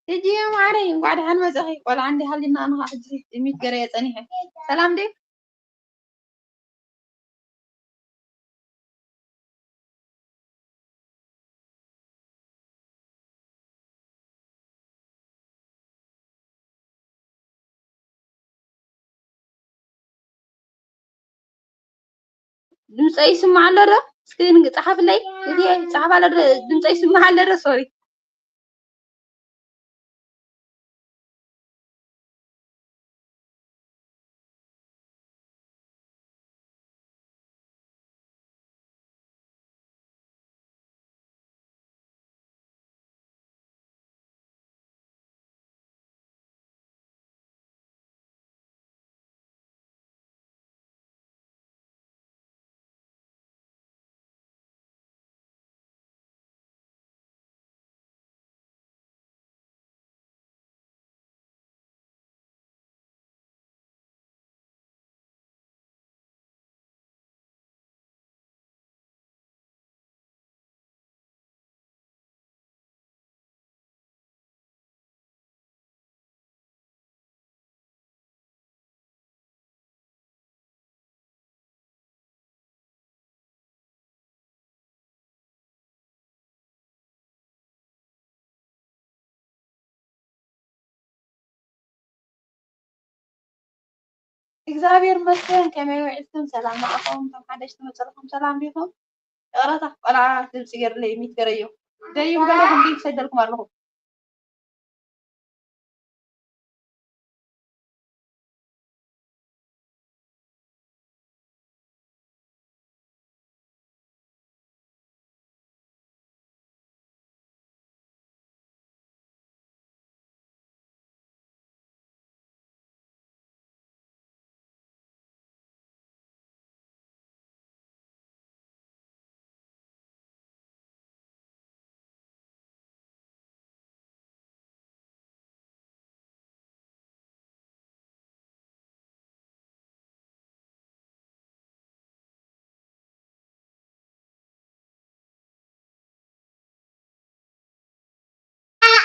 ቲጂ ማዓረይ፣ እንኳዕ ደሓን መጻኺ። ቆልዓ እንዲ ሃሊና ንኻ ሕጂ ሚት ገረየ ጸኒሐ። ሰላም ድዩ? ድምፀይ ይስማዕ ኣሎ ዶ? እስክሪን ጸሓፍለይ። እቲ ጸሓፍ ኣሎ ዶ? ድምፀይ ይስማዕ ኣሎ ዶ? ሶሪ። እግዚኣብሔር ይመስገን። ከመይ ውዒልኩም? ሰላም ንዓኹም። እቶም ሓደሽቲ መጸልኩም ሰላም ዲኹም? ይቕረታ፣ ቆልዓ ድምፂ ገይርለይ፣ ሚት ገረዮ። ደይም ገለኹም ድምፂ ሰደልኩም ኣለኹ።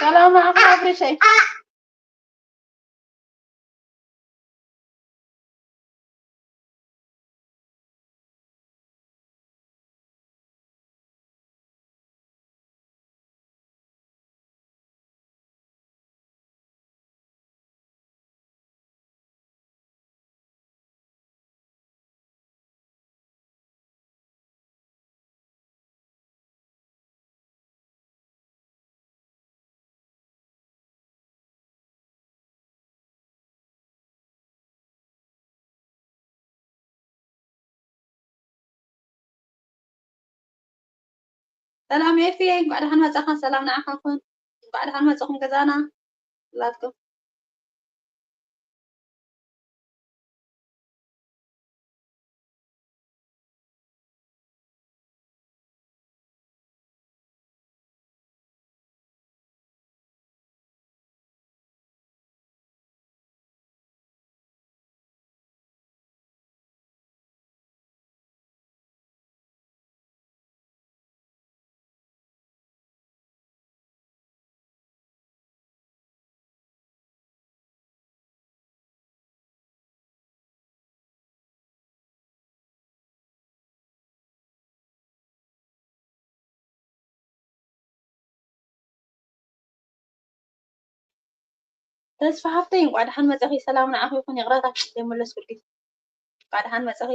ሰላም ንዓኹም ኣብርሸይ። ሰላም ኤፍየ፣ እንኳዕ ደሓን መጻኻ። ሰላም ንዓኻ ኩን። እንኳዕ ደሓን መጻኹም ገዛና። ላትኩም። ተስፋ ሃፍተይ፣ እንቋዕ ደሓን መጻኺ። ሰላም ንዓኺ ይኹን። ይቕረታ ዘይመለስኩልኪ። እንቋዕ ደሓን መጻኺ።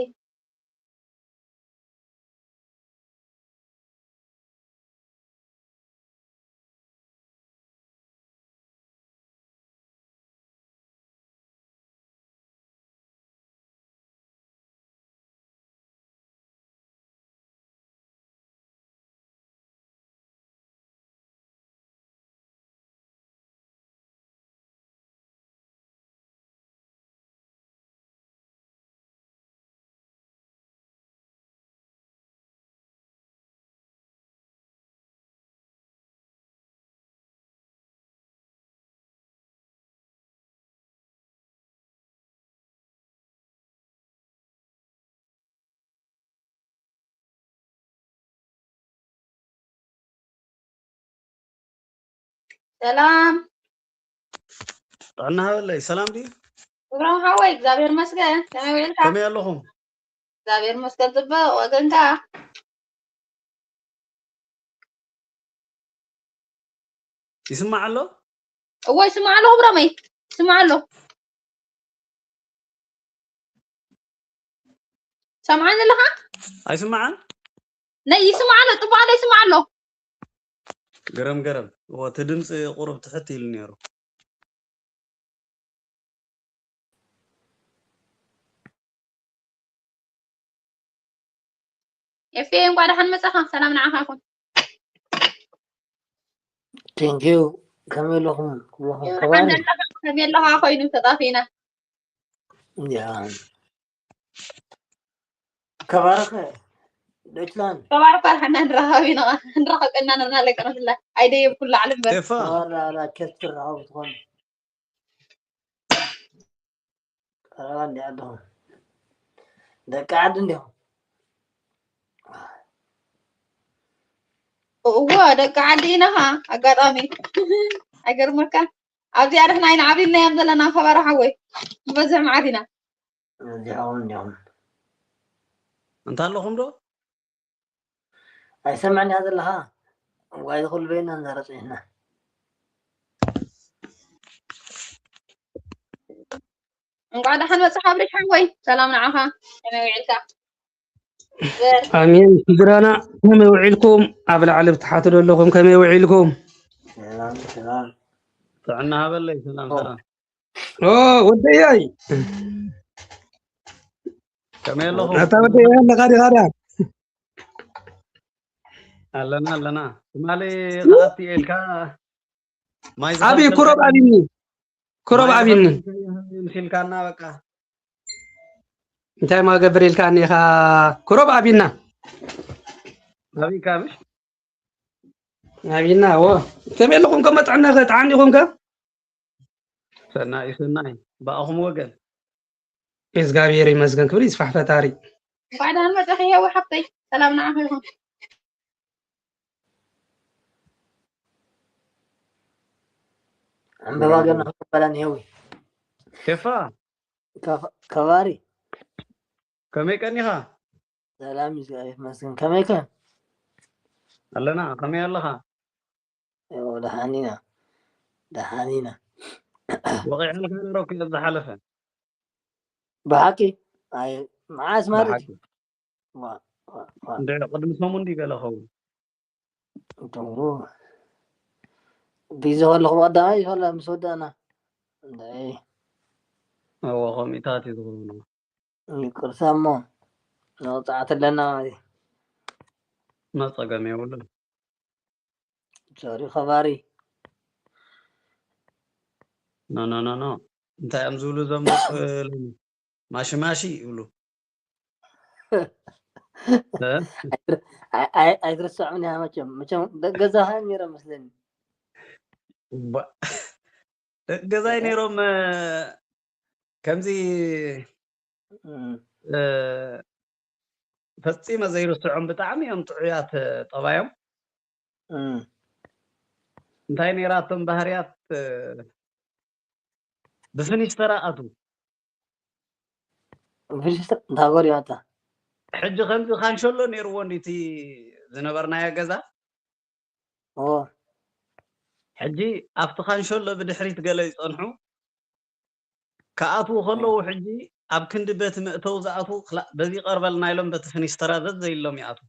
ሰላም። ጥዕና ሃበለይ። ሰላም ድዩ? ክብሮም ሓወይ እግዚኣብሔር መስገን ከመይ ውዒልካ? ከመይ ኣለኹም? እግዚኣብሔር መስገን ጽብቕ ወገንካ ይስማዕ ኣሎ? እዎ ይስማዕ ኣሎ ክብሮመይ ይስማዕ ኣሎ። ሰምዓኒ ኣለኻ? ኣይስማዕን? ናይ ይስማዕ ኣሎ ጽቡቕ ኣሎ ይስማዕ ኣሎ። ገረም ገረም። እዎ እቲ ድምፂ ቁሩብ ትሕት ኢሉ ነይሩ። ኤፍኤ እንኳዕ ደሓን መጻኻ። ሰላም ንዓኻ ይኹን። Thank you። ከመይ ኣለኹም? ኩለኹም ደሓን ከባሪ? ዘለኻ ከመይ ኣለኻ ኮይኑ ተጣፊና። ያ። ከባርኸ ዶችላንድ። ከባርኳ ደሓና ንራኸብ ኢና ንራኸብ ቀና ነርና ለቀረትላ ኣይደየብ ኩሉ ዓለም በር ቴፋ ዋላ ላ ቸርችል ረኸቡ ትኾኑ። ቀረባ እንዲ ኣለኹም። ደቂ ዓዲ እንዲኹም። እዎ ደቂ ዓዲ ኢና ኸዓ ኣጋጣሚ ኣይገርመካ ኣብዚኣ ደሕና ኢና ዓብልና እዮም ዘለና ከባሪ ሓወይ ንበዝሕ መዓት ኢና እዚኦም እንዲኹም። እንታይ ኣለኹም ዶ? ኣይሰምዕን እያ ዘለኻ። ዋይ ዝኹሉ በይና ንዛረብ ጸኒሕና። እንኳዕ ደሓን መጻኻ ኣብሪሽ ሓወይ ሰላም ንዓኻ ከመይ ውዒልካ ኣሜን። ስድራና ከመይ ውዒልኩም? ኣብ ላዕሊ ብትሓት ዘለኹም ከመይ ውዒልኩም? ሰላም ሰላም። ጥዕና ሃበለይ። ሰላም ሰላም። ኦ ወደያይ ከመይ ኣለኹም? ኣታ ወደያይ ኣለኻ ዲኻ ዳ? ኣለና ኣለና። ትማሊ ከኣቲ ኢልካ ማይ ኣብይ ዝኸልከልካ ኩረብ ኣብኒ ኩረብ ማይ ኣብኒ ዝኸልከልካ ኢልካና በቃ። እንታይ ማ ገብር ኢልካኒ ኢኻ? ኩረብ ኣብና ኣብይካ ምሽ ኣብና። ዎ ከመይ ኣለኹም? ከመ ጥዕና ከ ጥዓም ኢኹም ከ? ሰናይ ሰናይ ብኣኹም ወገን እግዚኣብሔር ይመስገን፣ ክብሪ ይስፋሕ ፈጣሪ። እንኳዕ ደሓን መጻኺ ሄዊ ሓፍተይ ሰላም ንዓኺ ይኹን። ዕምበባ ገና ክበላን ሄዊ ቴፋ ከ- ከባሪ ከመይ ቀኒኻ? ሰላም እግዚኣብሔር ይመስገን። ከመይ ከ? ኣለና። ከመይ ኣለኻ? ያው ደሓን ኢና ደሓን ኢና። ወቒዕልካ ነይረ እኮ ኣብ ዝሓለፈ። ብሓቂ ኣይ መዓስ ማለት እዩ። ዋ- ዋ- ዋ- እንድዒ ቅድሚ ሰሙን ድዩ ገለ ኸውን? እቶም ቢዚ ከለኹ ቀዳማይ ይፈላ ምስ ወዳእና እንድዒ እዎ ከምኡታት እዩ ዝኸውን። ይቅርታ እሞ ንቕፃዓት ኣለና ማለት እዩ። መፀገም የብሉን። ሶሪ ከባሪ ኖ ኖ ኖ ኖ እንታይ እዮም ዝብሉ እዞም ደቂ ሎሚ? ማሺ ማሺ ይብሉ። እ? ኣይ- ኣይ- ኣይትርስዖም ያ መቸም መቸም ደቂ ገዛኻ እዮም ነይሮም መስለኒ። ባ- ደቂ ገዛይ ነይሮም እ፣ ከምዚ እም፣ እ፣ ፈጺመ ዘይርስዖም ብጣዕሚ እዮም ጥዑያት እ፣ ጠባዮም። እም። እንታይ ነይራቶም ባህርያት እ፣ ብፍኒስተራ ኣትዉ። ብፍኒስተር እንታይ ገሪማታ? ሕጂ ከምዚ ካንሸሎ ነይርዎ እንዲቲ ዝነበርናዮ ገዛ ኦ ሕጂ ኣብቲ ካንሸሎ ብድሕሪት ገለ ይጸንሑ ክኣትዉ ከለዉ ሕጂ ኣብ ክንዲ በቲ መእተዊ ዝኣትዉ ክላ- በዚ ቀርበልና ኢሎም በቲ ፍኒስተራ ዘዘይሎም ይኣትዉ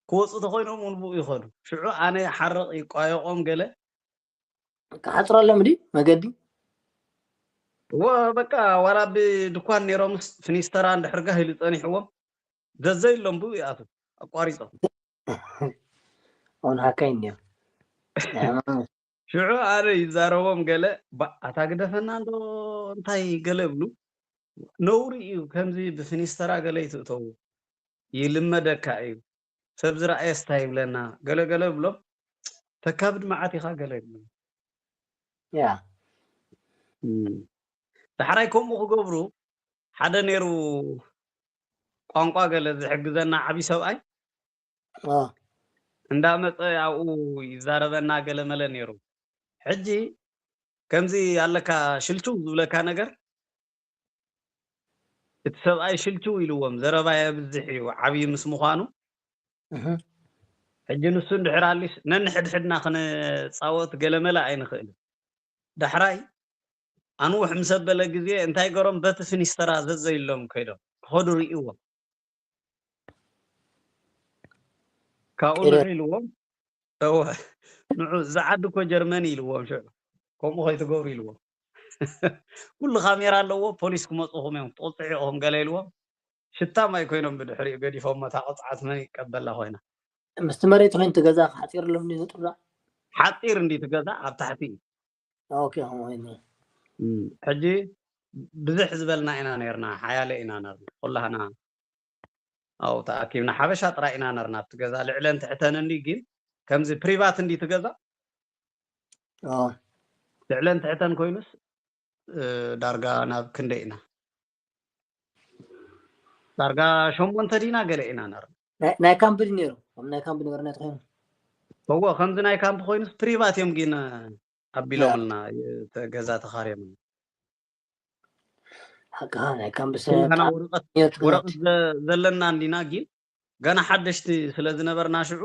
ክወፁ ተኮይኖም እውን ብኡ ይኸዱ ሽዑ ኣነ ይሓርቕ ይቋየቖም ገለ ክሓፅረሎም ድዩ መገዲ? እዎ በቃ ዋላ ብድኳን ነይሮምስ ፍኒስተራ እንድሕር ጋህ ኢሉ ጸኒሕዎም ዘዘይሎም ብኡ ይኣትዉ ኣቋሪፆም ኦን ሃካይ እንዲዮም ሽዑ ኣነ ይዛረቦም ገለ ባ- ኣታ ግደፈና እንዶ እንታይ ገለ እብሉ ነውሪ እዩ ከምዚ ብፍኒስተራ ገለ ይትእተዉ ይልመደካ እዩ ሰብ ዝረኣየስ እንታይ ይብለና ገለ ገለ እብሎም ተካብድ መዓት ኢኻ ገለ ይብሉ ያ ዳሕራይ ከምኡ ክገብሩ ሓደ ነይሩ ቋንቋ ገለ ዝሕግዘና ዓብዪ ሰብኣይ ኦ እንዳመፀ ኣብኡ ይዛረበና ገለ መለ ነይሩ ሕጂ ከምዚ ኣለካ ሽልችው ዝብለካ ነገር፣ እቲ ሰብኣይ ሽልችው ኢልዎም፣ ዘረባ የብዝሕ እዩ፣ ዓብዪ ምስ ምዃኑ። ሕጂ ንሱ እንድሕር ኣሊስ ነንሕድሕድና ክንጻወት ገለመለ ኣይንኽእልን። ዳሕራይ ኣንውሕ ምስ ኣበለ ግዜ እንታይ ገሮም፣ በቲ ፍኒስተራ ዘዘ ኢሎም ከይዶም ክኸዱ ርእይዎም። ካብኡ ንዑ ኢልዎም፣ እወ፣ ንዑ፣ እዚ ዓዲ እኮ ጀርመን ኢልዎም። ሽዑ ከምኡ ከይትገብሩ ኢልዎም። ኩሉ ካሜራ ኣለዎ፣ ፖሊስ ክመፁኹም እዮም፣ ክትቕፅዑ ኢኹም ገለ ኢልዎም። ሽታ ማይ ኮይኖም ብድሕሪኡ ገዲፎም፣ እታ ቅፅዓት መን ይቀበላ ኮይና። ምስቲ መሬት ኮይኑ እቲ ገዛ ሓፂር ኣሎ እንዲ ዝጥርዳ? ሓፂር እንዲ እቲ ገዛ ኣብ ታሕቲ እዩ። ኦኬ፣ ከምኡ ኮይኑ። እም፣ ሕጂ ብዝሕ ዝበልና ኢና ነርና፣ ሓያለ ኢና ነርና። ኩላህና ኣብኡ ተኣኪብና ሓበሻ ጥራይ ኢና ነርና ኣብቲ ገዛ። ልዕለን ትሕተን እንዲ ግን ከምዚ ፕሪቫት እንዲ እቲ ገዛ? ኣዎ። ልዕለን ትሕተን ኮይኑስ፣ እ፣ ዳርጋ ናብ ክንደይ ኢና? ዳርጋ ሸሞንተ ዲና ገለ ኢና ነርና። ናይ፣ ናይ ካምፕ ድዩ ነይሩ? ከም ናይ ካምፕ ንበርነት ኮይኑ? እዎ፣ ከምዚ ናይ ካምፕ ኮይኑስ ፕሪቫት እዮም ግን ኣቢሎምልና፣ የ-፣ ተ-፣ ገዛ ተኻርዮምልና። ሓቅኻ፣ ናይ ካምፕ ሰብ ኩላህና ብጣዕሚ ወረቐት፣ እዩ ትግዛት። ወረቐት ዘ-፣ ዘለና እንዲና ግን ገና ሓደሽቲ ስለ ዝነበርና ሽዑ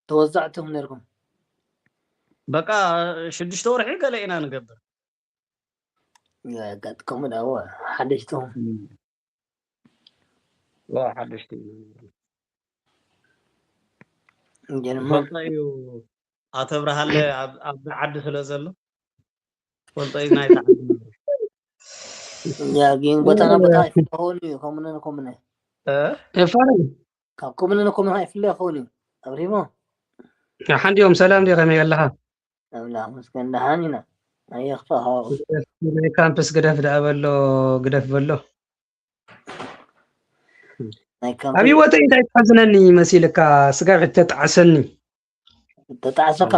ተወዛዕቲ ኢኹም ነርኩም። በቃ ሽዱሽተ ወርሒ ገለ ኢና ንገብር። የጋጥከሙ ዳዎ ሓደሽቲ ኢኹም። እም። ዋ፣ ሓደሽቲ ኢና ንገብር። እንጀንማ። ፈልጦ እዩ። ኣቶ ብርሃለ ኣብ፣ ኣብዚ ዓዲ ስለ ዘሎ፣ ፈልጦ እዩ ናይታ ዓዲ። ያ፣ ግን ቦታና ቦታ ኣይፍለ ኸውን እዩ፣ ኮሙነ ንኮሙነ። እ? ኤፋረም። ካብ ኮሙነ ንኮሙነ ኣይፍለ ኸውን እዩ። ኣብሪሞ። ሓንዲኦም ሰላም ዲ፣ ከመይ ኣለኻ? ኣምላኽ መስገን፣ ደሓን ኢና። ኣየኽፋ፣ ሃው። ናይ ካምፕስ ግደፍ ደኣ በሎ፣ ግደፍ በሎ። ናይ ካምፕ ኣብ ህይወተይ እንታይ ትሕዝነኒ መሲልካ? ስጋብ ሕጂ ተጣዕሰኒ። ተጣዕሰካ?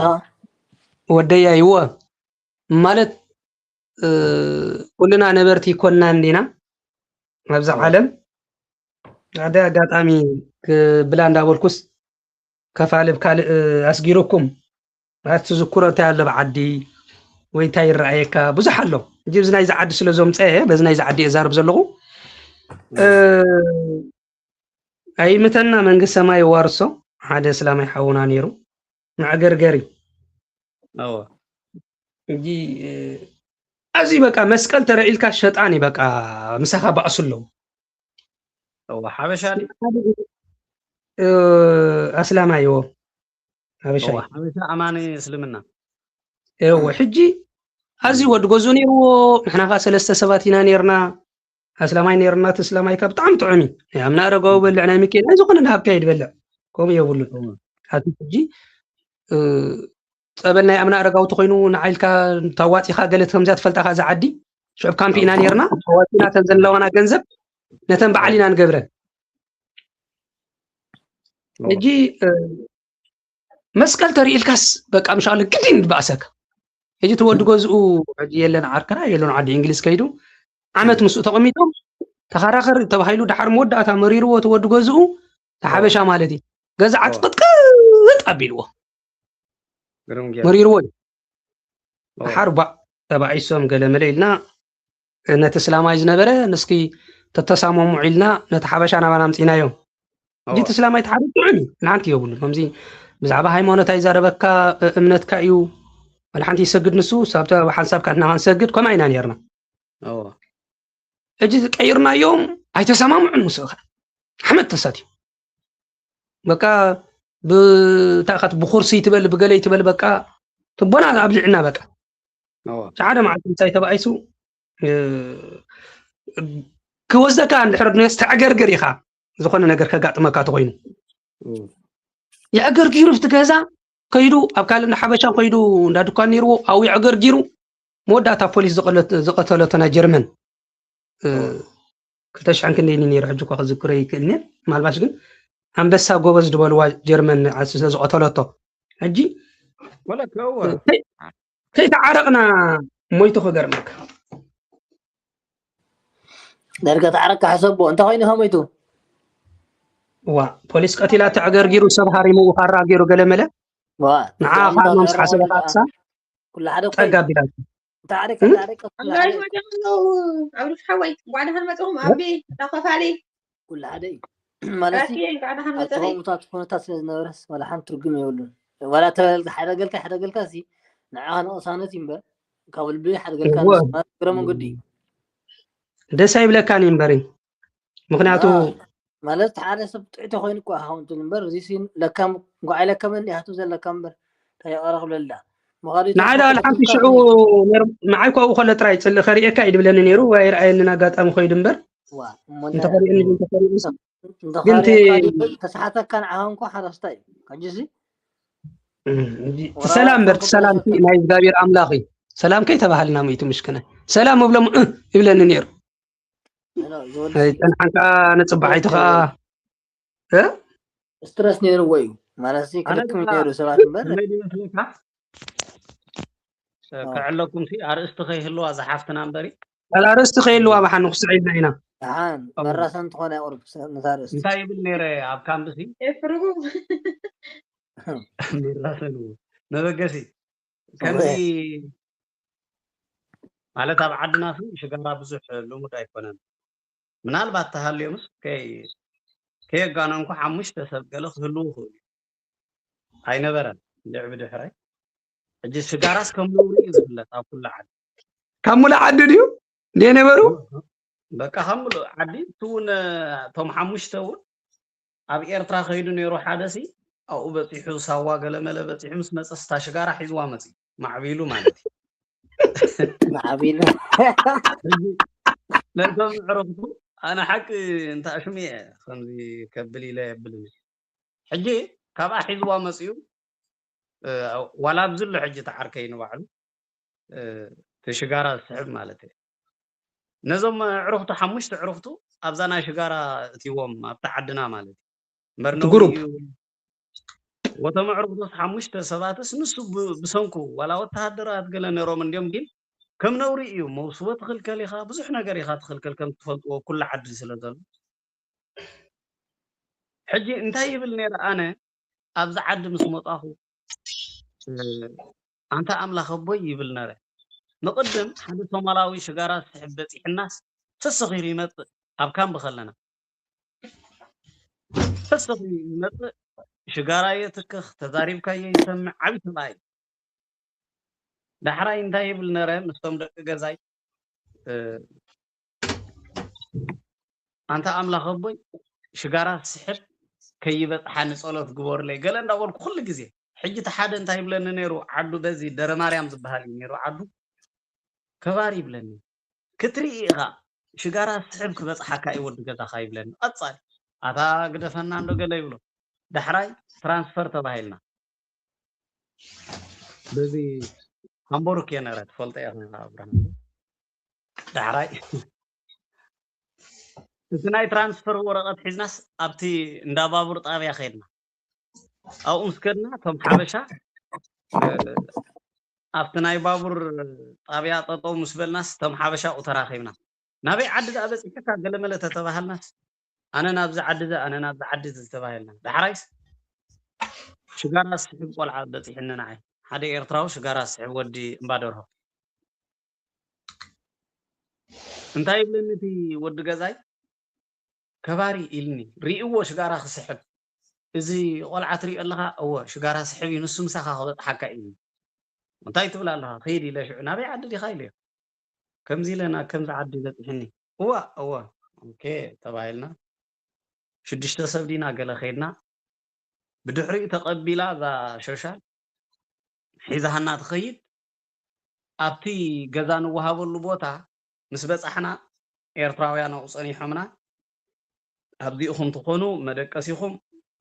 ወደይ ኣይወ ማለት፣ እ፣ ኩልና ነበርቲ ይኮንና እንዲና ኣብዚ ዓለም። ሓደ ኣጋጣሚ ክብላ እንዳበልኩስ ከፋልብ ካልእ ኣስጊሩኩም። ማለት ትዝክሮ እንታይ ኣሎ ብዓዲ ወይ እንታይ ይረኣየካ? ብዙሕ ኣሎ። ሕጂ እዚ ናይዚ ዓዲ ስለ ዘምፀአ፣ በዚ ናይዚ ዓዲ እየ ዛረብ ዘለኹ። እ፣ ኣይምተና መንግስቲ ሰማይ የዋርሶ። ሓደ እስላማይ ሓውና ነይሩ። መዕገርገሪ። እወ። ሕጂ፣ እ፣ ኣዝዩ በቃ መስቀል ተረኢልካ ሸጣን እዩ በቃ ምሳኻ ባእሱ ኣለዎ። እወ፣ ሓበሻ ድዩ? እ፣ ኣስላማይ እዎ። ሓበሻ እወ፣ እዩ። ሓበሻ ኣማኒ እስልምና። እወ፣ ሕጂ ኣዝዩ ወዲ ገዝኡ ነይርዎ፣ ንሕና ኸኣ ሰለስተ ሰባት ኢና ነይርና። ኣስላማይ ነይርና፣ እቲ እስላማይ ከኣ ብጣዕሚ ጥዑም እዩ። ናይ ኣምና ኣረጋዊ በልዕ፣ ናይ ሚካኤል፣ ናይ ዝኾነ ንሃብካ እዩ ዝበልዕ። ከምኡ የብሉን። እወ። ኣቲ ሕጂ፣ እ፣ ጸበል ናይ ኣምና ኣረጋዊ ተኾይኑ ንዓይ ኢልካ ተዋጺኻ ገለ ከምዚኣ ትፈልጣ ከኣ እዛ ዓዲ። ሽዑ ካምፕ ኢና እወ። ነይርና፣ ተዋጺና እተን ዘለዋና ገንዘብ ነተን በዓል ኢና ንገብረን። እወ። ሕጂ፣ እ፣ መስቀል ተሪኢልካስ በቃ ምሻሉ ግድን ድበኣሰካ። ሕጂ እቲ ወዲ ገዝኡ ሕጂ የለን ዓርከና፣ የለን ዓዲ እንግሊዝ ከይዱ ዓመት ምስኡ ተቐሚጦም ተኸራኸር ተባሂሉ፣ ደሓር መወዳእታ መሪርዎ እቲ ወዲ ገዝኡ፣ ተሓበሻ ማለት እዩ። ገዛ ዓቲ ቅጥቅጥ ኣቢልዎ። ግርም ጌሩ። መሪርዎ እዩ። ኦ። ደሓር ባእ ተባኢሶም ገለ መለ ኢልና፣ ነቲ እስላማይ ዝነበረ፣ "ንስኪ ተተሳመሙ" ኢልና ነቲ ሓበሻ ናባና ኣምጺናዮ። ሕጂ እወ። እቲ እስላማይ ተሓደ ጥዑም እዩ፣ ንሓንቲ የብሉን። ከምዚ ብዛዕባ ሃይማኖት ኣይዛረበካ፣ እ-፣ እምነትካ እዩ። ዋላ ሓንቲ ይሰግድ ንሱ፣ ሳብታ ሓንሳብ ካትና ክንሰግድ፣ ከምኣ ኢና ነይርና። እወ። ሕጂ ቀይርናዮም፣ ኣይተሰማምዑን ምስኡ ኸ። ሓመድ ተሳትዩ። በቃ ብታእኻት ብኹርሲ ትበል፣ ብገለ ትበል፣ በቃ ትቦና ኣብሊዕና በቃ። እወ። ሓደ መዓልቲ ምሳይ ተባኢሱ፣ እ፣ ክወስደካ እንድሕር ድንዮስ ተዕገርግር ኢኻ፣ ዝኾነ ነገር ከጋጥመካ ተኾይኑ። እም። የዕገርጊሩ ኣብቲ ገዛ ከይዱ፣ ኣብ ካልእ እንዳ ሓበሻ ከይዱ፣ እንዳ ድኳን ነይርዎ፣ ኣብኡ የዕገርጊሩ፣ መወዳእታ ፖሊስ ዝቐለት-፣ ዝቐተለቶ ናይ ጀርመን፣ እ፣ እም። ክልተ ሽሕን ክንደይን ነይሩ፣ ሕጂ እኳ ክዝክሮ ይክእልኒ። ምናልባሽ ግን ኣንበሳ ጎበዝ ዝበልዋ ጀርመን ንዓ ስለ ዝቐተለቶ። ሕጂ ወለከ እወ። ከይ-፣ ከይተዓረቕና ሞይቱ ክገርመካ። ደርገ ተዓረቅካ ሕሰቦ። እንታይ ኮይኑ ከ ሞይቱ? ዋ፣ ፖሊስ ቀቲላ ተዕገርጊሩ ሰብ ሃሪሙ ውኻራ ገይሩ ገለ መለ። ዋ፣ ንዓ እዚኣ ኻኖም እንዳ ሓሰበ ተራ ቃሳ ኩሉ ሓደ እኮ ጸጋ እዩ። ቢላቱ። እንተ ሓደ እም? ሓደ ቀስ ኣጋይሽ መፅኦም ኣለዉ። ኣብርሽ ሓወይ፣ እንኳዕ ደሓን መፅኹም። ኣቢ፣ እንዳ ከፋሊ፣ ኩሉ ሓደ እዩ። ማለት ራኪ፣ እንኳዕ ደሓን ኣብ መፅኺ። ተኸምታት ኩነታት ስለ ዝነበረስ ዋላ ሓንቲ ትርጉም የብሉን። ዋላ ተበልካ ሓደ ገልካ ሓደ ገልካ ሲ ንዓኻ ንቕሳነት እዩ እምበር ካብ ልቢ ሓደ ገልካ እወ። ንቕሳነት እግረ መንገዲ እዩ። ደስ ኣይብለካን እዩ እምበሪ። ምክንያቱ ኣዎ። ማለት ሓደ ሰብ ጥዕቲ ኮይኑ እኮ ኣካውንት እምበር እዚ ሲ ለካም እንኳዕ ኣይለከመን እያ ህቱ ዘለካ እምበር እንታይ ይቐረ ክብለላ ምኻዱ ንዓይ ዳ ሓንቲ ሽዑ ነይሩ፣ ንዓይ እኮ ኣብኡ ከሎ ጥራይ ጽልእ ከርእየካ እዩ ድብለኒ ነይሩ፣ ወይ ኣይረኣየንን ኣጋጣሚ ኮይዱ እምበር እንተኸሪእኒ እንተኸሪእስ ግን እቲ ተሰሓተካ ንዓኻ እንኳ ሓረስታ እዩ ሕጂሲ ሰላም እምበር ሰላም ናይ እግዚኣብሔር ኣምላኽ እዩ። ሰላም ከይተባሃልና ምይቱ ምሽክነ ሰላም እብሎም እ ይብለኒ ነይሩ። ጸንሓን ከዓ ነጽባሓይቲ ከዓ እ ስትረስ ነይርዎ እዩ ማለት ሲ ክልክም ነይሩ ሰባት እምበር ከመይ ድመስለካ ከዕለኩም ሲ ኣርእስቲ ከይህልዋ ዝሓፍትና እምበሪ ኣርእስቲ ከይህልዋ ብሓን ንክስዕ ኢልና ኢና። ደሓን መራሰ እንትኾነ ቁርብ ነታ ርእስቲ እንታይ ይብል ነይረ ኣብ ካምፕሲ ኤፍሩ መራሰ ንዎ መበገሲ ከምዚ ማለት ኣብ ዓድና ሲ ሽጋራ ብዙሕ ልሙድ ኣይኮነን። ምናልባት ተሃልዮምስ ከይ ከየጋነንኩ ሓሙሽተ ሰብ ገለ ክህልዉ ይኽእሉ እዩ። ኣይነበረን ልዕ ብድሕረይ። ሕጂ ሽጋራስ ከም ነውሪ እዩ ዝፍለጥ ኣብ ኩሉ ዓዲ። ካብ ሙሉእ ዓዲ ድዩ ዘይነበሩ? በቃ ካብ ሙሉእ ዓዲ እቲ እውን እቶም ሓሙሽተ እውን ኣብ ኤርትራ ከይዱ ነይሩ ሓደ ሲ ኣብኡ በፂሑ ሳዋ ገለመለ በፂሑ ምስ መፀ ስታ ሽጋራ ሒዝዋ መፂ ማዕቢሉ ማለት እዩ። ማዕቢሉ ነቶም ዕረፍቱ ኣነ ሓቂ እንተ ኣሽሚዐ ከምዚ ከብል ኢለ የብልን ሕጂ ካብኣ ሒዝዋ መፅኡ ዋላ ኣብዚ ኣሎ ሕጂ ተዓርከይ ንባዕሉ እቲ ሽጋራ ዝስሕብ ማለት እዩ ነዞም ዕረፍቱ ሓሙሽተ ዕረፍቱ ኣብዛ ናይ ሽጋራ እቲዎም ኣብቲ ዓድና ማለት እዩ እምበር ነውሪ ግሩፕ እዩ ወቶም ዕረፍቱ ሓሙሽተ ሰባትስ ንሱ ብ- ብሰንኩ ዋላ ወተሃደራት ገለ ነሮም እንዲዮም ግን ከም ነውሪ እዩ መውስቦ ትኽልከል ኢኻ ብዙሕ ነገር ኢኻ ትኽልከል ከም ትፈልጥዎ ኩሉ ዓዲ ስለ ዘሎ ሕጂ እንታይ ይብል ነይረ ኣነ ኣብዚ ዓዲ ምስ መጣኹ ኣንታ ኣምላኽ ኣቦይ ይብል ነረ ንቕድም ሓደ ሶማላዊ ሽጋራ ዝስሕብ በፂሕናስ ተሰኺሩ ይመፅእ ኣብ ካምቢ ከለና ተሰኺሩ ይመፅእ ሽጋራ የትክኽ ተዛሪብካዮ ይሰምዕ ዓብዪ ሰብኣይ ዳሕራይ እንታይ ይብል ነረ ምስቶም ደቂ ገዛይ ኣንታ ኣምላኽ ኣቦይ ሽጋራ ስሕብ ከይበፅሓኒ ፀሎት ግበሩለይ ገለ እንዳበልኩ ኩሉ ግዜ ሕጂ እቲ ሓደ እንታይ ይብለኒ ነይሩ ዓዱ በዚ ደረማርያም ዝበሃል እዩ ነይሩ ዓዱ ከባሪ ይብለኒ ክትርኢ ኢኻ ሽጋራ ስሕብ ክበፅሓካ እዩ ወዲ ገዛኻ ይብለኒ ቀፃሊ ኣታ ግደፈና እንዶ ገለ ይብሎ ዳሕራይ ትራንስፈር ተባሂልና በዚ ሃምቦርግ እየ ነረ ትፈልጦ ኢኻ ኣብርሃም ዳሕራይ እቲ ናይ ትራንስፈር ወረቐት ሒዝናስ ኣብቲ እንዳ ባቡር ጣብያ ከድና ኣብኡ ምስ ከድና እቶም ሓበሻ ኣብቲ ናይ ባቡር ጣብያ ጠጠው ምስ በልናስ እቶም ሓበሻ ቁ ተራኺብና ናበይ ዓዲ ደኣ በፂሕካ ገለመለ ተተባሃልናስ ኣነ ናብዚ ዓዲ እዚ ኣነ ናብዚ ዓዲ እዚ ዝተባሃልና ዳሕራይስ ሽጋራ ስሕብ ቆልዓ በፂሕኒ ንዓይ ሓደ ኤርትራዊ ሽጋራ ስሕብ ወዲ እምባደርሆ እንታይ ይብለኒ እቲ ወዲ ገዛይ ከባሪ ኢልኒ ርእዎ ሽጋራ ክስሕብ እዚ ቆልዓ ትሪኦ ኣለኻ እወ ሽጋራ ስሕብ እዩ ንሱ ምሳኻ ክበፅሓካ ኢልኒ እንታይ ትብል ኣለኻ ከይድ ኢለ ሽዑ ናበይ ዓዲ ዲኻ ኢለዮ ከምዚ ኢለ ናብ ከምዚ ዓዲ በፂሕኒ እዋ እዋ ኦኬ ተባሂልና ሽዱሽተ ሰብ ዲና ገለ ከይድና ብድሕሪኡ ተቐቢላ እዛ ሾሻል ሒዛሃና ትኸይድ ኣብቲ ገዛ ንወሃበሉ ቦታ ምስ በፃሕና ኤርትራውያን ኣብኡ ፀኒሖምና ኣብዚኡኹም ትኾኑ መደቀሲኹም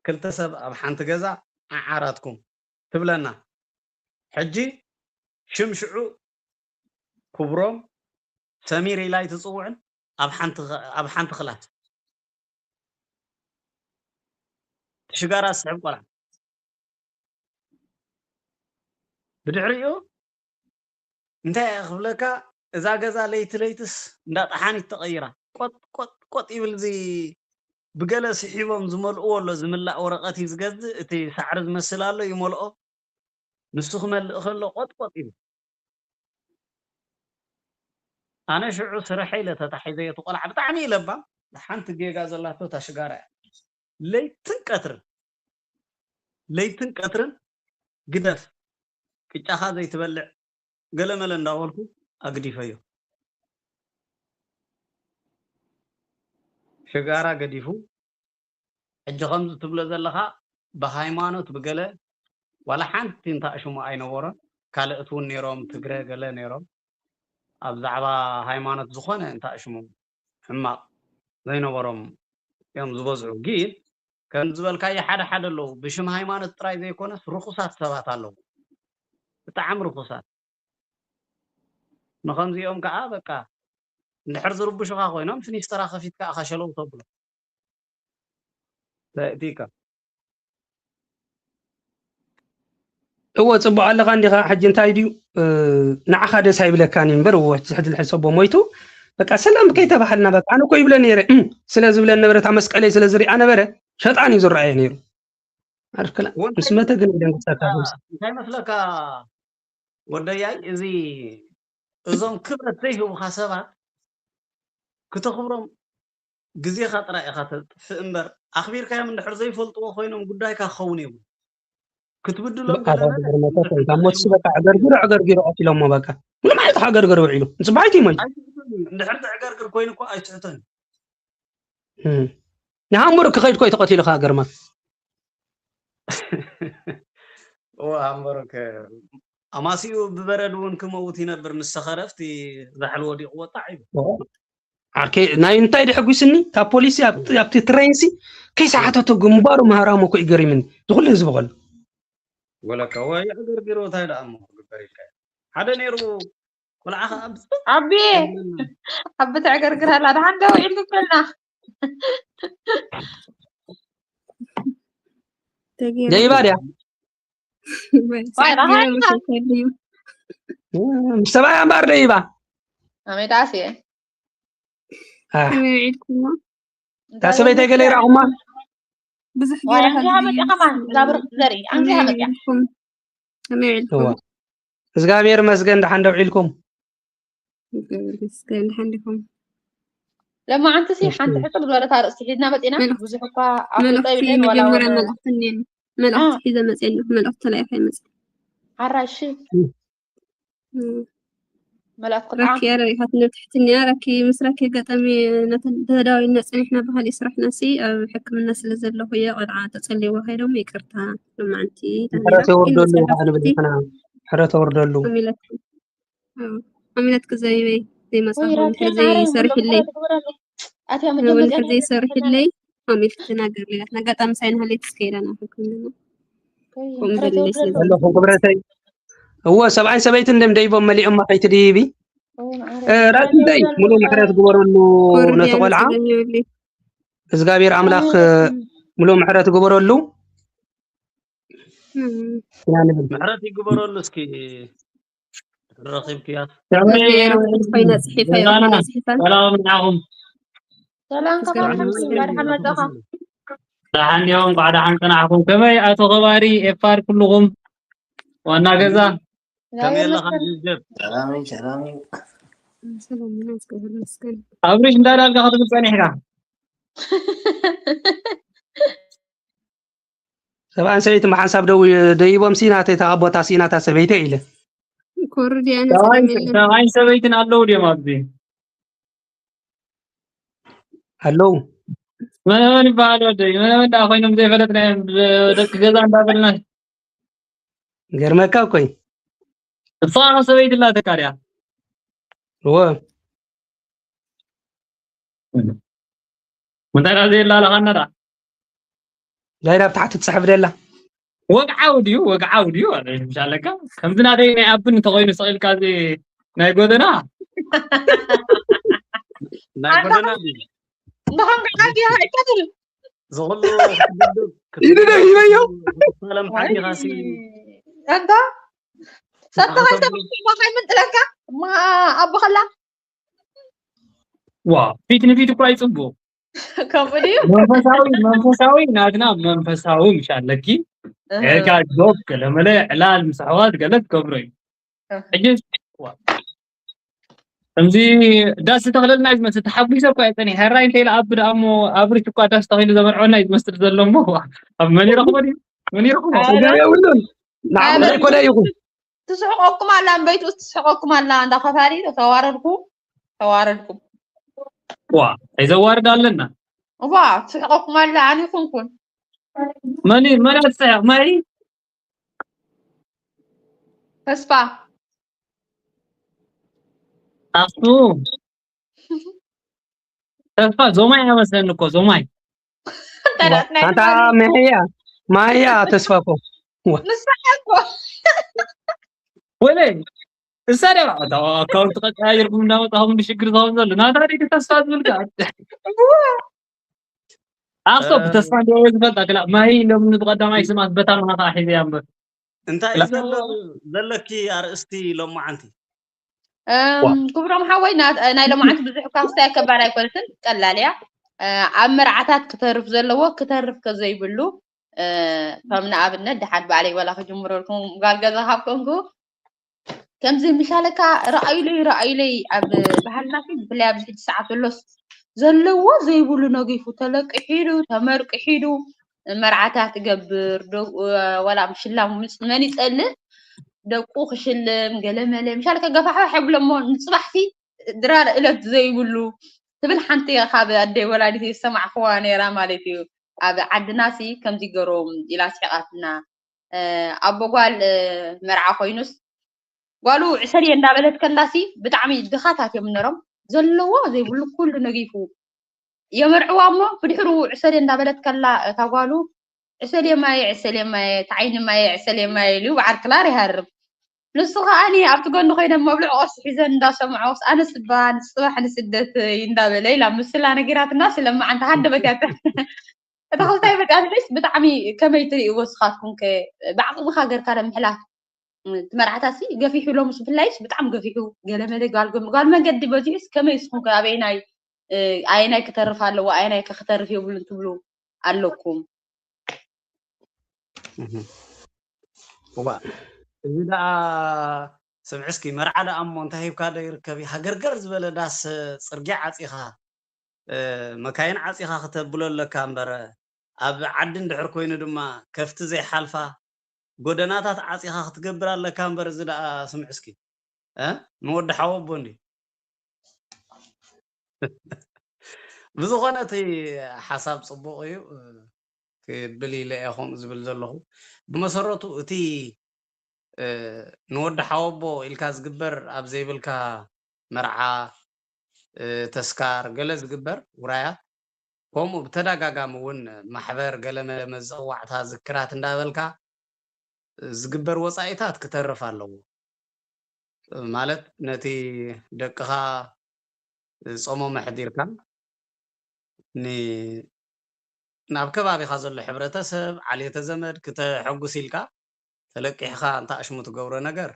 ክልተ ሰብ ኣብ ሓንቲ ገዛ ዓዓራትኩም ትብለና ሕጂ ሽም ሽዑ ክብሮም ሰሚር ኢላ ኣይትፅውዕን ኣብ ሓንቲ ክላስ ሽጋራ ዝስሕብ ቆልዓ ብድሕሪኡ እንታይ እየ ክብለካ እዛ ገዛ ለይቲ ለይትስ እንዳ ጠሓኒት ተቐይራ ቆጥ ቆጥ ቆጥ ይብል እዚ ብገለ ስሒቦም ዝመልእዎ ኣሎ ዝምላእ ወረቐት እዩ ዝገዝእ እቲ ሳዕሪ ዝመስል ኣሎ ይመልኦ ንሱ ክመልእ ከሎ ቆጥ ቆጥ ይብል ኣነ ሽዑ ስርሐ ኢለ ተታሒዘ፣ እቲ ቆልዓ ብጣዕሚ እዩ ለባም። ሓንቲ ጌጋ ዘላቶ እታ ሽጋራ እያ። ለይትን ቀትርን፣ ለይትን ቀትርን ግደፍ፣ ቅጫኻ ዘይትበልዕ፣ ገለመለ እንዳበልኩ ኣግዲፈዮ። ሽጋራ ገዲፉ፣ ሕጂ ከምዚ ትብሎ ዘለኻ ብሃይማኖት ብገለ ዋላ ሓንቲ እንታእ ሽሙ ኣይነበሮን። ካልኦት እውን ነይሮም፣ ትግረ ገለ ነይሮም፣ ኣብ ዛዕባ ሃይማኖት ዝኾነ እንታእ ሽሙ ሕማቕ ዘይነበሮም እዮም ዝበዝሑ። ግን ከም ዝበልካዮ ሓደ ሓደ ኣለዉ፣ ብሽም ሃይማኖት ጥራይ ዘይኮነስ ርኹሳት ሰባት ኣለዉ፣ ብጣዕሚ ርኹሳት። ንኸምዚኦም ከዓ በቃ እንድሕር ዝርብሹኻ ኮይኖም ፍኒስትራ ከፊትካ ኢኻ ሸለው ተብሎ። ተእቲካ። እወ፣ ጽቡቕ ኣለኻ እንዲኻ። ሕጂ እንታይ ድዩ፣ እ፣ ንዓኻ ደስ ኣይብለካን እዩ እምበር፣ እወ፣ ሕጂ፣ ሕጂ ልሕሰቦ ሞይቱ፣ በቃ ሰላም ከይተባሃልና፣ በቃ ኣነ እኮ ይብለ ነይረ፣ እም፣ ስለ ዝብለ ነበረ፣ እታ መስቀለይ ስለ ዝሪኣ ነበረ፣ ሸጣን እዩ ዝረኣየ ነይሩ። ዓርክላ፣ ወንታይ ምስ መተ ግን ይደንግጸካ፣ እንታይ መስለካ ወደያይ፣ እዚ፣ እዞም ክብረት ዘይህቡኻ ሰባት ክተኽብሮም ግዜኻ ጥራይ ኢኻ ተጥፍእ እምበር፣ ኣኽቢርካዮም እንድሕር ዘይፈልጥዎ ኮይኖም ጉዳይካ ክኸውን የብሉን። ክትብድሎም በቃ፣ ገለ በለ፣ በቃ፣ በቃ፣ በቃ፣ ሞትሲ በቃ፣ ዕገርግሮ፣ ዕገርግሮ ቀቲሎሞ በቃ። ምንም ዓይነት ሃገር ገር ውዒሉ። ንጽባይት እዩ ሞይቱ። ኣይትሕተን እዩ። እንድሕር ትዕገርግር ኮይኑ እኮ ኣይትሕተን እዩ። እም። ንሃምቡርግ ክኸይድ እኮ እዩ ተቐቲሉ፣ ከኣ ገርመካ። እወ፣ ሃምቡርግ ኣማሲኡ ብበረድ እውን ክመውት ይነብር፣ ምስ ሰኸረ ኣብቲ ዛሕሊ ወዲቑ ወጣዕ ኢሉ። እወ። ዓርከይ፣ ናይ እንታይ ድሕጒስኒ? ካብ ፖሊሲ ኣብቲ፣ ኣብቲ ትሬንሲ ከይሰሓተቶ ግንባሩ ምህራሙ እኮ እዩ ገሪምኒ። ዝኹሉ ህዝቢ ከሎ። ወለካ ወይ ዕገርግሮ እንታይ ደኣ እሞ ክግበር ኢልካ? ሓደ ነይሩ ቆልዓ ኸዓ ብጽ-፣ ኣቢ፣ ኣቢ ተዕገርግር ኣላ። ደሓን ደው ኢልኩም ከልና። ተገይሩ። ደይባ ድያ? ወይ፣ ዋይ፣ ሰዓት ገይሩ ደሓን። መሸፈኒ እዩ። ምስ ሰብኣያ እምበኣር ደይባ? ኣሜዳስ እየ። ኣህ። ከመይ ውዒልኩሞ? እታ ሰበይተይ ገለ ይረኣኹማ? ብዙሕ ዋይ፣ ገይሩ ኣንጊሃ ከብዚ መጽያ ከማን፣ እዛ ብርኽቲ ዘርኢ፣ ኣንጊሃ ከመይ መጽያ። ውዒልኩም? ከመይ ውዒልኩም? እዋ። እግዚኣብሔር ይመስገን፣ ደሓን ዶ ውዒልኩም? እግዚኣብሔር ይመስገን፣ ደሓን ዲኹም? ለማዓንቲ ሲ እሺ። ሓንቲ ሕጽር ዝበለት ኣርእስቲ ሒዝና መጺና። መልእኽቲ፣ ብዙሕ እኳ ኣፍልጦ መልእኽቲ የብለይን፣ ዋላ መጀመርያ ወረ-፣ መልእኽቲ እኔን። መልእኽቲ አ። ሒዘ መጺአ ኣለኹ፣ መልእኽቲ ተላኢኻ ይመጽእ። ሓራይ፣ እሺ። እም። እም። መልእኽቲ ረኪ ጣዕም። ኣረ ኢኻትኒ ትሕትኒ እያ። ረኪ ምስ ረኪ ኣጋጣሚ ነተን ተዳዊልና ጸኒሕና ብኻሊእ ስራሕና ሲ ኣብ ሕክምና ስለ ዘለኹ እየ። ቆልዓ ተጸልይዋ ከይዶም ይቅርታ። ሎማዓንቲ ምሕረት ተነይራ። ግን የውርደሉ መጸረፍቲ ከዓ ንብል ኢና። ምሕረት የውርደሉ። ኣሚለትኩም። ኣዎ፣ ኣሚለትኪ ዘቢበይ ዘይመጻኹ ወይ እንድሕር ራኪ፣ ማርያም፣ ዘይሰርሕለይ፣ ምሕረት ግበረሉ። ኣትያ እውን መጀመርያ እንድሕር ናይ ዘይሰርሕለይ ኣሚልኪ ትናገር ሌላ። ኣጋጣሚ ሳይን ሃሌት እስከ ኢላ ናትኩም ድማ። ወይ ከምኡ ምሕረት ዘለሽ የውርደሉ። ዘለኹም ክብረተይ። እወ፣ ሰብኣይን ሰበይትን ደም ደይቦም መሊኦማ ከይትድይቢ። ወይ ማዕረ። እ፣ ራኪ ምሕረት ደይ፣ የውርደሉ። ሙሉ ምሕረት ግበረሉ ኮርድያ ነቲ ቆልዓ። ንጸገም የብለይ። እግዚኣብሔር ኣምላኽ፣ ኣሜን። ሙሉ ምሕረት ግበረሉ። እም። ኢና ንብል። ምሕረት ይግበረሉ እስኪ። ረኺብክያ። ከመይ፣ ከመይ ኮይና ጽሒፈ ደህና ኮይና ና? ጽሒፈ። ሰላም ንዓኹም። ሰላም፣ ከመይ ሰላም። ኣልሐምዱሊላህ፣ ደሓን መጻኻ? ደሓን ዲኹም? እንኳዕ ደሓን ጸናሕኩም። ከመይ ኣቶ ከባሪ ኤፋር ኩልኹም? ዋና ገዛ? ከመይ ኣለኻ? ሰላም፣ ሰላም። ሰላም ኢና፣ እግዚኣብሔር ይመስገን። ኣብሪሽ እንታይ ዳልካ ክትብል ጸኒሕካ? ሰብኣን ሰበይትን ብሓንሳብ ደው-፣ ደይቦም ሲ ናተይ እታ ቦታ ሲ ናታ ሰበይተይ ኢለ። ኮርድያ ሰብኣይ፣ ንጸገም የለን። ሰብኣይን ሰበይትን ኣለዉ ድዮም ኣብዚ? ኣለዉ። መነመን ይበሃል ወደይ? መነመን ደኣ ኮይኖም ዘይፈለጥናዮም ደቂ ገዛ እንዳበልና። ገርመካ እኮ እዩ። እሷ ኸ ሰበይቲ ኣላትካ ድያ? እወ። እንታይ ደኣ ዘየላለኻና ደኣ? ዳይራ ኣብ ታሕቲ ትጽሕፍ ደላ። ወግዓዊ ድዩ? ወግዓዊ ድዩ? ኣነ ምሻለካ። ከምዚ ናተይ ናይ ኣፕን እንተኾይኑ ስቕ ኢልካ እዚ ናይ ጎደና። ናይ ኣንታ ጎደና ድዩ? ንኸምዚ ዓብዪ ሃይቀትል። ዝኹሉ ክትድብድብ፣ ኢሉ ዶ ሂበዮ? ሰላም ሓቲኻ ሲ። ኣንታ ሰተኻ ንኸተብሉ። ሰብማ ከይምንጥለካ። ማ ኣቦኸላ? ዋ፣ ፊት ንፊት እኮ ኣይጽቡቕ። ከምኡ ድዩ? መንፈሳዊ፣ መንፈሳዊ ናትና መንፈሳዊ ምሽ ኣለኪ። እህ። ጌርካ ጆክ፣ ገለመለ፣ ዕላል፣ ምስ ኣሕዋት ገለ ትገብሮ እዩ። እህ። ሕጂ፣ ዋ። ከምዚ ዳስ ዝተኽለልና እዩ ዝመስል። ተሓጒሰ እኳ እየ ጸኒሐ። ሕራይ እንተ ኢለ ኣብ ደኣ እሞ ኣብሪት እኳ ዳስ ተኺሉ ዘመርዖና እዩ ዝመስል ዘሎ እሞ፣ ኣብ መን ይረኽቦ ድዩ? መን ይረኽቦ? ኣረ፣ ገበያ የብሉን። ንዓኹም ኣረ፣ ዘይኮነ ይኹን። ትስሕቆኩም ኣላ፣ እምበይትኡስ ትስሕቆኩም ኣላ። እንዳ ከፋሪ ተዋረድኩም፣ ተዋረድኩም። ዋ፣ ኣይዘዋርድ ኣለና። እዋ፣ ትስሕቆኩም ኣላ፣ ኣነ ይኹንኩን። መን እዩ? መን እዩ ዝስሕቕ? ማይ? ተስፋ። ኣሱ። ተስፋ ዞማይ እያ መስለኒ እኮ፣ ዞማይ። ተረትና ኣንታ ይባል። ማህያ፣ ማህያ ተስፋ እኮ። ዋ። ንሳ እኮ። ወለ፣ እሳ ደባ፣ እታ ኣካውንት ቀያይርኩም እንዳመጣኹም ብሽግር ዝኸውን ዘሎ። ናታ ደቂ ተስፋ ዝብል ከኣ። ኣኽቶ እ፣ ብተስፋ እንዲዮ ዝፈልጣ ክላ። ማሂ ሎም ንብቐዳማይ ስማት በታ ምሃኻ ሒዘያ እምበር። እንታይ እዩ ክላ። ዘሎ፣ ዘለኪ ኣርእስቲ ሎማዓንቲ? እም፣ ዋ። ክብሮም ሓወይ፣ ና-፣ ናይ ሎማዓንቲ ብዙሕ እኳ ክስታይ ከባድ ኣይኮነትን፣ ቀላል እያ። እ፣ ኣብ መርዓታት ክተርፍ ዘለዎ፣ ክተርፍ ከዘይብሉ፣ እ፣ ከም ንኣብነት ደሓን ባዕለይ ዋላ ክጅምረልኩም፣ ጓል ገዛ ካብ ኮንኩ፣ ከምዚ ምሻለካ ረኣዩለይ፣ ረኣዩለይ፣ ኣብ ባህልና ሲ ብፍላይ ኣብዚ ሕጂ ሰዓት ዘሎስ ዘለዎ ዘይብሉ ነጊፉ ተለቂሒሉ፣ ተመርቂሒሉ፣ መርዓታት ትገብር፣ ዶ-፣ ወላ ምሽላም ምስ መን ይጸልእ፣ ደቁ ክሽልም፣ ገለ መለ፣ ምሻለካ ገፋሕፋሕ የብሎ እሞ፣ ንጽባሕሲ ድራር እለት ዘይብሉ ትብል ሓንቲ ካብ ኣደይ ወላዲት ዝሰማዕክዋ ነይራ ማለት እዩ። ኣብ ዓድናሲ ከምዚ ገሮም ኢላ ስሒቓትና። እ፣ ኣቦ ጓል፣ እ፣ መርዓ ኮይኑስ ጓሉ ዕሰልየ እንዳበለት ከላሲ ብጣዕሚ ድኻታት እዮም ነሮም። ዘለዎ ዘይብሉ ኩሉ ነጊፉ የመርዕዋ እሞ ብድሕሩ ዕሰልየ እንዳበለት ከላ እታ ጓሉ ዕሰልየ ማየ፣ ዕሰልየ ማየ፣ ተዓይኒ ማየ፣ ዕሰልየ ማየ ኢሉ ብዓርክላር ይሃርም። ንሱ ከኣኒ ኣብቲ ጎኒ ኮይነን መብልዕ ቁርሲ ሒዘን እንዳሰምዖስ፣ ኣነስ እባ ንጽባሕ ንስደት እንዳበለ ኢላ ምስላ ነጊራትና፣ ስለማዓንቲ ሃደበት እያ። እታ ክልታይ በቃ ትሕስ ብጣዕሚ ከመይ ትርእይዎ ንስኻትኩም ከ? ብዓቕምኻ ጌርካ ዶ ምሕላፍ? እቲ መርዓታሲ ገፊሑ ሎምስ ብፍላይስ ብጣዕሚ ገፊሑ፣ ገለ መለ ጓል ገ-፣ ጓል መንገዲ በዚሑስ ከመይ ንስኹም ከ ኣበየናይ፣ እ፣ ኣየናይ ክተርፍ ኣለዎ፣ ኣየናይ ከ ክተርፍ የብሉን ትብሉ ኣለኩም? እህ። እዋ፣ እዚ ደኣ ስምዒ እስኪ፣ መርዓ ደኣ እሞ እንታይ ሂብካ ዶ ይርከብ? ሃገርገር ዝበለ ዳስ ጽርግያ ዓጺኻ፣ እ፣ መካይን ዓጺኻ ክተብሎ ኣለካ እምበር፣ ኣብ ዓዲ እንድሕር ኮይኑ ድማ ከፍቲ ዘይሓልፋ ጎደናታት ዓጺኻ ክትገብር ኣለካ እምበር፣ እዚ ደኣ ስምዒ እስኪ፣ እ፣ ንወዲ ሓወቦ እንድዩ። ብዝኾነ እቲ ሓሳብ ጽቡቕ እዩ፣ እ፣ ክብል ኢለ እየ ከምኡ ዝብል ዘለኹ። ብመሰረቱ እቲ፣ እ፣ ንወዲ ሓወቦ ኢልካ ዝግበር ኣብ ዘይብልካ መርዓ፣ እ፣ ተስካር ገለ ዝግበር ውራያት፣ ከምኡ ብተደጋጋሚ እውን ማሕበር ገለ መለ መዘዋዕታ ዝክራት እንዳበልካ ዝግበር ወጻኢታት ክተርፍ ኣለዎ። ማለት ነቲ ደቅኻ ጾሞም ኣሕዲርካ ን-፣ ናብ ከባቢኻ ዘሎ ሕብረተሰብ፣ ዓሌተ ዘመድ ክተሐጉስ ኢልካ ተለቂሕኻ እንተ ኣሽሙ ትገብሮ ነገር፣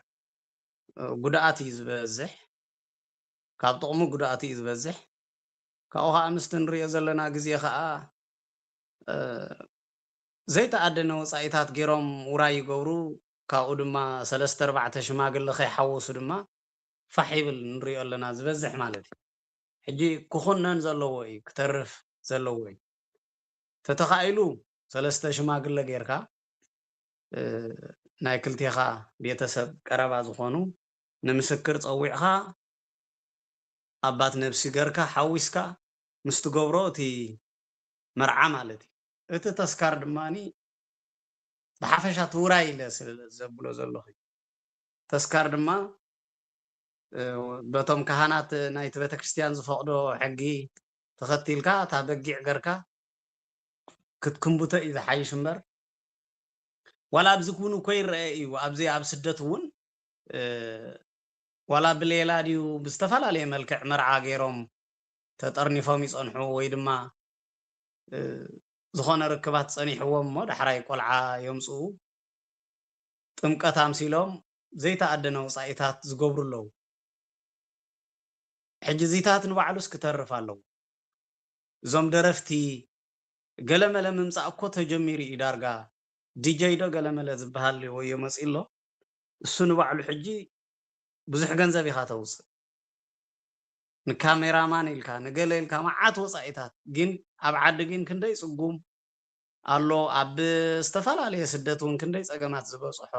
እ፣ ጉድኣት እዩ ዝበዝሕ። ካብ ጥቕሙ ጉድኣት እዩ ዝበዝሕ። ካብኡ ኸዓ ምስቲ ንሪኦ ዘለና ግዜ ኸዓ፣ እ፣ ዘይተኣደነ ወጻኢታት ገይሮም ውራይ ይገብሩ። ካብኡ ድማ ሰለስተ ኣርባዕተ ሽማግለ ከይሓወሱ ድማ ፋሕ ይብል ንሪኦ ኣለና ዝበዝሕ ማለት እዩ። ሕጂ ክኹነን ዘለዎ እዩ፣ ክተርፍ ዘለዎ እዩ። ተተኻኢሉ ሰለስተ ሽማግለ ጌርካ፣ እ፣ ናይ ክልቴኻ ቤተሰብ ቀረባ ዝኾኑ ንምስክር ጸዊዕኻ፣ ኣባት ነብሲ ገርካ ሓዊስካ ምስ ትገብሮ እቲ መርዓ ማለት እዩ። እቲ ተስካር ድማኒ ብሓፈሻ እቲ ውራይ ኢለ ስለ ዘብሎ ዘለኹ። ተስካር ድማ፣ እ፣ በቶም ካህናት ናይቲ ቤተክርስትያን ዝፈቕዶ ሕጊ ተኸቲልካ እታ በጊዕ ገርካ ክትክንቡቶ እዩ ዝሓይሽ እምበር፣ ዋላ ኣብዚ እውን እኮ ይረአ እዩ። ኣብዚ ኣብ ስደት እውን፣ እ፣ ዋላ ብሌላ ድዩ ብዝተፈላለየ መልክዕ መርዓ ገይሮም ተጠርኒፎም ይጸንሑ ወይ ድማ፣ እ፣ ዝኾነ ርክባት ጸኒሕዎም እሞ ዳሕራይ ቆልዓ የምጽኡ። ጥምቀት ኣምሲሎም ዘይተኣደነ ወጻኢታት ዝገብሩ ኣለዉ። ሕጂ እዚታት ንባዕሉስ ክተርፍ ኣለዎ። እዞም ደረፍቲ ገለመለ ምምጻእ እኮ ተጀሚሩ እዩ ዳርጋ። ዲጀይ ዶ ገለመለ ዝበሃል ወዮ መጺኡ ኣሎ። እሱ ንባዕሉ ሕጂ ብዙሕ ገንዘብ ኢኻ ተውጽእ። ንካሜራማን ኢልካ ንገለ ኢልካ መዓት ወፃኢታት፣ ግን ኣብ ዓዲ ግን ክንደይ ፅጉም ኣሎ። ኣብ ዝተፈላለየ ስደት እውን ክንደይ ፀገማት ዝበፅሖ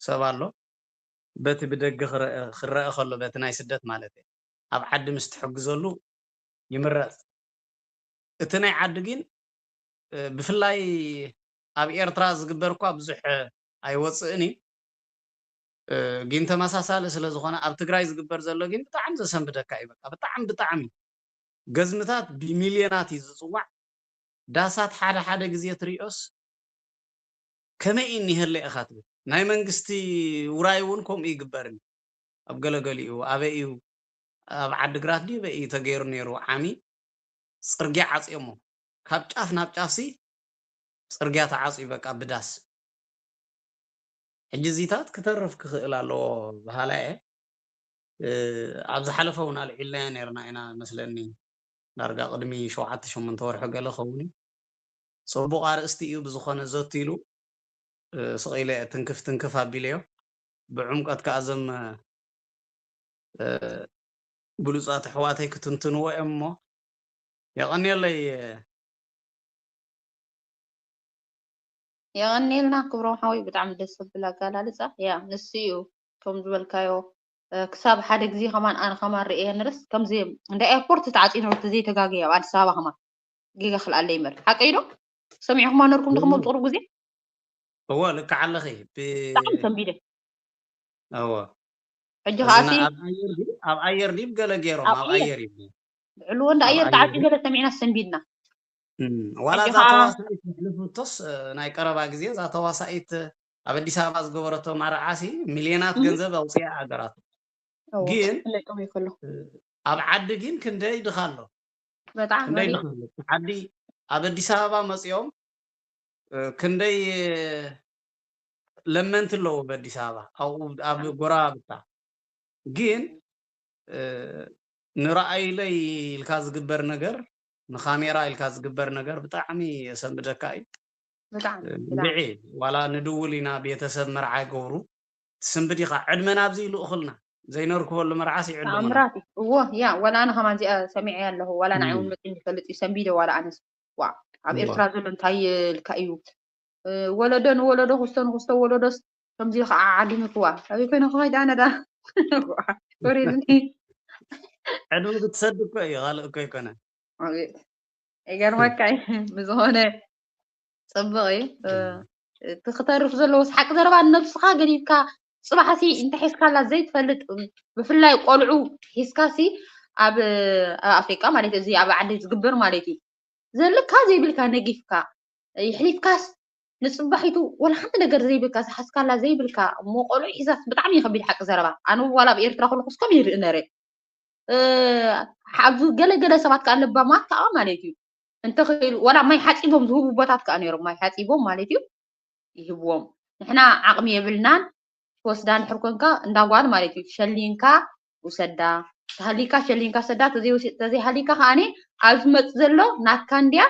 ሰብ ኣሎ። በቲ ብደገ ክረአ ከሎ፣ በቲ ናይ ስደት ማለት እየ፣ ኣብ ዓዲ ምስ ትሕግዘሉ ይምረፅ። እቲ ናይ ዓዲ ግን ብፍላይ ኣብ ኤርትራ ዝግበር እኳ ብዙሕ ኣይወፅእን እዩ። ግን ተመሳሳሊ ስለ ዝኾነ ኣብ ትግራይ ዝግበር ዘሎ ግን ብጣዕሚ ዘሰንብደካ እዩ። በቃ ብጣዕሚ ብጣዕሚ ገዝምታት ብሚልዮናት እዩ ዝፅዋዕ። ዳሳት ሓደ ሓደ ግዜ ትሪኦስ ከመይ እዩ እኒሀለ ኢኻ ትብል። ናይ መንግስቲ ውራይ እውን ከምኡ ይግበርን ኣብ ገለገሊኡ ኣበይ እዩ ኣብ ዓድግራት ድዩ በይ እዩ ተገይሩ ነይሩ ዓሚ ፅርግያ ዓፅዮሞ ካብ ጫፍ ናብ ጫፍሲ ፅርግያ ተዓፅዩ በቃ ብዳስ ሕጂ እዚታት ክተርፍ ክኽእል ኣለዎ በሃላ እየ ኣብ ዝሓለፈ እውን ኣልዒልናዮ ነርና ኢና መስለኒ ዳርጋ ቅድሚ ሸውዓተ ሸሞንተ ወርሒ ገለ ኸውን እዩ ፅቡቕ ኣርእስቲ እዩ ብዝኾነ ዘት ኢሉ ስቕ ኢለ ትንክፍ ትንክፍ ኣቢለዮ ብዕምቀት ከዓ ዘም ብሉፃት ኣሕዋተይ ክትንትንዎ እዮም እሞ የቐንየለይ የቐንየልና ክብሮም ሓወይ ብጣዕሚ ደስ ዘብል ኣጋላልፃ ያ ንሱ እዩ ከም ዝበልካዮ ክሳብ ሓደ ግዜ ከማን ኣነ ከማን ርእየ ንርስ ከምዚ እንደ ኤርፖርት ተዓፂ ነበርት ዘይተጋገየ ኣብ ኣዲስ ኣበባ ከማን ጌጋ ክልኣለይ እምበር ሓቀይ ዶ ሰሚዕኹማ ነርኩም ድኹም ኣብ ቅሩብ ግዜ እወ ልክዕ ኣለኺ ብጣዕሚ ሰንቢደ እወ ሕጂ ከዓሲ ኣብ ኣየር ድዩ ገለ ገይሮም ኣብ ኣየር እዩ ብዕልዎ እንዳ ኣየር ተዓፂ ገለ ሰሚዕና ሰንቢድና ዋላ እዛ ተዋሳኢት ዘሕለፈቶስ ናይ ቀረባ ግዜ እዛ ተዋሳኢት ኣብ ኣዲስ ኣበባ ዝገበረቶ መርዓሲ ሚልዮናት ገንዘብ ኣውፅያ ሃገራቱ ግን ኣብ ዓዲ ግን ክንደይ ድኻ ኣሎ በጣም ክንደይ ድኻ ኣሎ ዓዲ ኣብ ኣዲስ ኣበባ መፅኦም ክንደይ ለመንቲ ኣለዉ በኣዲስ ኣበባ ኣብኡ ኣብ ጎረባብታ ግን ንረኣይለይ ኢልካ ዝግበር ነገር ንካሜራ ኢልካ ዝግበር ነገር ብጣዕሚ የሰንብደካ እዩ ብጣዕሚ እንድዒ ዋላ ንድውል ኢና ቤተሰብ መርዓ ይገብሩ ትስንብድ ኢኻ ዕድመና ኣብዚ ይልእኹልና ዘይነርክበሉ መርዓስ ይዕድሙና ተኣምራት እዩ እዎ ያ ዋላ ኣነ ከማን እዚኣ ሰሚዐ ኣለኹ ዋላ ንዓይ እውን መፅኒ ይፈልጥ እዩ ሰንቢደ ዋላ ኣነስ ዋ ኣብ ኤርትራ ዘሎ እንታይ ይልካ እዩ ወለዶ ንወለዶ ክስቶ ንክስቶ ወለዶስ ከምዚ ከዓ ዓዲምክዋ ኣበይ ኮይነ ክኸይድ ኣነ ዳ ወሬድኒ ዕድሙ ክትሰድ እኮ እዩ ካልእ እኮ ኣይኮነ ይገርመካ ብዝኾነ ፅብቕ እዩ እቲ ክተርፍ ዘለዎስ ሓቂ ዘረባ ንነብስኻ ገዲፍካ ፅባሕሲ እንተ ሒዝካላ ዘይትፈልጥ ብፍላይ ቆልዑ ሒዝካሲ ኣብ ኣፍሪቃ ማለት እዚ ኣብ ዓዲ ዝግበር ማለት እዩ ዘለካ ዘይብልካ ነጊፍካ ይሕሊፍካስ ንፅባሒቱ ወላ ሓንቲ ነገር ዘይብልካ ዝሓዝካላ ዘይብልካ እሞ ቆልዑ ሒዛስ ብጣዕሚ ይኸቢድ ሓቂ ዘረባ ኣነ ዋላ ኣብ ኤርትራ ከለኩስ ከም ይርኢ ነረ ኣብዚ ገለገለ ሰባት ከዓ ለባማት ከዓ ማለት እዩ እንተኽኢሉ ዋላ ማይ ሓፂቦም ዝህቡ ቦታት ከዓ ነይሮም ማይ ሓፂቦም ማለት እዩ ይህብዎም ንሕና ዓቕሚ የብልናን ትወስዳ እንድሕር ኮንካ እንዳ ጓል ማለት እዩ ሸሊንካ ውሰዳ ተሃሊካ ሸሊንካ ሰዳ ተዘይሃሊካ ከዓኒ ኣብ ዝመፅ ዘሎ ናትካ እንድያ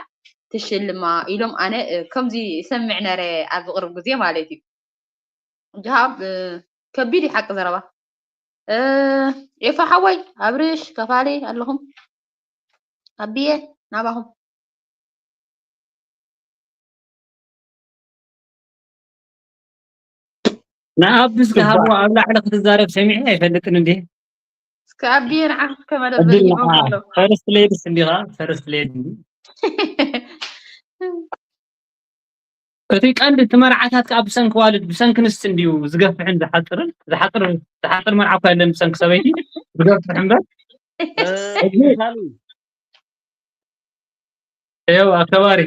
ትሽልማ ኢሎም ኣነ ከምዚ ይሰምዕ ነረ ኣብዚ ቅርብ ግዜ ማለት እዩ እንጂ ከቢድ እዩ ሓቂ ዘረባ ኤፋ ሓወይ ኣብርሽ ከፋሊ ኣለኹም ኣቢየ ናባኹም ንኣብ ዝተሃቦ ኣብ ላዕሊ ክትዛረብ ሰሚዐ ኣይፈልጥን እንዴ እስከ ኣቢየ ንዓኽ እስከ መደብ ዘጊቦም ኣሎ ፈርስት ሌድስ እንዲኻ ፈርስት ሌድ እንዲ እቲ ቀንዲ እቲ መርዓታት ከዓ ብሰንኪ ዋልድ ብሰንኪ ንስ እንድዩ ዝገፍሕን ዝሓፅርን ዝሓፅር ዝሓፅር መርዓ እኳ የለን ብሰንኪ ሰበይቲ ዝገፍሕ እምበር ይው ኣከባሪ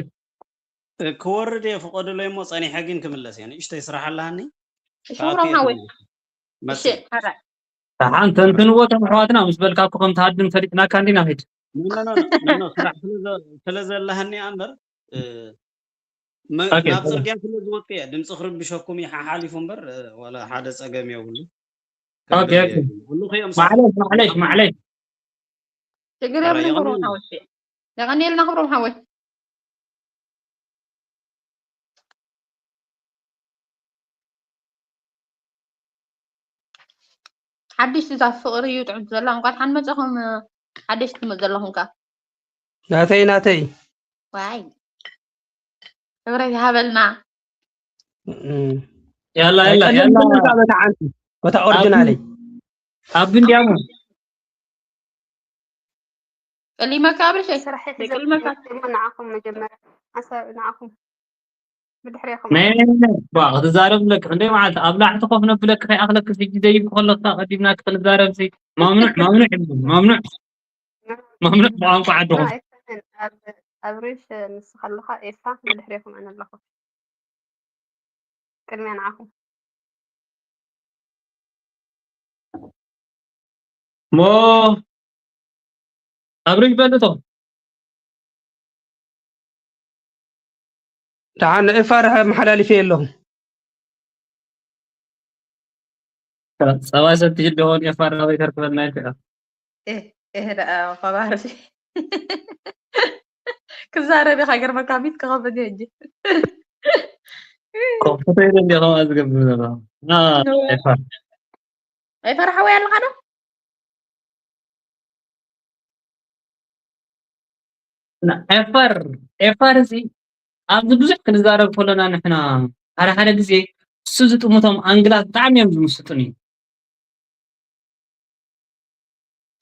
ክወርድ እየ ፍቀዱለይ እሞ ፀኒሐ ግን ክምለስ እየ ንእሽተይ ስራሕ ኣለሃኒ ሽውሮም ሃወይ እሺ ሓራይ ደሓን ተንትንዎ እቶም ኣሕዋትና ምስ በልካ እኮ ከም ትሃድም ፈሊጥናካ እንዲና ሂድ ስራሕ ስለ ዘለሃኒ እያ እምበር ናብ ፅርግያ ስለ ዝወፅ እየ ድምፂ ክርብሸኩም እዩ ሓሓሊፉ እምበር ዋላ ሓደ ፀገም የብሉ ማዕለሽ ማዕለሽ ማዕለሽ ችግር የብሉ ክብሮም ሓወይ የቀኒልና ክብሮም ሓወይ ሓድሽ ትዛፍ ፍቕሪ እዩ ጥዕምቲ ዘላ እንኳን ሓን መፀኹም ሓደሽቲ ትመ ዘለኹም ከ? ናተይ ናተይ ዋይ ክብረት ይሃበልና። ያላ ያላ ያላ በታ ሓንቲ በታ ኦሪጂናለይ ኣብ እንዲያሞ ቀሊመካ ብርሸ ስራሕ የቅልመካ። ንዓኹም መጀመርያ ሓሳብ ንዓኹም ብድሕሪኹም ባ ክትዛረብ ለክ እንደ ማለት ኣብ ላዕቲ ኮፍ ነብለክ ከይኣኽለክ ሕጂ ደይብ ከለካ ቀዲምና ክንዛረብ ሲ ማምኑዕ ማምኑዕ ይብሉ ማምኑዕ ማምኑዕ ብቋንቋ ዓድኹም ኣብሪሽ ንስኻ ኣለኻ ኤፋ ብድሕሪኹም ኣነ ኣለኹ ቅድሚያ ንዓኹም ሞ ኣብሪሽ በልቶ ደሓን ንኤፋር መሓላሊፈ ኣለኹ። ጸባ ሰትዩ ደሆን ኤፋር ናበይ ተርክበና ይልካ እህ ደኣ ከባህር ክዛረብ ኢኻ ገርመካ ሚት ክኸብድ ሕጂ ኮፍተ ይደሊ ከማ ዝገብር ዘሎ ኤፋር ኣይፈርሓወይ ኣለኻ ዶ ኤፋር ኤፋር እዚ ኣብዚ ብዙሕ ክንዛረብ ከለና ንሕና ሓደ ሓደ ግዜ እሱ ዝጥምቶም ኣንግላት ብጣዕሚ እዮም ዝምስጡን እዩ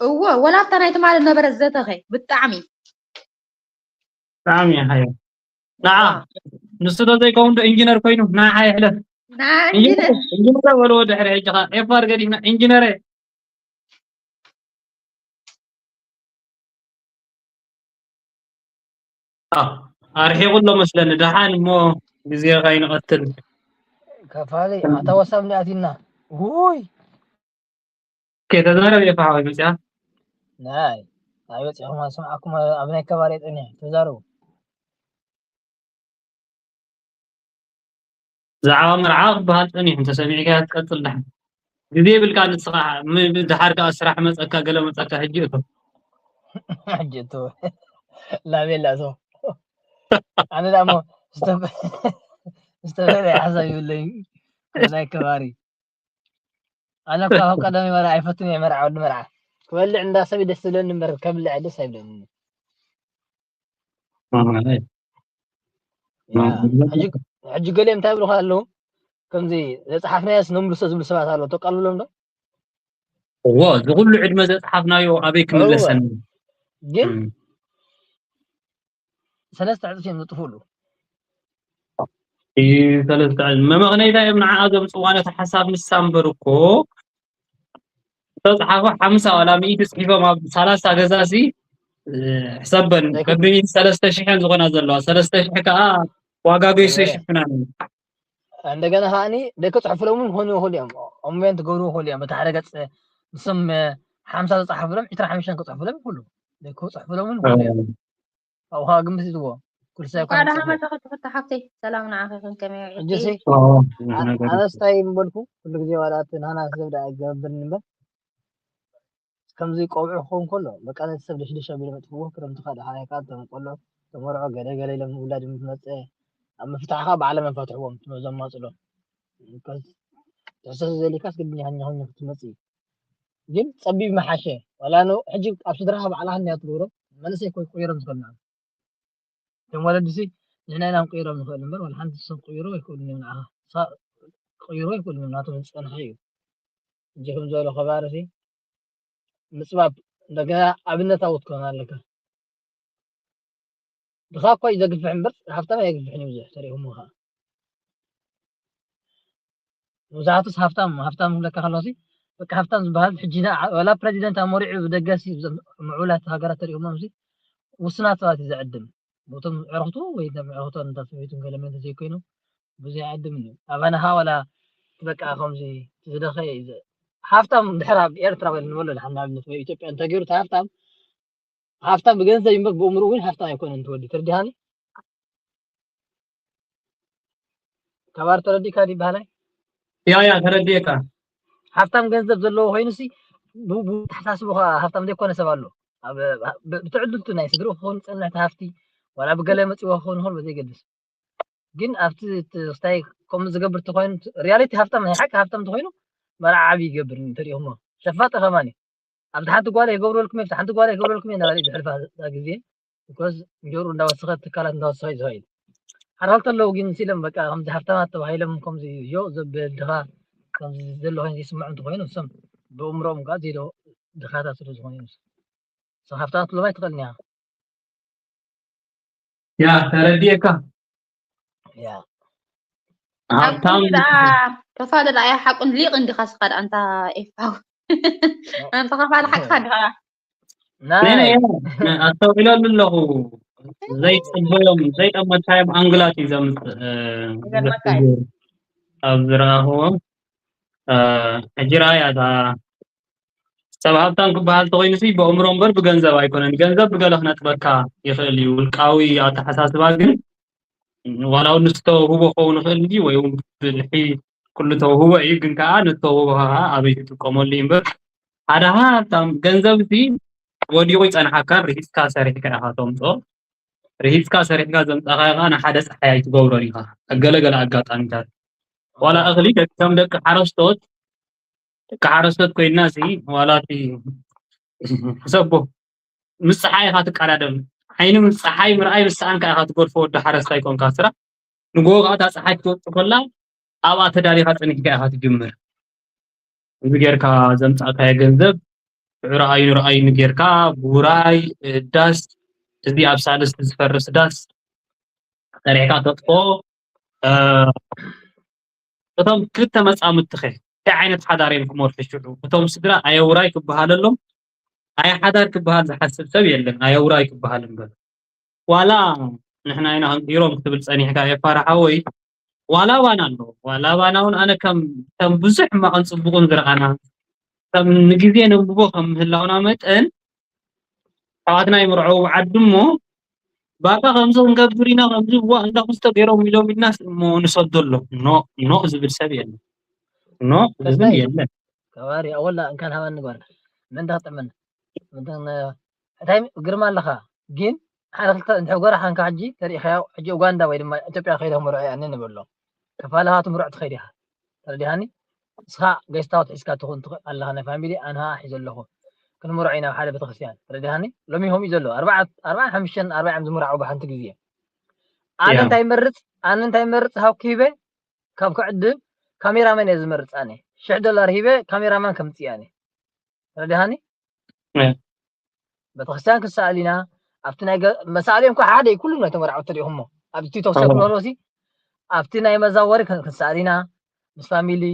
እዎ ወላ ኣብታ ናይ ትማሊ ነበረ ዘተኸ ብጣዕሚ ብጣዕሚ እዩ ሓዮ ንዓ ንሱ ዶ ዘይከውን ዶ ኢንጂነር ኮይኑ ንዓ ይሕለፍ ኢንጂነር ኢንጂነር በልዎ ድሕሪ ሕጂ ኸ ኤፋር ገዲፍና ኢንጂነር ኣርሒቑ ኣሎ መስለኒ ደሓን እሞ ግዜ ከይንቐትል ከፋሊ ኣታ ወሳብ ንኣቲና ውይ ተዛረብ ኤፋ ሓወይ መፅያ ናይ ኣይበፂኹም ኣስምዓኩም ኣብ ናይ ከባሪ ፀኒሐ ተዛረቡ ብዛዕባ መርዓ ክበሃል ጸኒሑ እንተሰሚዕካዮ ትቀጽል ደሓን ግዜ የብልካ ንስኻ ድሓር ከኣ ስራሕ መጸካ ገለ መጸካ ሕጂ እቶ ሕጂ እቶ ላቤላ እቶ ኣነ ዳሞ ዝተፈለየ ሓሳብ ይብለይ ናይ ከባሪ ኣነ እኳ ካብ ቀዳሚ መርዓ ኣይፈቱን እየ መርዓ ወዲ መርዓ ክበልዕ እንዳሰብ ደስ ዝብለኒ እምበር ከብልዕ ደስ ኣይብለኒ ሕጂ ገሊኦም እንታይ ይብሉካ ኣለዉ ከምዚ ዘፀሓፍናዮስ ነምልሶ ዝብሉ ሰባት ኣለዉ ተቃልሎም ዶ እዎ እዚ ኩሉ ዕድመ ዘፅሓፍናዮ ኣበይ ክምለሰኒ ግን ሰለስተ ዕፅፍ እዮም ዝጥፍእሉ ሰለስተ መመቕነይታ እዮም ንዓ ዘምፅዋ ነቲ ሓሳብ ንሳ እምበር እኮ ዝተፅሓፈ ሓምሳ ዋላ ሚእቲ ፅሒፎም ኣብ ሰላሳ ገዛ ሲ ሕሰበን በብሚእቲ ሰለስተ ሽሕን ዝኾና ዘለዋ ሰለስተ ሽሕ ከዓ ዋጋ ገይሱ ይሽፍና እንደገና ከዓኒ ደቂ ፅሑፍሎምን ክኾኑ ይኽእሉ እዮም ኮሜንት ክገብሩ ይኽእሉ እዮም እቲ ሓደ ገፅ ንሶም ሓምሳ ዝፀሓፍሎም ዕስራ ሓሙሽተን ክፅሕፍሎም ይኽእሉ ደቂ ፅሑፍሎምን ይኽእሉ እዮም ኣብኡ ከዓ ግምት ይዝዎ ኩልሳ እንኳ ደሓን መጣኹ ትፍታ ሓፍተይ ሰላም ንዓኺ ይኹን ከመይ ውዒልኪ ሕጂሲ ኣነስታይ ምበልኩ ኩሉ ግዜ ዋላ እቲ ናና ሰብ ደኣ ይገብርኒ እምበር ከምዚ ቆብዑ ክኸውን ከሎ በቃ ነቲ ሰብ ደሽደሽ ኣቢሎም የጥፍእዎ ክረምቲ ከኣ ደሓር ኣይከኣል እቶም ቆልዑ ተመርዖ ገለ ገለ ኢሎም ውላድ ምስ መጸ ኣብ ምፍታሕ ከኣ ባዕሎም እዮም ፋትሕዎም እቶም ዘማጽሎም ትሕሰስ ዘይልካስ ግድን ኢኻ ኛኹ ክትመጽእ እዩ ግን ጸቢብ ምሓሸ ዋላ ሕጂ ኣብ ስድራኻ ባዕልኻ እንድያ ትገብሮ መንእሰይ እኮ ክቕይሮም ዝኽእል ንዓኻ እቶም ወለዲ ሲ ንሕና ኢና ክንቅይሮም ንኽእል እምበር ዋላ ሓንቲ ንሶም ክቕይርዎ ኣይክእሉን እዮም ንዓኻ ክቕይርዎ ኣይክእሉን እዮም ናቶም ዝጸንሐ እዩ ሕጂ ከም ዝበሎ ከባሪ ሲ ምፅባብ እንደገና ኣብነታዊ ክትኮን ኣለካ ድኻ እኮ እዩ ዘግፍሕ እምበር ሃፍታም ኣየግፍሕን እዩ ብዙሕ ተሪእኹሞ ከዓ መብዛሕቱስ ሃፍታም ሃፍታም ክብለካ ከለሲ በቃ ሃፍታም ዝበሃል ሕጂ ወላ ፕረዚደንት ኣመሪዑ ብደገሲ ምዕቡላት ሃገራት ተሪእኹሞ ሲ ውስናት ሰባት እዩ ዘዕድም ቦቶም ዕረኽቱ ወይ ዕረኽቱ እንዳ ሰበይቱን ገለመን ተዘይኮይኖም ብዙ ይዓድም እዩ ኣባናኻ ዋላ በቃ ከምዚ ዝደኸየ እዩ ሃፍታም ድሕር ኣብ ኤርትራ ወይ ንበሎ ድሓን ንኣብነት ወይ ኢትዮጵያ እንተገይሩ እቲ ሃፍታም ሃፍታም ብገንዘብ ይምበር ብእምሩ እውን ሃፍታም ኣይኮነን ትወዲ ተርዲሃኒ ከባር ተረዲካ ዲበሃላይ ያ ያ ተረዲካ ሃፍታም ገንዘብ ዘለዎ ኮይኑ ሲ ተሓሳስቡ ሃፍታም ዘይኮነ ሰብ ኣሎ ብትዕድልቱ ናይ ስድሪ ክኸውን ፀንሕቲ ሃፍቲ ዋላ ብገለ መፅዎ ክኸውን ይኽእል በዘይገድስ ግን ኣብቲ ስታይ ከምኡ ዝገብር ተኮይኑ ሪያሊቲ ሃፍታም ናይ ሓቂ ሃፍታም ተኮይኑ መርዓ ዓብዪ ይገብር እንተሪኢኹሞ ሸፋጢ ከማን እዩ ኣብቲ ሓንቲ ጓል ይገብረልኩም፣ ኣብቲ ሓንቲ ጓል ይገብረልኩም እናበለ እዩ ዝሕልፋ እዛ ግዜ። ቢኮዝ እንጀሩ እንዳወሰኸ፣ ትካላት እንዳወሰኸ እዩ ዝኸይድ። ሓደ ክልተ ኣለዉ ግን ሲሎም በቃ ከምዚ ሃፍታማት ተባሂሎም ከምዚ ዮ ዘብል ድኻ ከምዚ ዘሎ ኮይኑ ዝስምዖም እንተኾይኑ እሶም ብእምሮኦም ጋር ዜዶ ድኻታት ስለ ዝኾኑ እዮም። እሶም ሃፍታማት ትብሎም ኣይትኽእልን ኢኻ። ያ ተረዲኤካ። ያ ሃብታም ከፋለ ደኣ ሓቁን ሊቕ እንዲኻ ስኻ ደኣ ኣንታ ኤፋው ኣንታ ከፋለ ሓቅኻ እንዲኻ። ነነ ናይ ኣስተውዒለሉ ኣለኹ። ዘይፅበዮም ዘይጠመድካዮም ኣንግላት እዩ ዘምፅእ። እ፣ ይገርመካ ብዙሕ እዩ። ግዜ ኣብ ዝረኣኽዎ እ፣ ሕጂ ረኣያ እታ ሰብ ሃብታም ክበሃል ተኮይኑ ሲ ብኣእምሮ እምበር ብገንዘብ ኣይኮነን። ገንዘብ ብገለ ክነጥበካ ይኽእል እዩ። ውልቃዊ ኣተሓሳስባ ግን ዋላ እውን ንሱ ተውህቦ ክኸውን ይኽእል እንጂ ወይ እውን ብልሒ ኩሉ ተውህቦ እዩ። ግን ከዓ ንተውህቦ ከዓ ኣበይ ትጥቀመሉ እዩ እምበር ሓደ ሃብታም ገንዘብ ሲ ወዲቑ ይፀንሓካ ርሂፅካ ሰሪሕካ ኢኻ ተምፅኦ። ርሂፅካ ሰሪሕካ ዘምፃኻዮ ከዓ ንሓደ ፀሓይ ኣይትገብሮን ኢኻ። ኣብ ገለገለ ኣጋጣሚታት ዋላ እኽሊ ደቂ ከም ደቂ ሓረስቶት ደቂ ሓረስቶት ኮይና ሲ ዋላ እቲ ሕሰቦ ምስ ፀሓይ ኢኻ ትቀዳደም። ዓይኒ ምስ ፀሓይ ምርኣይ ምስ ሰኣንካ ኢኻ ትገድፎ ወዲ ሓረስታይ ኮንካ ስራሕ። ንጎ ከዓ እታ ፀሓይ ክትወፅእ ከላ ኣብኣ ተዳሊኻ ፀኒሕካ ኢኻ ትጅምር። እዚ ጌርካ ዘምፃእካዮ ገንዘብ ሽዑ ረኣዩ ረኣዩ ጌርካ ብውራይ ዳስ እዚ ኣብ ሳልስቲ ዝፈርስ ዳስ ሰሪሕካ ተጥፎ። እቶም ክልተ መፃምድትኸ እንታይ ዓይነት ሓዳር እዮም ክመርሑ ሽዑ? እቶም ስድራ ኣየውራይ ክበሃለሎም ኣየ ሓዳር ክበሃል ዝሓስብ ሰብ የለን። ኣየውራይ ክበሃል እምበር ዋላ ንሕና ኢና ክንቅይሮም ክትብል ፀኒሕካ የፋርሓ ወይ ዋላ ባና ኣሎ ዋላ ባና እውን ኣነ ከም ከም ብዙሕ ሕማቕን ፅቡቕን ዝረኣና ከም ንግዜ ነንብቦ ከም ምህላውና መጠን ኣሕዋትና ይምርዐው ዓዲ እሞ ባቃ ከምዚ ክንገብር ኢና ከምዚ እዋ እንዳ ክስቶ ገይሮም ኢሎም ኢልናስ እሞ ንሰዶ ኣሎ ኖ ኖ ዝብል ሰብ የለን። ኖ ዝብል ተስታይ የለን። ከባሪ ኣወላ እንካን ሃባን ንግበር ምንዳ ክጥዕመና እንታይ ግርማ ኣለኻ ግን ሓደ ክልተ እንድሕር ጎራ ሓንካ ሕጂ ተሪኢኻዮ ሕጂ ኡጋንዳ ወይ ድማ ኢትዮጵያ ከይደ ምርዖ ያኒ ንበሎ ከፋልኻ ትምርዖ ትኸይድ ኢኻ ተረዲኻኒ ንስኻ ገስታውት ሒዝካ ትኹን ትኽእል ኣለኻ ናይ ፋሚሊ ኣንሃ ሒዘ ኣለኹ ክንምርዖ ኢና ሓደ ቤተክርስትያን ተረዲኻኒ ሎሚ ሆም እዩ ዘሎ ኣርባዓ ኣርባዓ ሓሙሽተን ኣርባዓ እዮም ዝምርዓው ብሓንቲ ግዜ ኣነ ያ እንታይ መርፅ ኣነ እንታይ መርፅ ሃብኩ ሂበ ካብ ክዕድም ካሜራማን እየ ዝመርፅ ኣነ ሽሕ ዶላር ሂበ ካሜራማን ከምፅእ ኣነ ተረዲኻኒ ያ ቤተክርስትያን ክሰኣል ኢና ኣብቲ ናይ ገ- መሳእሊ እንኳ ሓደ እዩ ኩሉ ናይ ተመርዓው ተሪኢኹሞ ኣብ ቲክቶክ ኣዎ ሰብሎ ሲ ኣብቲ ናይ መዛወሪ ክን- ክንሰኣል ኢና ምስ ፋሚሊ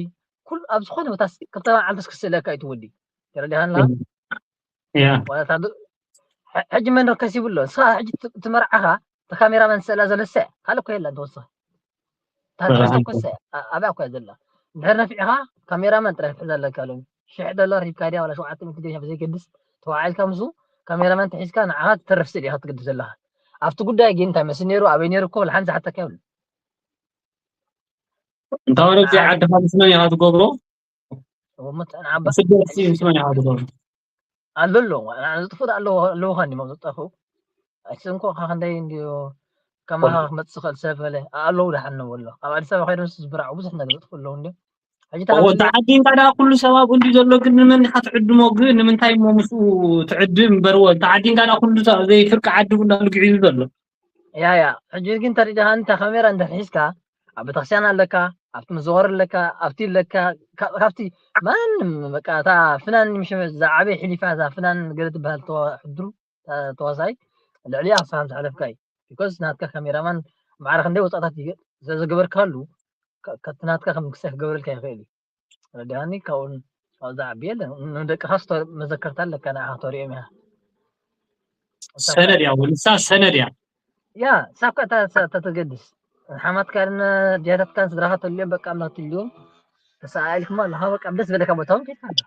ኩሉ ኣብ ዝኾነ ቦታ ስ- ክልተ መዓልትስ ክስእለካ እዩ ትወዲ ተረዲኻኒ ኣለኻ ያ ዋላ እታ ብ- ሕ- ሕጂ መን ከሲቡ ኣሎ ንስኻ ሕጂ ት- ትመርዓኻ እቲ ካሜራማን ስእላ ዘለሰ ካልእ እኮ የላን ተወሰኸ እታ ትሕዝቶ እኮ ሰ ኣ- ኣብያ እኮ እያ ዘላ እንድሕር ነፊዕኻ ካሜራማን ጥራይ ክትሕዝ ኣለካ ሎም ሽሕ ዶላር ሂብካ ድያ ዋላ ሸውዓተ ሚእቲ ድርሻ ብዘይገድስ ተዋዒልካ ምስኡ ካሜራማን ተሒዝካ ንዓኻ ትተርፍ ስእሊ ኢኻ ትገድስ ዘለኻ ኣብቲ ጉዳይ ግን እንታይ መስል ነይሩ ኣበይ ነይሩ እኮ ወላ ሓንቲ ዝሓተካ የብሉ እንታ ወረብ ዓድኻ ምስ መን ኢኻ ትገብሮ? እሞ ንዓባ ስደት ምስ መን ኢኻ ትገብሮ? ኣሎ ኣሎ ዝጥፉ ኣለዎ ኣለዎ ኻን ዲሞ ዝጠፉ ኣይስንኮ ኻ ክንደይ እንዲዮ ከማኻ ክመጽእ ዝኽእል ሰብ በለ ኣለዉ ደሓን ነው ኣሎ ኣብ ኣዲስ ኣበባ ከይዶም ዝብራዑ ብዙሕ ነገር ዝጥፉ ኣለዉ እንዲዮ ሕጂ እታ እዎ ከምዚ እንተ ዓዲንካ ደኣ ኩሉ ሰብ ኣብኡ እንዲ ዘሎ ግን ንመን ኢኻ ትዕድሞ ግን ንምንታይ እሞ ምስኡ ትዕድም እምበርዎ እንተ ዓዲንካ ደኣ ኩሉ ሰብ ዘይፍርቂ ዓዲ ቡና ልግዒ እዩ ዘሎ ያ ያ ሕጂ ግን ተሪዳኻ እንተ ካሜራ እንተ ሒዝካ ኣብ ቤተክርስትያን ኣለካ ኣብቲ መዘወር ኣለካ ኣብቲ ኣለካ ካ- ካብቲ ማንም በቃ እታ ፍናን ምሽ ዝዓበየ ሕሊፋ እዛ ፍናን ገለ ትበሃል ተዋ- ሕድሩ ተ- ተዋሳይ ልዕሊኣ ክሳብ ዝሓለፍካ እዩ ቢኮዝ ናትካ ካሜራማን ማዕረ ክንደይ ወፃእታት ይገ- ስለ ዘገበርካሉ ከ- ከቲ ናትካ ከም ክሳይ ክገብረልካ ይኽእል እዩ ረዳኒ ካብኡን ካብኡ ዝዓቢ የለን ንደቅኻ ስቶ- መዘከርታ ኣለካ ንዓኻ ክተሪኦም ኢኻ እሳ እኳ ሰነድ እያ ንሳ ሰነድ እያ ያ እሳ እኳ እታ እሳ እታ ተገድስ ሓማትካ ድነ ድያታትካን ስድራኻ ተልዮም በቃ ኣምላኽ ትልዮም ተሰኣኢልክማ ኣለኻ በቃ ደስ በለካ ቦታ እውን ከይድካ ኣለኻ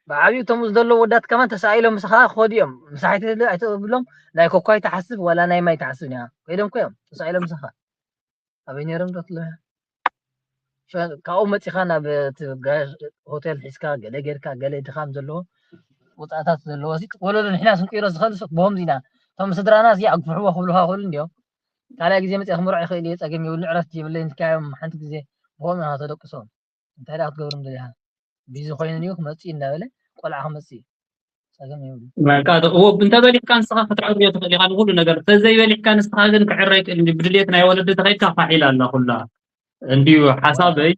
ብዓብዩ እቶም ዘለዉ ወዳት ከማን ተሳኢሎም ምሳኻ ክኸዱ እዮም ምሳሕ ኣይትብሎም ናይ ኮኳይ ትሓስብ ዋላ ናይ ማይ ትሓስብ ኒኻ ከይዶም ኮ እዮም ተሳኢሎም ምሳኻ ኣበይ ነይሮም ዶ ትብሎም ካብኡ መፂኻ ናብ ሆቴል ሒዝካ ገለ ጌርካ ገለ ድኻም ዘለዎ ውፃእታት ዘለዎ ወለዶ ንሕና ስንቅይሮ ዝኽእል ብሆም ዚና እቶም ስድራና እዚ ኣግፍሕዎ ክብልኻ ክእሉ እንዲዮም ካልኣይ ግዜ መፅእ ክምርዖ ይኽእል እየ ፀገም የብሉ ዕረፍቲ የብለይ ንትካዮም ሓንቲ ግዜ ብሆም ኢና ተደቅሶም እንታይ ደኣ ክትገብርም ደሊኻ ቢዚ ኮይኑ እዩ ክመፅእ እንዳበለ ቆልዓ ክመጽእ እዩ። ጸገም የብሉ። በቃ እዎ እንተበሊሕካ ንስኻ ክትዕርዮ ትኽእል ኢኻ ንኩሉ ነገር። ተዘይበሊሕካ ንስኻ ግን ክዕረ ይክእል እንዲ ብድልየት ናይ ወለዲ ተኸይድካ ፋሕ ኢላ ኣላ ኩላ። እንዲዩ ሓሳበይ።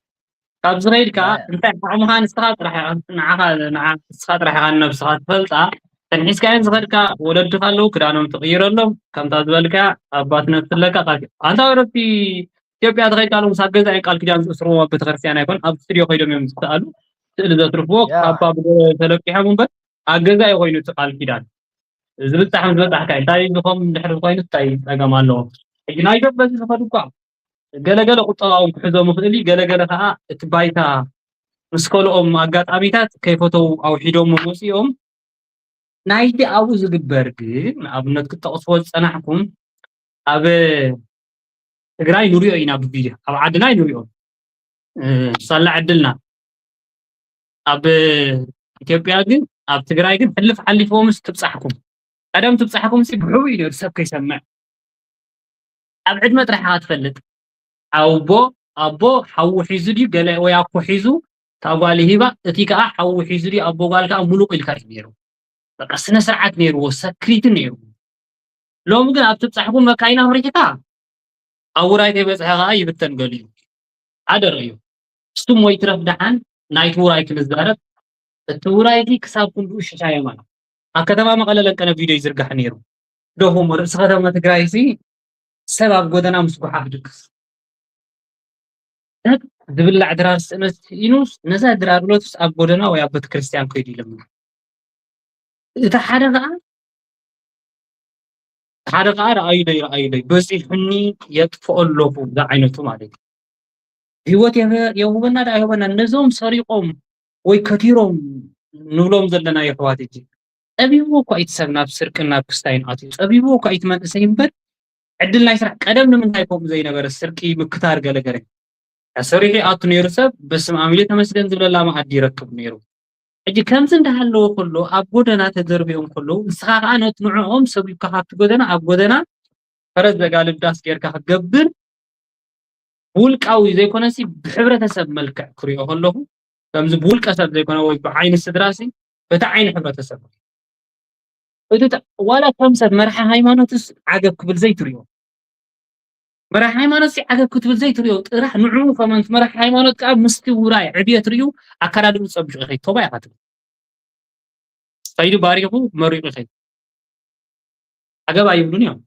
ካብ ዝኸይድካ እንታይ ዓቕምኻ ንስኻ ጥራሕ ኢኻ ንዓኻ ንዓ ንስኻ ጥራሕ ኢኻ ንነብስኻ ትፈልጣ። ተንሒዝካየን ዝኸድካ ወለድኻ ኣለዉ ክዳኖም ትቕይረሎም ከምታ ዝበልካ ኣባት ነብስ ኣለካ ቃል ኣንታ ወረቲ ኢትዮጵያ ተኸይድካ ኣለዉ ሳብ ገዛይ ቃል ኪዳን ዝእስርዎ ኣብ ቤተክርስትያን ኣይኮን ኣብ ስቱዲዮ ከይዶም እዮም ዝሰኣሉ ስእሊ ዘትርፍዎ ካባ ተለቂሖም እምበር ኣብ ገዛ እዩ ኮይኑ እቲ ቃል ኪዳን ዝብጻሕ ምስ በጻሕካ እንታይ ዝኸም ድሕሪ ኮይኑ እንታይ ጸገም ኣለዎ ሕጂ ናይ ዶብ በዚ ዝኸዱ እኳ ገለገለ ቁጠባዊ ክሕዞም ይኽእል እዩ ገለገለ ከዓ እቲ ባይታ ምስ ከልኦም ኣጋጣሚታት ከይፈተው ኣውሒዶም መመፅኦም ናይቲ ኣብኡ ዝግበር ግን ንኣብነት ክጠቕስዎ ዝፀናሕኩም ኣብ ትግራይ ንሪኦ ኢና ብቪድዮ ኣብ ዓድና ንሪኦ ሳላ ዕድልና ኣብ ኢትዮጵያ ግን ኣብ ትግራይ ግን ሕልፍ ሓሊፎምስ ትብፃሕኩም ቀደም ትብፃሕኩም ሲ ብሕቡ እዩ ነሩ ሰብ ከይሰምዕ ኣብ ዕድመ ጥራሕ ኢኻ ትፈልጥ ኣውቦ ኣቦ ሓዊ ሒዙ ድዩ ገለ ወይ ኣኮ ሒዙ ታጓሊ ሂባ እቲ ከዓ ሓዊ ሒዙ ድዩ ኣቦ ጓል ከዓ ሙሉቕ ኢልካ እዩ ነሩ በቃ ስነ ስርዓት ነይርዎ ሰክሪት ነይርዎ ሎሚ ግን ኣብ ትብፃሕኩም መካይና ኣምሪሕካ ኣብ ውራይ ከይበፅሐ ከዓ ይብተን ገሊኡ ሓደ ርእዩ ስም ወይ ትረፍ ደሓን ናይቲ ውራይ ክንዛረብ እቲ ውራይ እዚ ክሳብ ክንድኡ ሽሻየ ማለት ኣብ ከተማ መቐለ ለንቀነ ቪድዮ ይዝርጋሕ ነይሩ ደኹም ርእሲ ከተማ ትግራይ እዚ ሰብ ኣብ ጎደና ምስ ጉሓፍ ድቅስ ሰብ ዝብላዕ ድራር ስእነት ኢኑስ ነዛ ድራር ሎትስ ኣብ ጎደና ወይ ኣብ ቤተክርስትያን ከይዱ ይለምና እቲ ሓደ ከዓ ሓደ ከዓ ረኣዩለይ ረኣዩለይ በፂሑኒ የጥፍኦ ኣለኹ ዝዓይነቱ ማለት እዩ ህይወት የውህበና ዳ ይህበና ነዞም ሰሪቆም ወይ ከቲሮም ንብሎም ዘለና የሕዋት እጂ ፀቢብዎ እኳ እቲ ሰብ ናብ ስርቅን ናብ ክስታይን ኣትዩ ፀቢብዎ እኳ እቲ መንእሰይ እምበር ዕድል ናይ ስራሕ ቀደም ንምንታይ ከምኡ ዘይነበረ ስርቂ ምክታር ገለገለ ሰሪሑ ኣቱ ነይሩ ሰብ በስም ኣሚሉ ተመስገን ዝብለላ መኣዲ ይረክብ ነይሩ ሕጂ ከምዚ እንዳሃለዎ ከሎ ኣብ ጎደና ተደርቢዮም ከለዉ ንስኻ ከዓ ነት ንዕኦም ሰጒግካ ካብቲ ጎደና ኣብ ጎደና ፈረስ ዘጋልብ ዳስ ጌርካ ክትገብር ብውልቃዊ ዘይኮነሲ ብሕብረተሰብ መልክዕ ክሪኦ ከለኹ ከምዚ ብውልቀ ሰብ ዘይኮነ ወይ ብዓይኒ ስድራሲ በቲ ዓይኒ ሕብረተሰብ እቲ ዋላ ከም ሰብ መርሓ ሃይማኖትስ ዓገብ ክብል ዘይትሪኦ መርሓ ሃይማኖት ሲ ዓገብ ክትብል ዘይትሪኦ ጥራሕ ንዑ ከመንት መርሓ ሃይማኖት ከዓ ምስቲ ውራይ ዕብየት ሪኡ ኣከዳድኡ ፀቢቑ ይኸይድ ቶባ ኢኻ ትብል ከይዱ ባሪኹ መሪቑ ይኸይድ ዓገብ ኣይብሉን እዮም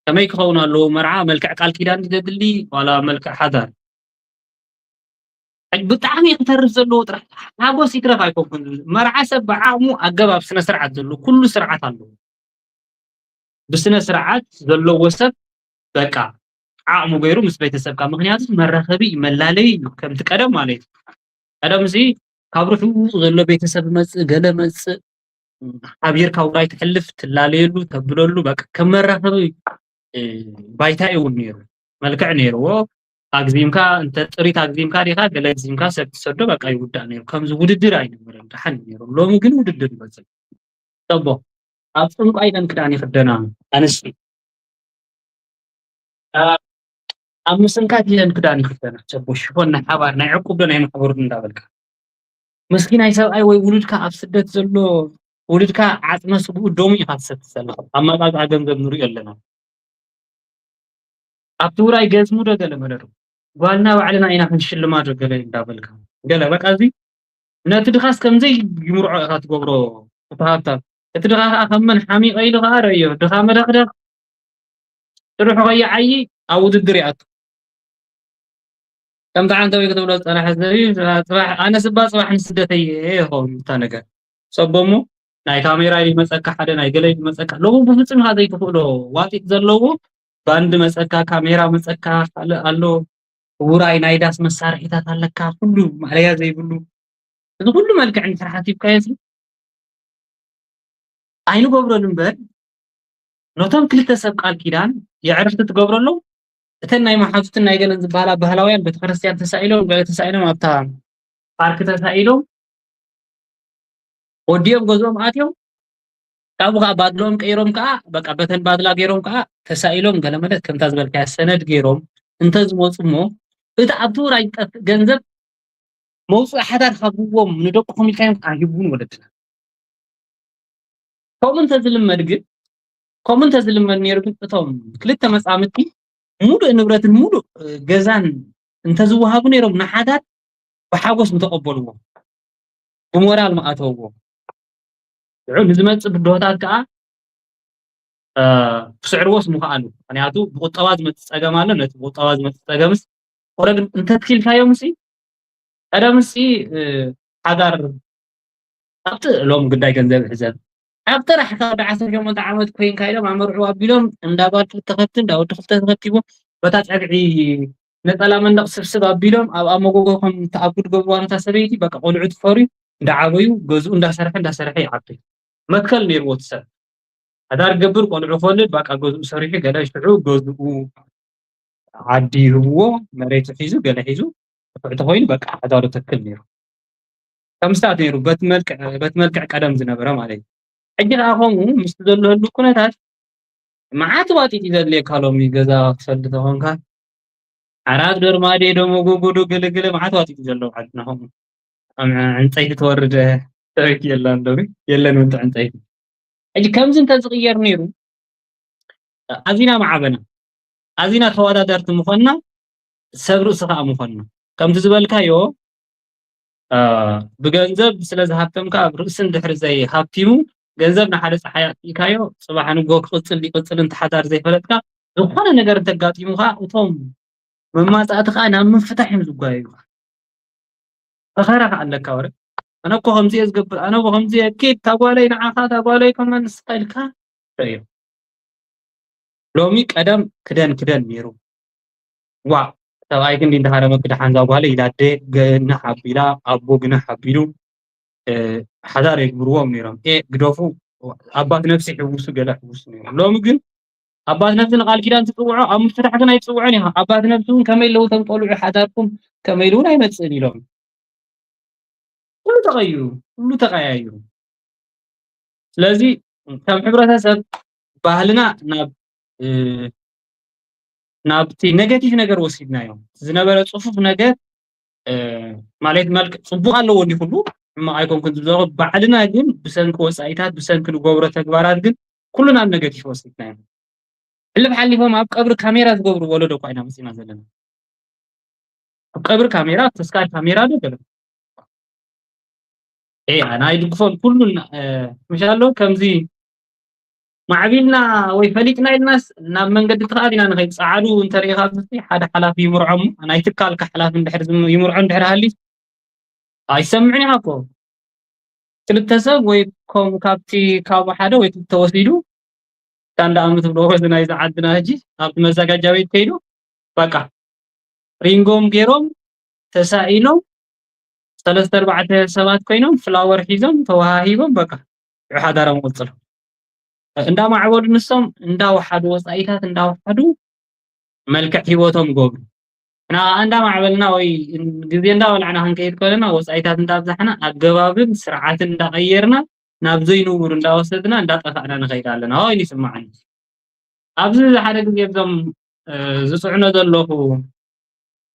ከመይ ክኸውን ኣለዎ መርዓ መልክዕ ቃል ኪዳን ዘድሊ ዋላ መልክዕ ሓዳር ብጣዕሚ ክተርፍ ዘለዎ ጥራሕ ሓጎስ ይትረፍ ኣይኮንኩን መርዓ ሰብ ብዓቕሙ ኣገባብ ስነ ስርዓት ዘሎ ኩሉ ስርዓት ኣለዎ ብስነ ስርዓት ዘለዎ ሰብ በቃ ዓቕሙ ገይሩ ምስ ቤተሰብካ ምክንያቱ መራኸቢ እዩ መላለይ እዩ ከምቲ ቀደም ማለት እዩ ቀደም እዚ ካብ ርሑቕ ዘሎ ቤተሰብ መፅእ ገለ መፅእ ሓቢርካ ውራይ ትሕልፍ ትላለየሉ ተብለሉ በቃ ከም መራኸቢ ባይታ እውን ነይሩ መልክዕ ነይርዎ ኣግዚምካ እንተ ጥሪት ኣግዚምካ ዲኻ ገለ ኣግዚምካ ሰብ ትሰዶ በቃ ይውዳእ ነይሩ ከምዚ ውድድር ኣይነበረን ደሓን ነይሩ ሎሚ ግን ውድድር ይበፅል ፀቦ ኣብ ፅንቋ ኢለን ክዳን ይክደና ኣንስቲ ኣብ ምስንካት ኢለን ክዳን ይክደና ቸቦ ሽፎን ናይ ሓባር ናይ ዕቁብ ዶ ናይ ማሕበሩ እንዳበልካ ምስኪናይ ሰብኣይ ወይ ውሉድካ ኣብ ስደት ዘሎ ውሉድካ ዓፅመ ስግኡ ደሙ ኢካ ትሰቲ ዘለካ ኣመጣፅኣ ገንዘብ ንሪኦ ኣለና ኣብቲ ውራይ ገዝሙ ዶ ገለ መለሩ ጓልና ባዕልና ኢና ክንሽልማ ዶ ገለ እንዳበልካ ገለ በቃ እዚ ነቲ ድኻስ ከምዘይ ይምርዖ ኢኻ ትገብሮ እቲ ሃብታም እቲ ድኻ ከዓ ከም መን ሓሚቐ ኢሉ ከዓ ረእዮ ድኻ መደኽደኽ ስርሑ ከይዓዪ ኣብ ውድድር ይኣቱ ከምቲ ዓንተ ወይ ክትብሎ ዝፀናሐ ዘቢ ፅባሕ ኣነ ስባ ፅባሕ ንስደተይ እየ ይኸውን እታ ነገር ፀቦሞ ናይ ካሜራ ይመፀካ ሓደ ናይ ገለ ይመፀካ ሎሚ ብፍፁም ኢኻ ዘይትኽእሎ ዋጢጥ ዘለዎ ባንድ መፀካ ካሜራ መፀካ ካልእ ኣሎ ውራይ ናይ ዳስ መሳርሒታት ኣለካ ኩሉ ማዕለያ ዘይብሉ እዚ ኩሉ መልክዕ እንድሕር ሓሲብካዮ ሲ ኣይንገብሮን እምበር ነቶም ክልተ ሰብ ቃል ኪዳን የዕርፍቲ ትገብረሎም እተን ናይ መሓዙትን ናይ ገለን ዝበሃላ ባህላውያን ቤተክርስትያን ተሳኢሎም ገለ ተሳኢሎም ኣብታ ፓርክ ተሳኢሎም ወዲኦም ገዝኦም ኣትዮም ካብኡ ከዓ ባድሎም ቀይሮም ከዓ በቃ በተን ባድላ ገይሮም ከዓ ተሳኢሎም ገለ መለት ከምታ ዝበልካያ ሰነድ ገይሮም እንተዝመፁ እሞ እቲ ኣብቲ ውራይ ዝጠፍእ ገንዘብ መውፅኢ ሓዳር ሃብዎም፣ ንደቅኹም ኢልካዮም ኣይህቡን ወለድና። ከምኡ እንተዝልመድ ግን ከምኡ እንተዝልመድ ነይሩ ግን እቶም ክልተ መፃምድቲ ሙሉእ ንብረትን ሙሉእ ገዛን እንተዝወሃቡ ነይሮም ንሓዳር ብሓጎስ ምተቐበልዎ፣ ብሞራል ምኣተውዎ። ሽዑ ንዝመፅእ ብድሆታት ከዓ ክስዕርዎስ ምኽኣሉ። ምክንያቱ ብቁጠባ ዝመፅእ ፀገም ኣሎ። ነቲ ብቁጠባ ዝመፅእ ፀገምስ ወረ ግን እንተትኪልካዮም ሲ ቀደምሲ ሓዳር ኣብቲ ሎም ጉዳይ ገንዘብ ሕዘብ ኣብ ጥራሕ ካብ ዓሰርተ ሸሞንተ ዓመት ኮይንካ ኢሎም ኣመርዑ ኣቢሎም እንዳ ጓል ክልተ ከብቲ እንዳ ወዲ ክልተ ከብቲ በታ ፀግዒ ነፀላ መንደቕ ስብስብ ኣቢሎም ኣብ ኣመጎጎ ከም ተኣጉድ ገብርዋ ነታ ሰበይቲ በቃ ቆልዑ ትፈርዩ እንዳዓበዩ ገዝኡ እንዳሰርሐ እንዳሰርሐ ይዓበዩ። መትከል ነይርዎ እቲ ሰብ ሓዳር ገብር ቆልዑ ክወልድ በቃ ገዝኡ ሰሪሑ ገለ ሽዑ ገዝኡ ዓዲ ይህብዎ መሬቱ ሒዙ ገለ ሒዙ ትፍዕ ተኮይኑ በቃ ሓዳሩ ተክል ነይሩ። ከም ስታት ነይሩ በት መልክዕ በት መልክዕ ቀደም ዝነበረ ማለት እዩ። ሕጂ ከዓ ከምኡ ምስ ዘሎ ህሉ ኩነታት መዓት ዋጢጥ እዩ ዘድልየካ ሎሚ ገዛ ክሰልዲ ተኾንካ ዓራት ዶርማዴ ዶ መጎጎ ዶ ገለገለ መዓት ዋጢጥ እዩ ዘሎ ዓድና ከምኡ ዕንፀይቲ ተወርደ ሰበይቲ የላን ዶ የለን ውንጢ ዕንፀይቲ። ሕጂ ከምዚ እንተዝቕየር ነይሩ ኣዚና ማዕበና ኣዚና ተወዳደርቲ ምኾንና ሰብ ርእሲ ከዓ ምኾንና ከምቲ ዝበልካዮ ብገንዘብ ስለ ዝሃብተምካ ኣብ ርእሲ እንድሕሪ ዘይሃብቲሙ ገንዘብ ንሓደ ፀሓይ ኣጥኢካዮ ፅባሕ ንጎ ክቕፅል ይቕፅል እንተሓዳር ዘይፈለጥካ ዝኾነ ነገር እንተጋጢሙ ከዓ እቶም መማፃእቲ ከዓ ናብ ምፍታሕ እዮም ዝጓየዩ ከዓ መኸራ ከዓ ኣለካ ወረ ኣነ እኮ ከምዚ እየ ዝገብር ኣነ እኮ ከምዚ እየ ኪድ ታጓለይ ንዓኻ ታጓለይ ከመ ንስኻ ኢልካ ረእዮ ሎሚ ቀደም ክደን ክደን ነይሩ ዋ ሰብኣይ ክንዲ እንዳሃረመ ክደሓን ዛጓለ ኢላ ኣደ ግንሕ ኣቢላ ኣቦ ግንሕ ኣቢሉ ሓዳር የግብርዎም ነይሮም ኤ ግደፉ ኣባት ነፍሲ ሕውሱ ገለ ሕውሱ ነይሮም ሎሚ ግን ኣባት ነፍሲ ንቃል ኪዳን ትፅውዖ ኣብ ምፍታሕ ግን ኣይትፅውዖን ኢኻ ኣባት ነፍሲ እውን ከመይ ኣለዉ ተም ቆልዑ ሓዳርኩም ከመይ ኢሉ እውን ኣይመፅእን ኢሎም ኩሉ ተቐይሩ ኩሉ ተቐያይሩ ስለዚ ከም ሕብረተሰብ ባህልና ናብ ናብቲ ኔጋቲቭ ነገር ወሲድናዮ ዝነበረ ፅፉፍ ነገር ማለት መልክ ፅቡቅ ኣለዎ እንዲ ኩሉ ሕማቅ ኣይኮንኩን ዝብሎ ባዕልና ግን ብሰንኪ ወፃኢታት ብሰንኪ ንገብሮ ተግባራት ግን ኩሉ ናብ ኔጋቲቭ ወሲድናዮ ሕልፍ ሓሊፎም ኣብ ቀብሪ ካሜራ ዝገብሩ ወለዶ እኳ ኢና መፂና ዘለና ኣብ ቀብሪ ካሜራ ተስካር ካሜራ ዶ ገለ ኣና ኣይድግፎን ኩሉን ምሻሎ ከምዚ ማዕቢልና ወይ ፈሊጥና ኢልናስ ናብ መንገዲ ትኽኣል ኢና ንኸይድ ፃዓዱ እንተሪኢኻ ኣብዚ ሓደ ሓላፊ ይምርዖም ናይ ትካልካ ሓላፊ እንድሕር ይምርዖ እንድሕር ሃሊ ኣይሰምዕን ኢኻ እኮ ክልተ ሰብ ወይ ከም ካብቲ ካብ ሓደ ወይ ክልተ ወሲዱ ታንዳ ኣምት ብሎ እዚ ናይዚ ዓድና ሕጂ ኣብቲ መዘጋጃ ቤት ከይዱ በቃ ሪንጎም ገይሮም ተሳኢሎም ሰለስተ ኣርባዕተ ሰባት ኮይኖም ፍላወር ሒዞም ተወሃሂቦም በቃ ሽዑ ሓዳሮም ይቕፅሉ። እንዳማዕበሉ ንሶም እንዳወሓዱ ወፃኢታት እንዳወሓዱ መልክዕ ሂወቶም ይገብሩ። ንዓ እንዳማዕበልና ወይ ግዜ እንዳበላዕና ክንከይድ ከለና ወፃኢታት እንዳብዛሕና ኣገባብን ስርዓትን እንዳቐየርና ናብ ዘይንቡር እንዳወሰድና እንዳጠፋእና ንኸይድ ኣለና ኢሉ ይስማዓኒ። ኣብዚ ሓደ ግዜ እዞም ዝፅዕኖ ዘለኹ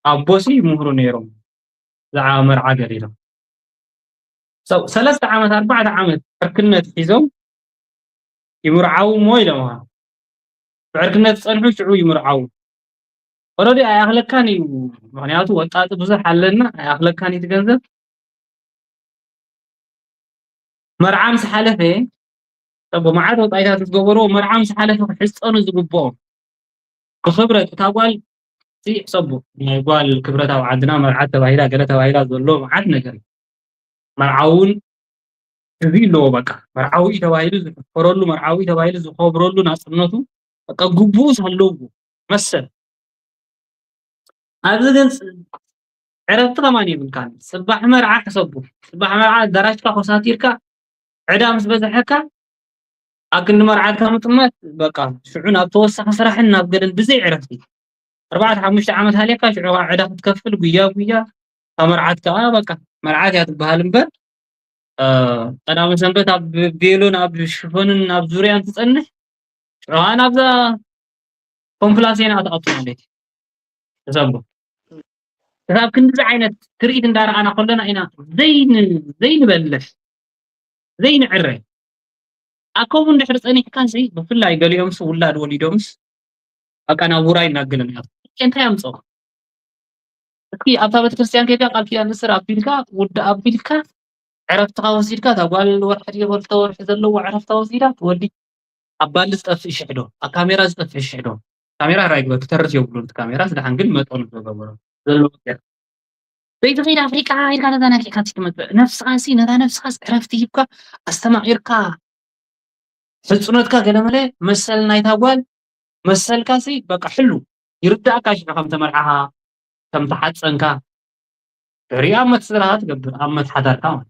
ኣቦሲ ይምህሩ ነይሮም ብዛዕባ መርዓ ገሊሎም ሰለስተ ዓመት ኣርባዕተ ዓመት ዕርክነት ሒዞም ይምርዓው እሞ ኢሎም ብዕርክነት ዝፀንሑ ሽዑ ይምርዓው ኦረዲ ኣይኣኽለካን እዩ ምክንያቱ ወጣጢ ብዙሕ ኣለና ኣይኣኽለካን እዩ ገንዘብ መርዓ ምስ ሓለፈ ብመዓት ወፃኢታት ዝገበርዎ መርዓ ምስ ሓለፈ ክሕፀኑ ዝግብኦም ብክብረት እታ ጓል ሕሰቡ ናይ ጓል ክብረት ኣብ ዓድና መርዓት ተባሂላ ገለ ተባሂላ ዘሎ መዓት ነገር እዩ መርዓዊ እውን እዚ ኣለዎ በቃ መርዓዊ እዩ ተባሂሉ ዝሕፈረሉ መርዓዊ ተባሂሉ ዝኸብረሉ ናፅነቱ በቃ ግቡኡስ ኣለዎ መሰል ኣብዚ ግን ዕረፍቲ ከማን የብልካን ፅባሕ መርዓ ሕሰቡ ፅባሕ መርዓ ኣዳራሽካ ኮሳቲርካ ዕዳ ምስ በዝሐካ ኣብ ክንዲ መርዓትካ ምጥማት በቃ ሽዑ ናብ ተወሳኺ ስራሕን ናብ ገለን ብዘይ ዕረፍቲ ኣርባዕተ ሓሙሽተ ዓመት ሃልየካ ሽዑ ከዓ ዕዳ ክትከፍል ጉያ ጉያ እታ መርዓት ከዓ በቃ መርዓት እያ ትበሃል እምበር ቀዳመ ሰንበት ኣብ ቬሎን ኣብ ሽፎንን ኣብ ዙርያን ትፀንሕ ሽዑ ከዓ ናብዛ ኮንፍላሴና ትኣቱ ማለት እዩ ተሰምሮ ክሳብ ክንድዚ ዓይነት ትርኢት እንዳረኣና ከለና ኢና ዘይን ዘይንበልሕ ዘይንዕረ። ኣከቡ እንድሕር ጸኒሕካ ሲ ብፍላይ ገሊኦም ሲ ውላድ ወሊዶምስ በቃ ናብ ውራይ እናገለን እዮም። እንታይ ኣምጾ? እስኪ ኣብታ ቤተክርስትያን ከይድካ ቃል ኪዳን ንስር ኣቢልካ ውዳ ኣቢልካ ዕረፍትኻ ወሲድካ እታ ጓል ወርሒ ድየ ክልተ ወርሒ ዘለዎ ዕረፍታ ወሲዳ ትወዲ ኣብ ባሊ ዝጠፍእ ሽሕዶ ኣብ ካሜራ ዝጠፍእ ሽሕዶ ካሜራ ራይ ግበር ክተርፍ የብሉን እቲ ካሜራ ስደሓን ግን መጠኑ ዝገበሮ ዘለዎ ገር ዘይትኸይድ ኣፍሪቃ ኢልካ ተዘናጊዕካ ትመፅእ ነፍስኻሲ ነታ ነፍስኻስ ዕረፍቲ ሂብካ ኣስተማቒርካ ሕፁነትካ ገለመለ መሰል ናይታ ጓል መሰልካሲ በቃ ሕሉ ይርዳእካ ሽዑ ከም ተመርዓኻ ከም ተሓፀንካ ድሕሪኡ ኣብ መትስራሃ ትገብር ኣብ መትሓዳርካ ማለት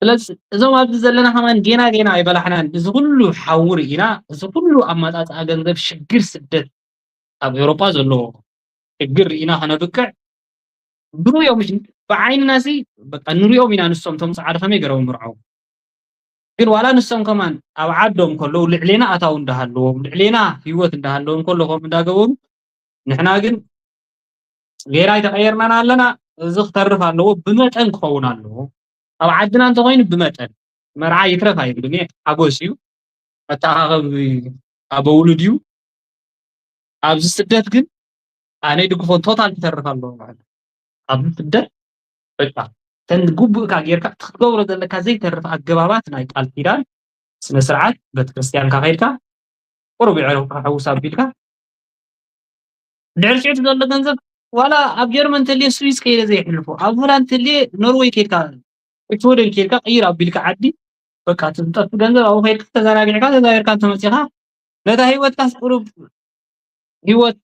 ስለዚ እዞም ኣብዚ ዘለና ከማን ጌና ጌና ኣይበላሕናን እዚ ኩሉ ሓዊ ርኢና እዚ ኩሉ ኣመፃፅኣ ገንዘብ ሽግር ስደት ኣብ ኤውሮጳ ዘሎ ሽግር ርኢና ከነብቅዕ ብሩዮም ብዓይንና ሲ በቃ ንሪኦም ኢና ንሶም ቶም ፃዕሪ ከመይ ገረው ምርዓው ግን ዋላ ንሶም ከማን ኣብ ዓዶም ከለዉ ልዕሌና ኣታው እንዳሃለዎም ልዕሌና ህይወት እንዳሃለዎም ከሎ ከም እንዳገበሩ ንሕና ግን ጌና ኣይተቐየርናን ኣለና እዚ ክተርፍ ኣለዎ ብመጠን ክኸውን ኣለዎ ኣብ ዓድና እንተኮይኑ ብመጠን መርዓ ይትረፍ ኣይብልን እየ ሓጎስ እዩ መተኻኸብ ኣበውሉድ እዩ ኣብዚ ስደት ግን ኣነ ይድግፎ ቶታል ክተርፍ ኣለዎ ማለት ኣብዚ ስደት በቃ ተን ግቡእካ ጌርካ እቲ ክትገብሮ ዘለካ ዘይተርፍ ኣገባባት ናይ ቃል ኪዳን ስነ ስርዓት ቤተክርስትያንካ ከይድካ ቁሩብ ይዕረፍካ ሕውስ ኣቢልካ ድሕሪ ሽዑ ዘሎ ገንዘብ ዋላ ኣብ ጀርመን ተልየ ስዊስ ከይደ ዘይሕልፎ ኣብ ሆላንድ ተልየ ኖርወይ ከይድካ ሽወደን ከይድካ ቅይር ኣቢልካ ዓዲ በቃ ትጠፍ ገንዘብ ኣብኡ ከይድካ ተዘናጊዕካ ተዛዊርካ እንተመፂኻ ነታ ህይወትካስ ቁሩብ ህይወት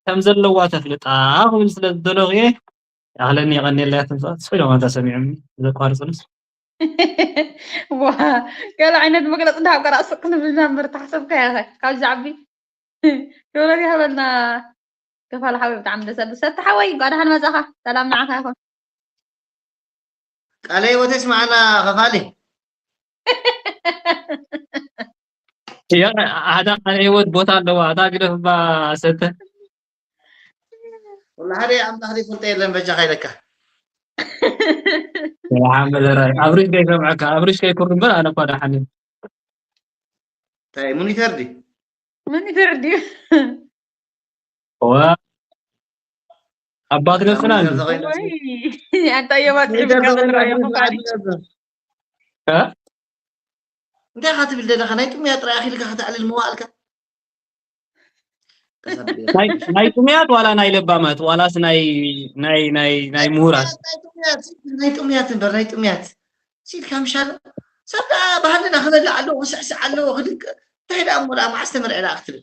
ከም ዘለዋ ተፍልጣ ክብል ስለ ዝደለኹ እየ ይኣኽለኒ የቐንየለያ ትምፃእ ስሒሎም ኣንታ ሰሚዖምኒ ዘቋርፅሉስ ዋ ገለ ዓይነት መግለፂ እንዳሃብ ገራ ስቅ ንብል ኢና እምበር ተሓሰብካ ኢኻ ካብዚ ዓቢ ክብረት ይሃበልና ከፋል ሓወይ ብጣዕሚ ደስ ዘብል ሰቲ ሓወይ እንኳዕ ደሓን መፃኻ ሰላም ንዓኻ ይኹን ቃለ ህይወት ይስማዕና ከፋሊ ኣታ ቃለ ህይወት ቦታ ኣለዋ ኣታ ግደፍ እባ ሰተ ወላ ሓደ ኣምላኽ ዘይፈልጦ የለን በጃኻ ኢለካ ሓመደራይ ኣብሪሽ ከይሰምዐካ ኣብሪሽ ከይኩር እምበር ኣነ እኳ ደሓን እንታይ ሙኒተር ድዩ ሙኒተር ድዩ ዋ ኣባት ነፍስና ኣንታ የባፅሕ ብቃ ዝረኣዮ ክፋል እንታይ ኢኻ ትብል ዘለኻ ናይ ጥሙያ ጥራይ ኣኺልካ ከተዕልል መዋእልካ ናይ ጥሙያት ዋላ ናይ ለባማት ዋላስ ናይ ናይ ናይ ናይ ምሁራት ናይ ጥሙያት እምበር ናይ ጥሙያት ሲልካ ምሻለ ሰብ ደኣ ባህልና ክበልዕ ኣለዎ ክስዕስዕ ኣለዎ ክድንቅ እንታይ ደኣ እሞ ደኣ መዓስ ተመርዐ ደኣ ክትብል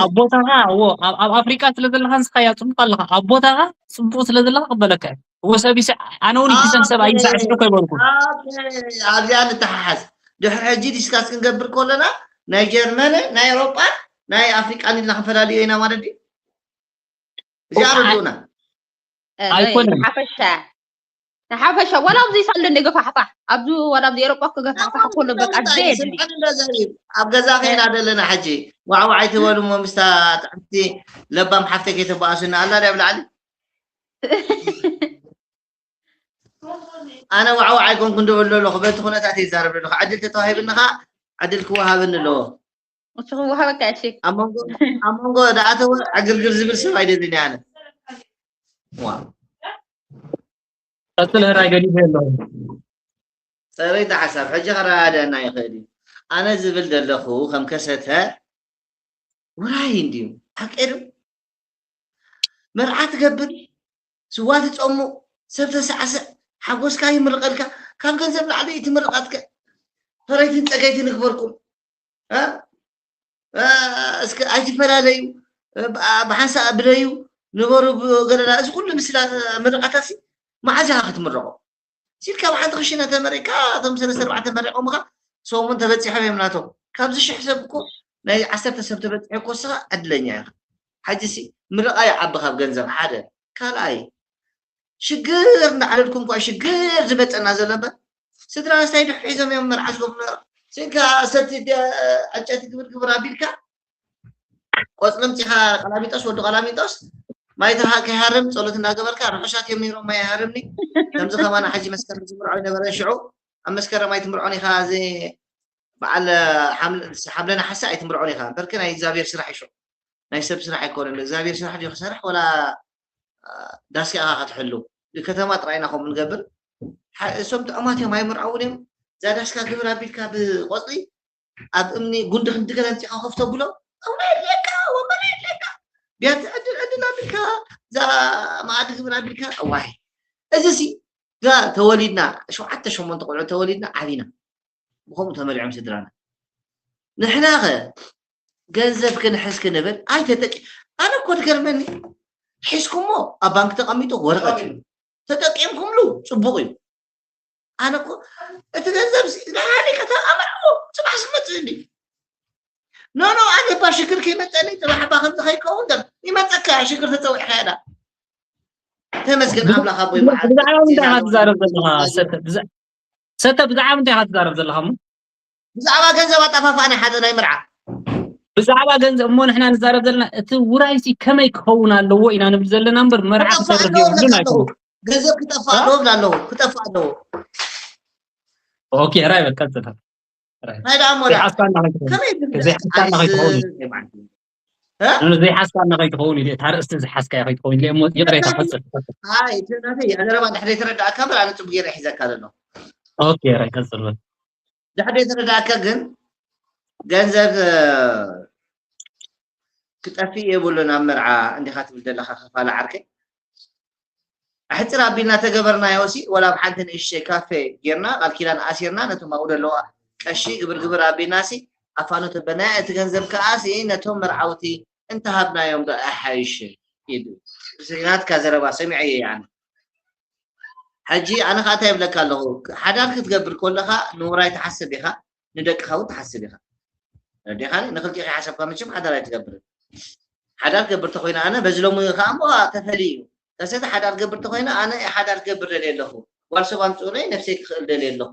ኣብ ቦታኻ ኣብ ኣፍሪቃ ስለ ዘለካ ንስኻ ያ ፅቡቅ ኣለካ ኣብ ቦታኻ ፅቡቅ ስለ ዘለካ ክበለካ እዎ ሰብ ይስዕ ኣነ እውን ይሰም ሰብ ኣይሳዕ ስዑ ከይበልኩ ኣብዚኣ ንተሓሓዝ ድሕሪ ሕጂ ዲስካስ ክንገብር ከለና ናይ ጀርመን ናይ ኤሮጳ ናይ ኣፍሪቃን ኢልና ክንፈላለዮ ኢና ማለት ድዩ እዚኣ ረድኡና ኣይኮነን ሓፈሻ ንሓፈሻ ዋላ ኣብዚ ሳሎ እንደ ገፋሕፋሕ ኣብዚ ዋላ ኣብዚ ኤሮጳ ክገፋሕፋሕ ከሎ በቃ ዘየድሊ ኣብ ገዛ ከይና ዘለና ሕጂ ዋዕዋዕ ኣይትበሉ እሞ ምስታ ጥዕምቲ ለባም ሓፍተይ ከይተበኣሱና ኣላ ድያ ብላዕሊ ኣነ ዋዕዋዕ ኣይኮንኩን ድብል ዘለኹ በቲ ኩነታት ይዛረብ ዘለኹ ዕድል ተተዋሂብኒ ከዓ ዕድል ክወሃበኒ ኣለዎ እሱ ክወሃበካ እሺ ኣብ መንጎ ኣብ መንጎ ደኣተወ ዕግርግር ዝብል ሰብ ኣይደልን ኣነ ቀፅል ህራይ ገዲፈ ኣለኹ ፀረይቲ ሓሳብ ሕጂ ከረዳድአና ይኽእል እዩ ኣነ ዝብል ዘለኹ ከም ከሰተ ውራይ እንድዩ ሓቂ ዶ መርዓ ትገብር ስዋ ትፀሙቕ ሰብ ተሳዕስዕ ሓጎስካ ይምርቐልካ ካብ ገንዘብ ላዕሊ እዩ ትምርቓትከ ፈረይትን ፀገይትን ይግበርኩም እስኪ ኣይትፈላለዩ ብሓንሳእ ብለዩ ንበሩ ገለና እዚ ኩሉ ምስላ ምርቓታሲ መዓዝ ኢኻ ክትምረቖ ሲልካ ብሓንቲ ክሽነ ተመሪቕካ እቶም ሰለስተ ኣርባዕተ መሪቖምኻ ሰሙን ተበፂሖም እዮም ናቶም ካብዚ ሽሕ ሰብ እኮ ናይ ዓሰርተ ሰብ ተበፂሑ እኮ እስኻ ዕድለኛ ኢኻ ሓጂ ሲ ምርቓ ይዓቢ ካብ ገንዘብ ሓደ ካልኣይ ሽግር እንዳዓለልኩም እኳ ሽግር ዝመፀና ዘሎ እምበር ስድራ ኣስታይ ድሑ ሒዞም እዮም መርዓ ዝገብሩ ነሮም ስኢልካ ሰቲ ዕጨቲ ግብር ግብር ኣቢልካ ቆፅሊ ምፂኻ፣ ቀላሚጦስ፣ ወዲ ቀላሚጦስ፣ ማይ ተሃ-፣ ከይሃርም ጸሎት እናገበርካ፣ ርሑሳት እዮም ነይሮም፣ ማይ ኣይሃርምኒ። ከምዚ ከማን ሕጂ መስከረም ዝምርዖ ይነበረ ሽዑ፣ ኣብ መስከረም ኣይትምርዖን ኢኻ፣ እዚ በዓል ሓምለ-፣ ሓምለ ነሓሰ ኣይትምርዖን ኢኻ። እምበርኪ ናይ እግዚኣብሔር ስራሕ እዩ ሽዑ። ናይ ሰብ ስራሕ ኣይኮነን። እግዚኣብሔር ስራሕ ድዩ ክሰርሕ ወላ፣ አ፣ ዳስካ ኢኻ ክትሕሉ? ከተማ ጥራይ ኢና ከምኡ ንገብር። ሓ-፣ እሶም ጥዑማት እዮም፣ ኣይምርዓውን እዮም። እዛ ዳስካ ግብር ኣቢልካ ብቆጽሊ ኣብ እምኒ ጉንዲ ክንዲ ገለ ኣምጺእካ ኮፍ ተብሎ፣ "እውና የድልየካ፣ ወንበር የድልየካ፣ ቢያቲ ዕድል ዕድል ኣቢልካ፣ እዛ መኣዲ ግብር ኣቢልካ፣ እዋይ። እዚ ሲ፣ እዛ ተወሊድና፣ ሸውዓተ ሸሞንተ ቆልዑ ተወሊድና ዓቢና። ብኸምኡ ተመሊዖም ስድራና። ንሕናኸ ገንዘብ ክንሕዝ ክንብል ኣይተጠቂ-" ኣነ እኮ ድገርመኒ፣ ሒዝኩሞ ኣብ ባንክ ተቐሚጡ ወረቐት እዩ። ተጠቂምኩምሉ ጽቡቕ እዩ። ኣነ እኮ እቲ ገንዘብ ሲ ንሓደ ከተኣምርዎ ጽባሕ ክመጽእ እንዲ። ኖ፣ ኖ፣ ኣነ እባ ሽግር ከይመጸኒ ጽባሕ እባ ከምዚ ከይከውን ደም ይመጸካ ሽግር ተጸዊዕካ እያ። ተመስገን ኣምላኽ ኣቦይ መዓል። ብዛዕባ ምንታይ ኢኻ ትዛረብ ዘለኻ? ሰተ፣ ብዛ-፣ ሰተ፣ ብዛዕባ ምንታይ ኢኻ ትዛረብ ዘለኻ እሞ? ብዛዕባ ገንዘብ ኣጠፋፍኣ ናይ ሓደ ናይ መርዓ። ብዛዕባ ገንዘብ እሞ ንሕና ንዛረብ ዘለና እቲ ውራይሲ ከመይ ክኸውን ኣለዎ ኢና ንብል ዘለና እምበር መርዓ ክሰርሕ የብሉን ኣይኮኑን። ገንዘብ ክጠፍእ ኣለዎ ብላ ኣለዎ፣ ክጠፍእ ኣለዎ። ኦኬ፣ ራይ በል ቀጽል። ራይ። ናይ ደኣ እሞ ደኣ። ዘይሓስካ እናኸይትኸውን። ከመይ ይብል? ዘይሓስካ እናኸይትኸውን። ኣይዝ-፣ እ? ኖ፣ ኖ፣ ዘይሓስካ እናኸይትኸውን ኢለ፣ እታ ኣርእስቲ ዝሓስካያ ከይትኸውን ኢለ እሞ ይቕሬታ፣ ቀጽል፣ ቀጽል። ኣይ፣ እቲ ናተይ ኣዘረባ እንድሕር ዘይተረዳእካ እምበር ኣነ ጽቡቕ ገይረ ሒዘካ ዘሎ። ኦኬ፣ ራይ ቀጽል በል። ድሕር ዘይተረዳእካ ግን ገንዘብ፣ እ፣ ክጠፍእ የብሉን ኣብ መርዓ እንዲኻ ትብል ዘለኻ ከፋሊ ዓርከይ። ኣሕጽር ኣቢልና ተገበርናዮ ሲ፣ ወላ ኣብ ሓንቲ ንእሽተይ ካፌ ጌርና፣ ቃል ኪዳን ኣሲርና፣ ነቶም ኣብኡ ዘለዋ ቀሺ ግብር ግብር ኣቢልና ሲ፣ ኣፋኑ ተበናያ፣ እቲ ገንዘብ ከኣ ሲ፣ ነቶም መርዓውቲ እንተሃብናዮም ዶ ኣይሓይሽ? ኢሉ። እዚ ናትካ ዘረባ ሰሚዐዮ እየ ኣነ። ሕጂ ኣነ ከኣ እንታይ እብለካ ኣለኹ፣ ሓዳር ክትገብር ከለኻ ንውራይ ትሓስብ ኢኻ፣ ንደቅኻ እውን ትሓስብ ኢኻ። ረዲኻኒ? ንኽልቲኡ ከይሓሰብካ መቸም ሓዳር ኣይትገብርን። ሓዳር ገብር ተኾይነ ኣነ በዚ ሎሚ ከኣ እሞ ተፈልዩ እዩ። ከሰተ ሓዳር ገብር ተኾይነ ኣነ ሓዳር ገብር ደልየ ኣለኹ። ጓል ሰብ ኣምጽኡለይ ነብሰይ ክኽእል ደልየ ኣለኹ።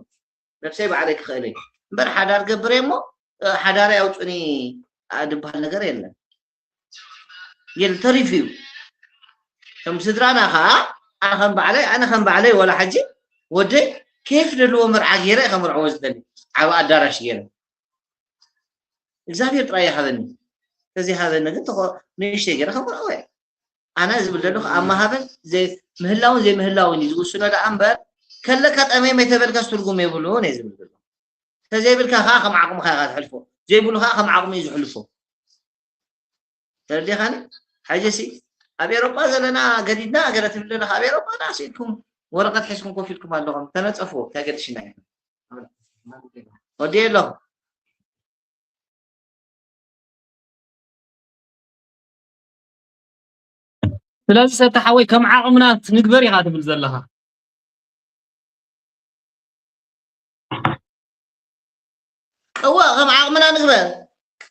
ነብሰይ ባዕለይ ክኽእል እየ። እምበር ሓዳር ገብር እየ እሞ፣ እ፣ ሓዳረይ ኣውጹኒ፣ እ፣ ድበሃል ነገር የለን። የለ ተሪፉ እዩ። ከም ስድራና ኸዓ ኣነ ከም ባዕለይ፣ ኣነ ከም ባዕለይ ወላ ሕጂ ወደይ ኬፍ ዘለዎ መርዓ ገይረ እየ ከምርዕዎ ዝደሊ። ዓቢ ኣዳራሽ ገይረ። እግዚኣብሔር ጥራይ ይሃበኒ። ተዘይሃበኒ ግን ተኾ-፣ ንእሽተይ ገይረ ከምርዕዎ እየ። ኣነ ዝብል ዘለኹ ኣብ መሃብን ዘይ-፣ ምህላውን ዘይምህላውን እዩ ዝውስኖ ደኣ እምበር፣ ከለካ ጠመይ መይተበልካስ ትርጉም የብሉን እየ ዝብል ዘለኹ። ተዘይብልካ ከዓ ከም ዓቕምኻ ኢኻ ትሕልፎ። ዘይብሉ ከዓ ከም ዓቕሙ እዩ ዝሕልፎ። ተረዲኻኒ? ሕጂ ሲ ኣብ ኤሮጳ ዘለና ገዲድና ገለ ትብል ዘለኻ፣ ኣብ ኤሮጳ ደኣ ኢልኩም ወረቐት ሒዝኩም ኮፍ ኢልኩም ኣለኹም። ተነጸፍዎ፣ እንታይ ገድሽና ኢና? ወዲ ኣለኹ። ስለዚ ሰተ ሓወይ ከም ዓቕምና ንግበር ኢኻ ትብል ዘለኻ። እወ፣ ከም ዓቕምና ንግበር።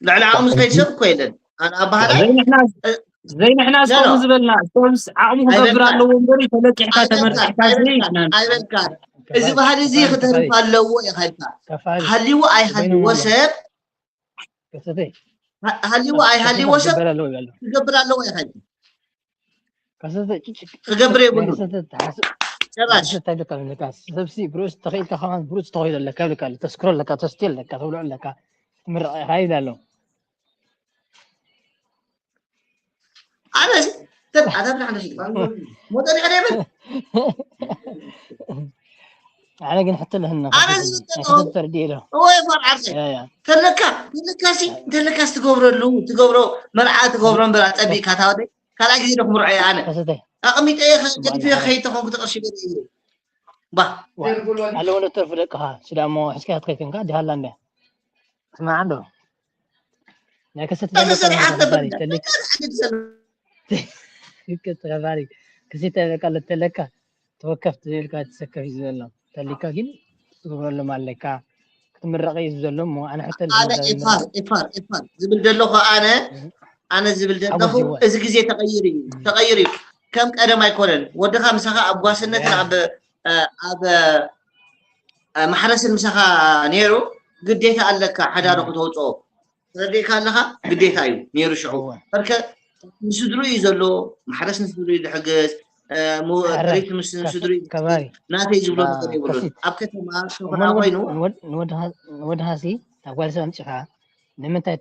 ልዕሊ ዓቕሚ ዝኸይድ ሰብ እኮ የለን። ኣነ ኣበሃላይ ዘይንሕና፣ እ፣ ዘይንሕና ኖ፣ ኖ። እስከ ዝበልና፣ እስከ ምስ ዓቕሙ ክገብር ኣይበልካን። ኣለዎ እምበር ተለቂሕካ ኣይበልካን። ተመርቂሕካ ኣይበልካን። ዘይንሕና። ኣይበልካን። እዚ ባህሊ እዚ ክተርፍ ኣለዎ ኢኻ ኢልካ። ከፋሊ። ሃልይዎ ኣይሃልይዎ በይኑ ሰብ፣ ከሰተይ። ሃ-፣ ሃልይዎ ኣይሃልይዎ ሰብ ክገብር ኣለዎ ኢኻ ኢልካ። ከሰተ ጭ-፣ ጭ-፣ ክገብር የብሉን። ከሰተ ተሓስ-፣ ጭራሽ። ከሰተ እንታይ ኢልካ ኣለካ? ሰብሲ ብርእስ ተኸኢልካ ከማን ብርእስ ተኸኢሉ ኣለካ ይብለካ ኣሎ። ተስክሮ ኣለካ፣ ተስትዮ ኣለካ፣ ተብልዖ ኣለካ፣ ትምረቕ ኢኻ ይብል ኣሎ። ኣነ ሲ-፣ ተል-፣ ኣታ ብላ ሓንዳ ሲ-፣ ሞተር ይኸደ ይብል። ኣነ ግን ሕቶ ኣለኒ። ኣነ ዝብሎ ሕቶ ተርዲእ ኢሎ። እወ፣ ይፋር ዓርከይ። ያ፣ ያ። ተለካ፣ ተለካ ሲ-፣ ተለካ ሲ ትገብረሉ፣ ትገብሮ መርዓ ትገብሮ እምበር ኣጸቢቕካ ታወደ። ካልኣይ ግዜ ዶ ክምርዖ እየ ኣነ? ከሰተ። ኣቐሚጠ እየ፣ ገዲፈ እየ፣ ከይተኾንኩ ተቐርሺ ገለ እየ። ባ። ዋ፣ ኣለዎ ዶ ተርፉ ደቅኻ? ሲዳሞ ሕዝካ ክትከይድ ኮንካ፣ ዲሃላ እንድያ። ስማዕ እንዶ። ናይ ከሰተ ተሰሪሓ ተበልካ። ተባሪ፣ ተሊክ-፣ ተባሪ። ከሰተ በቃ ለተለካ፣ ተወከፍ ተዘይልካ ትሰከፍ እዩ ዘሎ። ተሊካ ግን ትገብረሎም ኣለካ፣ ክትምረቕ እዩ ዘሎ እሞ፣ ኣነ ሕቶ ኣነ ልዝምረቕ ኤፋር፣ ኤፋር፣ ኤፋር ዝብል ዘለኹ ኣነ፣ እህ። ኣነ ዝብል ዘለኹ ሓጎስ ይወ-፣ እዚ ግዜ ተቐይሩ እዩ፣ እህ። ተቐይሩ እዩ። ከም ቀደም ኣይኮነን። ወድኻ ምሳኻ ኣብ ጓስነትን ያ። ኣብ፣ እ፣ ኣብ፣ እ፣ ማሕረስን ምሳኻ ነይሩ፣ ግዴታ ኣለካ ሓዳሩ እህ። ክተውፅኦ። ተረዲእካ ኣለኻ? ግዴታ እዩ ነይሩ ሽዑ። በርከ ንስድሩ እዩ ዘሎ፣ ማሕረስ ንስድሩ እዩ ዝሕግዝ፣ ጥሪት ምስ ስድሩ እዩ። ናተይ ዝብሎ ነገር የብሉን። ኣብ ከተማ ተኾና ኮይኑ ንወድሃሲ ኣብ ጓል ሰብ ኣምፂኻ ንምንታይ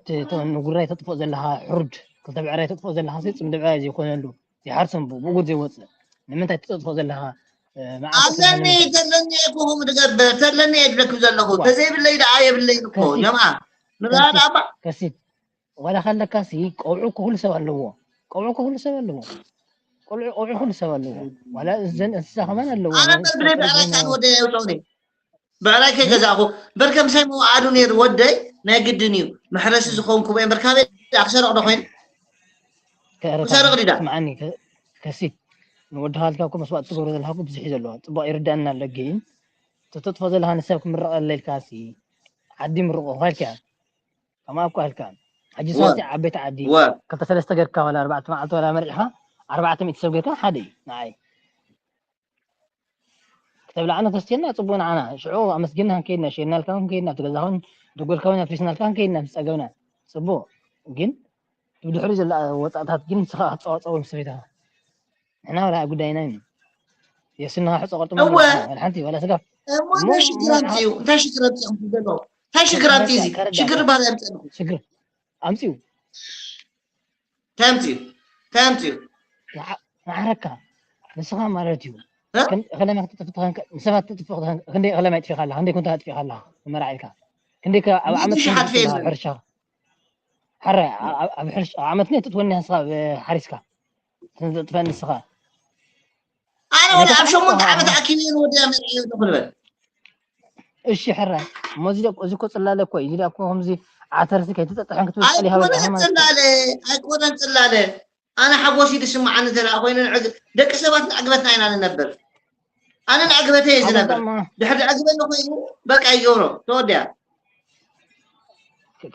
ንጉራይ ተጥፍኦ ዘለኻ? ሕሩድ ክልተ ብዕራይ ተጥፍኦ ዘለኻ ጽምዲ ብዕራይ ዘይኮነሉ ይሓርሶም ብእጉድ ዘይወፅእ ንምንታይ ትፀጥፎ ዘለኻ? ኣለኒ ተለኒ እኮ ከምኡ ትገብር ተለኒ እየ ዝብለኩም ዘለኹ። ተዘይብለይ ደኣ የብለይ እኮ ጀምዓ ንብላ ደኣ እባ ከሲት ዋላ ካለካ ሲ ቆብዑ እኮ ኩሉ ሰብ ኣለዎ። ቆብዑ እኮ ኩሉ ሰብ ኣለዎ። ቆልዑ ቆብዑ ኩሉ ሰብ ኣለዎ። ዋላ እዘን እንስሳ ከማን ኣለዎ። ኣነ በል ብለይ ብዕራይ ካን ወደ የውፀውኒ ብዕራይ ከይገዛእኹ በርከ ምሳይ መዋኣዱ ነይሩ ወደይ ናይ ግድን እዩ መሕረሲ ዝኾንኩ እምበር ካበይ ክሰርቕ ዶ ኮይኑ ክሰርቕ ዲዳ ስምዓኒ ከሲት ንወዲ ሃልካ እኮ መስዋእቲ ትገብሮ ዘለካ እኮ ብዙሕ እዩ ዘለዎ ፅቡቅ ይርዳእና ኣሎ ግን ተተጥፎ ዘለካ ንሰብ ክምረቐለ ኢልካ ሲ ዓዲ ምርቑ ኳልካ ከማኡ እኳ ኢልካ ሕጂ ሰባት ዓበይቲ ዓዲ ክልተ ሰለስተ ገርካ ዋላ ኣርባዕተ መዓልቲ ዋላ መሪዕኻ ኣርባዕተ ሚእቲ ሰብ ገርካ ሓደ እዩ ንዓይ ክተብላዕና ተስቴና ጽቡቅ ንዓና ሽዑ ኣመስጊንና ክንከይድና ሸይናልካ ክንከይድና ኣብቲ ገዛ ውን ደጎልካ ውን ኣፍሪስናልካ ክንከይድና ምስ ጸገብና ጽቡቅ ግን ብድሕሪ ዘላ ወጻእታት ግን ንስኻ ክትጸዋጸዎ ምስ ሰበይትኻ ንሕና ወላ ጉዳይና እዩ የስንኻ ሕጾ ቅርጥሞ እወ። ወላ ሓንቲ ወላ ስጋ እሞ እንታይ ሽግር ኣምፅኡ እንታይ ሽግር ኣምፅኡ እንታይ ሽግር ኣምፅኡ እዚ ሽግር ባል ኣምፅኡ ሽግር ኣምፅኡ እንታይ ኣምፅኡ እንታይ ኣምፅኡ ማዕረካ ንስኻ ማለት እዩ እኸለማ ክትጥፍእ ንሰባት ትጥፍእ ክንደይ እኸለማ ይጥፊኻ ኣለኻ ክንደይ ኩንታ ኣጥፊኻ ኣለኻ መራዒልካ ክንደይ ኣብ ዓመት ሕርሻ ሕራይ ኣብ ዓመት ነ ትእትወኒ ንስኻ ሓሪስካ ትጥፈ ንስኻ ኣነ ወላ ኣብ ሸሞንተ ዓመት ኣኪበ ንወድያ መርዒ ንኽልበል እሺ ሕራይ እሞ እዚ እዚ እኮ ፅላለ እኮ እዩ እዚ እኮ ከምዚ ዓተርሲ ከይትፀጥሐን ክትብል ፀሊኻ ኣይኮነን ፅላለ ኣይኮነን ፅላለ ኣነ ሓጎስ እዩ ዝስምዓኒ እንተ ኮይኑ ደቂ ሰባት ንዕግበትና ኢና ንነብር ኣነ ንዕግበተ እየ ዝነብር ድሕሪ ዕግበኒ ኮይኑ በቃ ይገብሮ ተወዲያ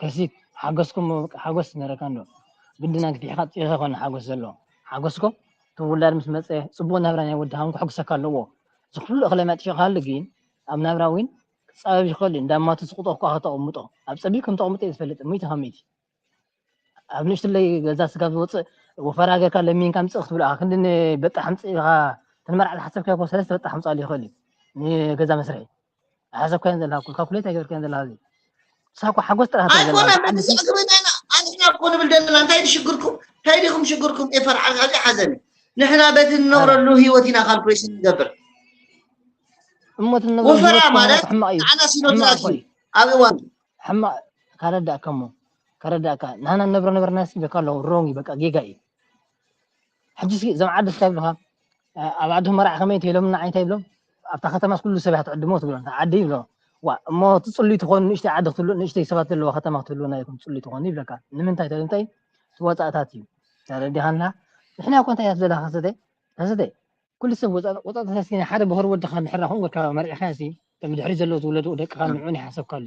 ከሲት ሓጎስኩም ሓጎስ ነረካ እንዶ ግድና ግፊሕካ ጥኢኻ ኮነ ሓጎስ ዘሎ ሓጎስኮ እቲ ውላድ ምስ መፀ ፅቡቅ ናብራ ናይ ወዲ ሃውን ክሕጉሰካ ኣለዎ እዚ ኩሉ እኽለ መጥፊእካሉ ግን ኣብ ናብራ እውን ክፃበብ ይኽእል እዩ እንዳማቱ ዝቁጦ እኳ ከተቕምጦ ኣብ ፀቢብ ከም ተቕምጦ እዩ ዝፈልጥ ሚእቲ ካብ ሚእቲ ኣብ ንእሽትለይ ገዛ ስጋብ ዝወፅእ ወፈራ ጌርካ ለሚንካ ምፅእ ክትብልካ ክንዲ በጣሕ ምፅእካ ተንመርዓ ዝሓሰብካ ኮ ሰለስተ በጣሕ ምፃሉ ይኽእል እዩ ንገዛ መስርሒ ኣይሓሰብካዮን ዘለካ ኩሉ ካልኩሌት ኣይገበርካዮን ዘለካ እዚ ንስኻ እኮ ሓጎስ ጥራሕ ትርኢ ዘለካ ኣይኮነን በዚ ዓዲ ሰብ ስዕግበና ኢና ኣንሕና እኮ ንብል ዘለና እንታይ ድሽግርኩም እንታይ ዲኹም ሽግርኩም ኤፈር ዓጋዚ ሓዘን እዩ ንሕና በቲ ንነብረሉ ህይወት ኢና ካልኩሌሽን ንገብር እሞ እቲ ንነብረሉ ወፈራ ህይወት እኮ ማለት ማለት ሕማቕ እዩ ንዓና ሲኖ ሕማቕ ትራክ እኮ እዩ እዩ ኣብ እዋን ሕማቕ ካረዳእካ እሞ ካረዳእካ ንሕና ንነብሮ ነበርና ሲ በቃ ኣለዉ ሮንግ እዩ በቃ ጌጋ እዩ ሕጂ ሲ እዞም ዓዲ ስካ ይብልኻ ኣብ ዓዲ መራዕ ከመይ እንተ ኢሎም ንዓይ እንታይ ይብሎም ኣብታ ከተማስ ኩሉ ሰብ እያ ትዕድሞ ትብሎ እታ ዓዲ ይብሎ ዋ እሞ እቲ ፅሉይ ትኾኑ ንእሽተይ ዓዲ ክትብሉ ንእሽተይ ሰባት ዘለዋ ከተማ ክትህልወና ኢኹም ፅሉይ ትኾኑ ይብለካ ንምንታይ እንታይ እቲ ወፃእታት እዩ ተረዲኻና ንሕና እኮ እንታይ እያ ትደላ ከሰተ ከሰተ ኩሉ ሰብ ወፃእታት ሲ ናይ ሓደ ብሆር ወድኻ እንድሕር ኹም ወድካ መርዒኻ ሲ ከም ድሕሪ ዘለዉ ዝውለዱ ደቅኻ ንዑ ናይ ሓሰብካሉ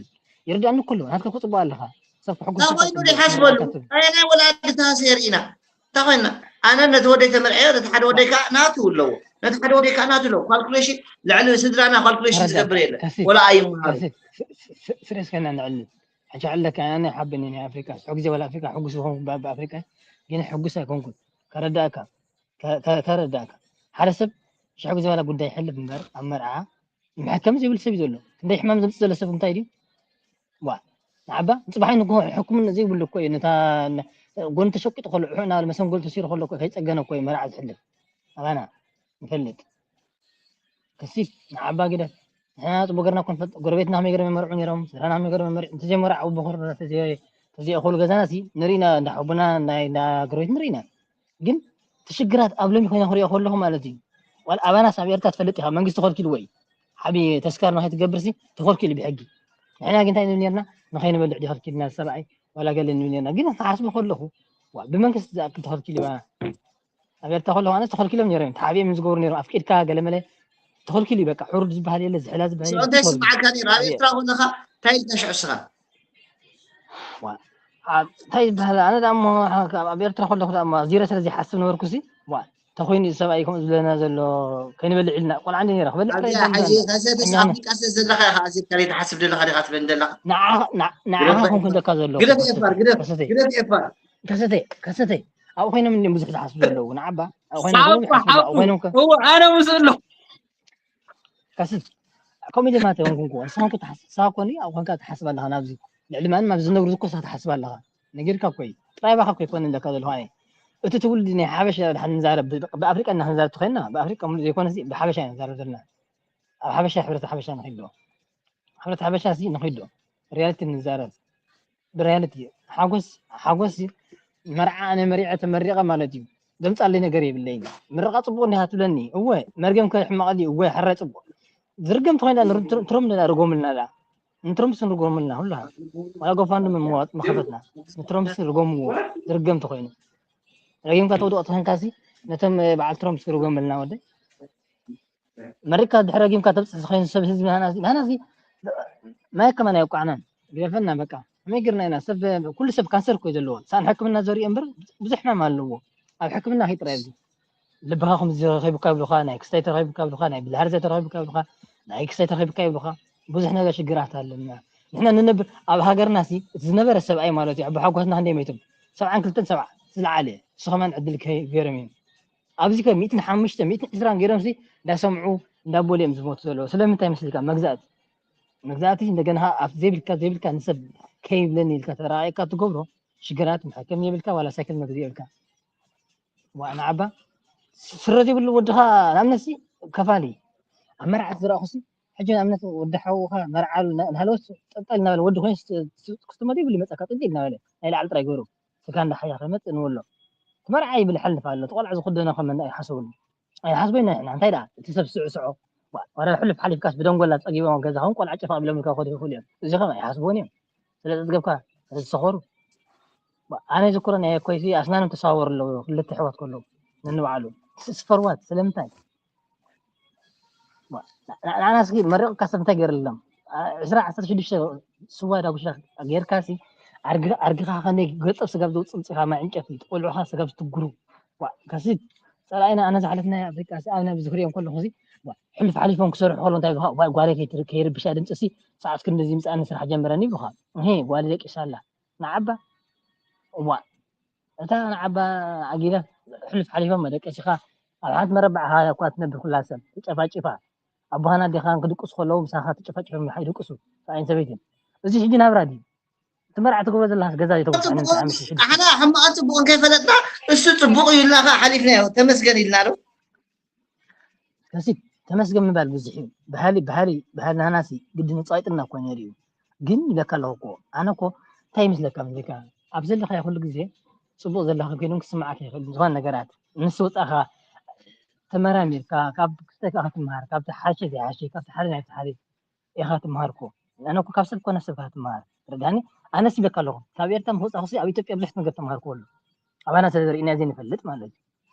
ይርዳእኒ ኩሉ ናትካ ክፅቡቅ ኣለኻ ሰብ ክሕጉስ እንታይ ኮይኑ ዘይሓስበሉ ኣየናይ ወላዲ ተሃሲ የርኢና እንታይ ኮይና ኣነ ነቲ ወደይ ተመርዐዮ ነቲ ሓደ ወደይ ከዓ ናቱ ኣለዎ ነቲ ሓደ ወደይ ከዓ ናቱ ኣለዎ ካልኩሌሽን ልዕሊ ስድራና ካልኩሌሽን ዝገብር የለ ወላ ኣይምሃሩ ስሬስ ከና ንዕሊ ሕጂ ኣለካ ኣነ ሓበኒ ናይ ኣፍሪካ ሕጉስ ወላ ኣፍሪካ ሕጉስ ዝኾንኩ ብኣፍሪካ ግን ሕጉስ ኣይኮንኩን ከረዳእካ ከረዳእካ ሓደ ሰብ ሽሕ ግዜ ዋላ ጉዳይ ይሕልፍ እምበር ኣብ መርዓ መሐከሚ ዘይብሉ ሰብ እዩ ዘሎ ክንደይ ሕማም ዘምፅእ ዘሎ ሰብ እንታይ ድዩ ዋ ንዓባ ንፅባሓይ ንግሆ ሕክምና ዘይብሉ እኮ እዩ ነታ ጎኒ ተሸቂጡ ከሎ ዕሑ እናበለ መሰንጎል ተሲሩ ከሎ እኮ ከይፀገነ እኮ እዩ መርዓ ዝሕልፍ ኣባና ንፈልጥ ከሲት ንዓባ ግደፍ ንሕና ፅቡቅ ገርና ኮንፈጥ ጎረቤትና ከመይ ገርም መርዑ ነይሮም ስድራና ከመይ ገርም መርዑ እንተዘይመርዓ ኣብ ቦኸር ተዘይእኸሉ ገዛና ሲ ንርኢና እንዳ ሓቡና ናይ እንዳ ጎረቤት ንርኢና ግን ትሽግራት ኣብ ሎሚ ኮይነ ክሪኦ ከለኹ ማለት እዩ ዋል ኣባናስ ኣብ ኤርትራ ትፈልጥ ኢኻ መንግስቲ ከልኪልዎ እዩ ዓብዪ ተስካር ንኸይትገብር ሲ ተኸልኪሉ ብሕጊ ንሕና ግን እንታይ ንብል ነርና ንኸይንበልዕ ድኸልኪልና ሰብኣይ ዋላ ገለ ንብል ነርና ግን ክሓስቡ ከለኹ ብመንግስቲ ዝኣክል ተኸልኪሉ ኣብ ኤርትራ ከለኹ ኣነ ተኸልኪሎም ነይሮም ተሓቢኦም ዝገብሩ ነይሮም ኣፍቂድካ ገለመለ ተኸልኪሉ እዩ በቃ ሕሩድ ዝበሃል የለ ዝሕላ ዝበሃል የለ እንታይ ስምዓካ ነይሩ ኣብ ኤርትራ ከለኻ እንታይ ኢልካ ሽዑ ስኻ እንታይ ይበሃል ኣነ ዳሞ ኣብ ኤርትራ ከለኹ ዳሞ ዚረ ስለ ዘይሓስብ ነበርኩ ሲ ዋ ተኮይኑ ሰብኣይ ከምኡ ዝብለና ዘሎ ከይንበልዕ ኢልና ቆልዓ እንደ ነራ ክበልዕ ኣብዚኣ ሕጂ ከሰተ ኣፍሪቃ ስለ ዘለኻ ኢኻ ኣዚርካ ዘይትሓስብ ዘለኻ ዲኻ ትብለኒ ዘለኻ? ንዓኻ ኮንኩ ዘለካ ዘሎ ግደፍ ኤፋር ግደፍ ግደፍ ኤፋር ከሰተ ከሰተ ኣብኡ ኮይኖም እንዲም ብዙሕ ዝሓስቡ ዘለዉ ንዓባ ኣብኡ ሓቁ ሓቁ ኮይኖም እወ ኣነ ምስኡ ኣለኹ። ከስት ከምኡ ኢለ ማለት ኣይኮንኩን እኮ ንስኻ እኮ ትሓስ- ንስኻ እኮ ኣብ ኮንካ ትሓስብ ኣለኻ ናብዚ ልዕሊ ማንም ኣብዚ ዝነግሩ እኮ ንስኻ ትሓስብ ኣለኻ ነጊርካ እኮ እዩ ጥራይ ባኻ እኮ ኣይኮነ ኣለካ ዘለኹ ኣነ እቲ ትውልዲ ናይ ሓበሻ ድሓን ንዛረብ ብ- ብኣፍሪቃ እና ክንዛረብ ተኾይንና ብኣፍሪቃ ሙሉእ ዘይኮነ ብሓበሻ ኢና ንዛረብ ዘለና ኣብ ሓበሻ ሕብረት ሓበሻ ንኺዶ ሕብረት ሓበሻ ሲ ንኺዶ ሪያሊቲ ንዛረብ ብሪያሊቲ ሓጎስ ሓጎስ መርዓ ኣነ መሪዐ ተመሪቐ ማለት እዩ ዘምፃለይ ነገር የብለይን ምርቓ ፅቡቅ እንዲኻ ትብለኒ እወ መርገም ከ ሕማቕ ድዩ እወ ሕራይ ፅቡቅ ዝርገም ተኮይና ትሮምስ ንርጎምልና ዳ ንትሮምስ ንርጎምልና ሁላ ዋላ ጎፋንድሚ ምዋጥ መኸፈትና ንትሮምስ ርጎምዎ ዝርገም ተኮይኑ ረጊምካ ተውድቕ ተኮይንካ ሲ ነቶም በዓል ትሮምስ ርጎምልና ወደ መሪካ ድሕሪ ረጊምካ ተብፅሕ ዝኮይኑ ሰብ ህዝቢ ናና ናና ማይ ከማን ኣይቋዕናን ግደፈና በቃ ከመይ ግርና ኢና ሰብ ኩሉ ሰብ ካንሰር እኮ ዘለዎ ሳን ሕክምና ዘሪኦ እምበር ብዙሕ ሕማም ኣለዎ ኣብ ሕክምና ከይጥራይ ኣብዚ ልብኻ ከምዚ ተረኺቡካ ይብሉኻ ናይ ክስታይ ተረኺቡካ ይብሉኻ ናይ ብልሃርዘ ተረኺቡካ ይብሉኻ ናይ ክስታይ ተረኺቡካ ይብሉኻ ብዙሕ ነገር ሽግራት ኣለና ንሕና ንነብር ኣብ ሃገርና ሲ እቲ ዝነበረ ሰብኣይ ማለት እዩ ኣቦሓጎስና ክንደይ መይቶም ሰብዓን ክልተን ሰብዓ ዝለዓለ እሱ ከማን ዕድል ከይገይሮም እዮም ኣብዚ ከ ሚእትን ሓሙሽተ ሚእትን ዕስራን ገይሮም ሲ እንዳሰምዑ እንዳበሉ እዮም ዝሞቱ ዘለዉ ስለምንታይ መስልካ መግዛእቲ መግዛእቲ እንደገና ኣብ ዘይብልካ ዘይብልካ ንሰብ ከይብለኒ ኢልካ ተረቃቂካ ትገብሮ ሽግራት መሐከም የብልካ ዋላ ሳይክል መግዚ የብልካ ዋና ዓባ ስረ ዘይብሉ ወድኻ ንኣብነት ሲ ከፋሊ ኣብ መርዓት ዝረእኹ ሲ ሕጂ ንኣብነት ወዲ ሓውኻ መርዓሉ ንሃለወት ጠልጠል እናበለ ወዲ ኮይኑ ክትመ ዘይብሉ ይመፀካ ጥልጢል እናበለ ናይ ላዕሊ ጥራይ ገይሩ ስጋ እንዳሓያ ከመፅእ ንበሎ እቲ መርዓ ይብል ሓልፍ ኣሎ እቲ ቆልዓ ዝክደኖ ከም ኣይሓስብሉ ኣይሓስቦ ኢና ንሕና እንታይ ደኣ እቲ ሰብ ስዕስዖ ዋላ ሕሉፍ ሓሊፍካስ ብደንጎላ ፀጊቦም ገዛ ኹም ቆልዓ ጨፋ ብሎምልካ ክኸዱ ይኽእሉ እዮም እዚ ከም ኣይሓስቦን እዮም ስለ ዘፅገብካ ዝሰኸሩ ኣነ ዝክሮ ናይ ኮይሲ ኣስናኖም ተሰዋወሩ ኣለዉ ክልተ ኣሕዋት ከለዉ ነንባዕሉ ስፈርዋት ስለምንታይ ንዓና እስኪ መሪቕካ ሰብ እንታይ ገይርሎም ዕስራ ዓሰርተ ሽዱሽተ ስዋ ዳጉሻ ጌርካ ሲ ኣርግኻ ከመይ ገፀብ ስጋብ ዘውፅእ ምፅኻ ማይ ዕንጨፊ ቆልዑኻ ስጋብ ዝትግሩ ከሲት ፀላኢና ኣነ ዝሓለፍና ኣፍሪቃ ሲ ኣብ ናብ ዝክሪኦም ከለኹ ሲ ሕሉፍ ሓሊፎም ክሰርሑ ከሎ እንታይ ብኻ ጓለ ከይርብሻ ድምፂ ሲ ሰዓት ክንዲ እዚ ምፃኒ ስራሕ ጀምረኒ ብኻ ጓለ ደቂሳ ኣላ ንዓባ እዋ እታ ንዓባ ኣጊዳ ሕሉፍ ሓሊፎም መደቀሲኻ ኣብ ሓንቲ መረባዕ ሃያ እኳ ትነብር ኩላ ሰብ ትጨፋጭፋ ኣቦኻን ኣዴኻን ክድቅሱ ከለዉ ምሳኻ ትጨፋጭፎም ይድቅሱ ሰብኣይን ሰበይትን እዚ ሕጂ ናብራ ድዩ እቲ መርዓ ትገብሮ ዘለኻስ ገዛ ዘይተወስነ ኣሕና ሕማቕን ፅቡቕን ከይፈለጥና እሱ ፅቡቕ እዩ ኢልና ከዓ ሓሊፍናዮ ተመስገን ኢልና ዶ ከሲብ ተመስገን ምባል ብዙሕ እዩ ባህሊ ባህሊ ባህልና ናሲ ግዲ ንፃይጥና እኮ ነይሩ እዩ ግን ይለካ ኣለኹ እኮ ኣነ እኮ እንታይ ይመስለካ መስለካ ኣብ ዘለካ ኩሉ ግዜ ፅቡቅ ዘለካ ኮይኖም ክስማዓካ ይኽእል ዝኾነ ነገራት ምስ ወፃእካ ተመራሚርካ ካብ ክስተካ ክትምሃር ካብ ተሓሸ ዘይሓሸ ካብ ተሓረ ናይ ተሓረ ኢኻ ትምሃር እኮ ኣነ እኮ ካብ ሰብ ኮነ ሰብ ኢኻ ትምሃር ትረዳኒ ኣነስ ይብለካ ኣለኹ ካብ ኤርትራ ምስ ወፃእኩ ኣብ ኢትዮጵያ ብዙሕ ነገር ተምሃርኩ ኣሎ ኣባና ስለ ዘርእና ዘይንፈልጥ ማለት እዩ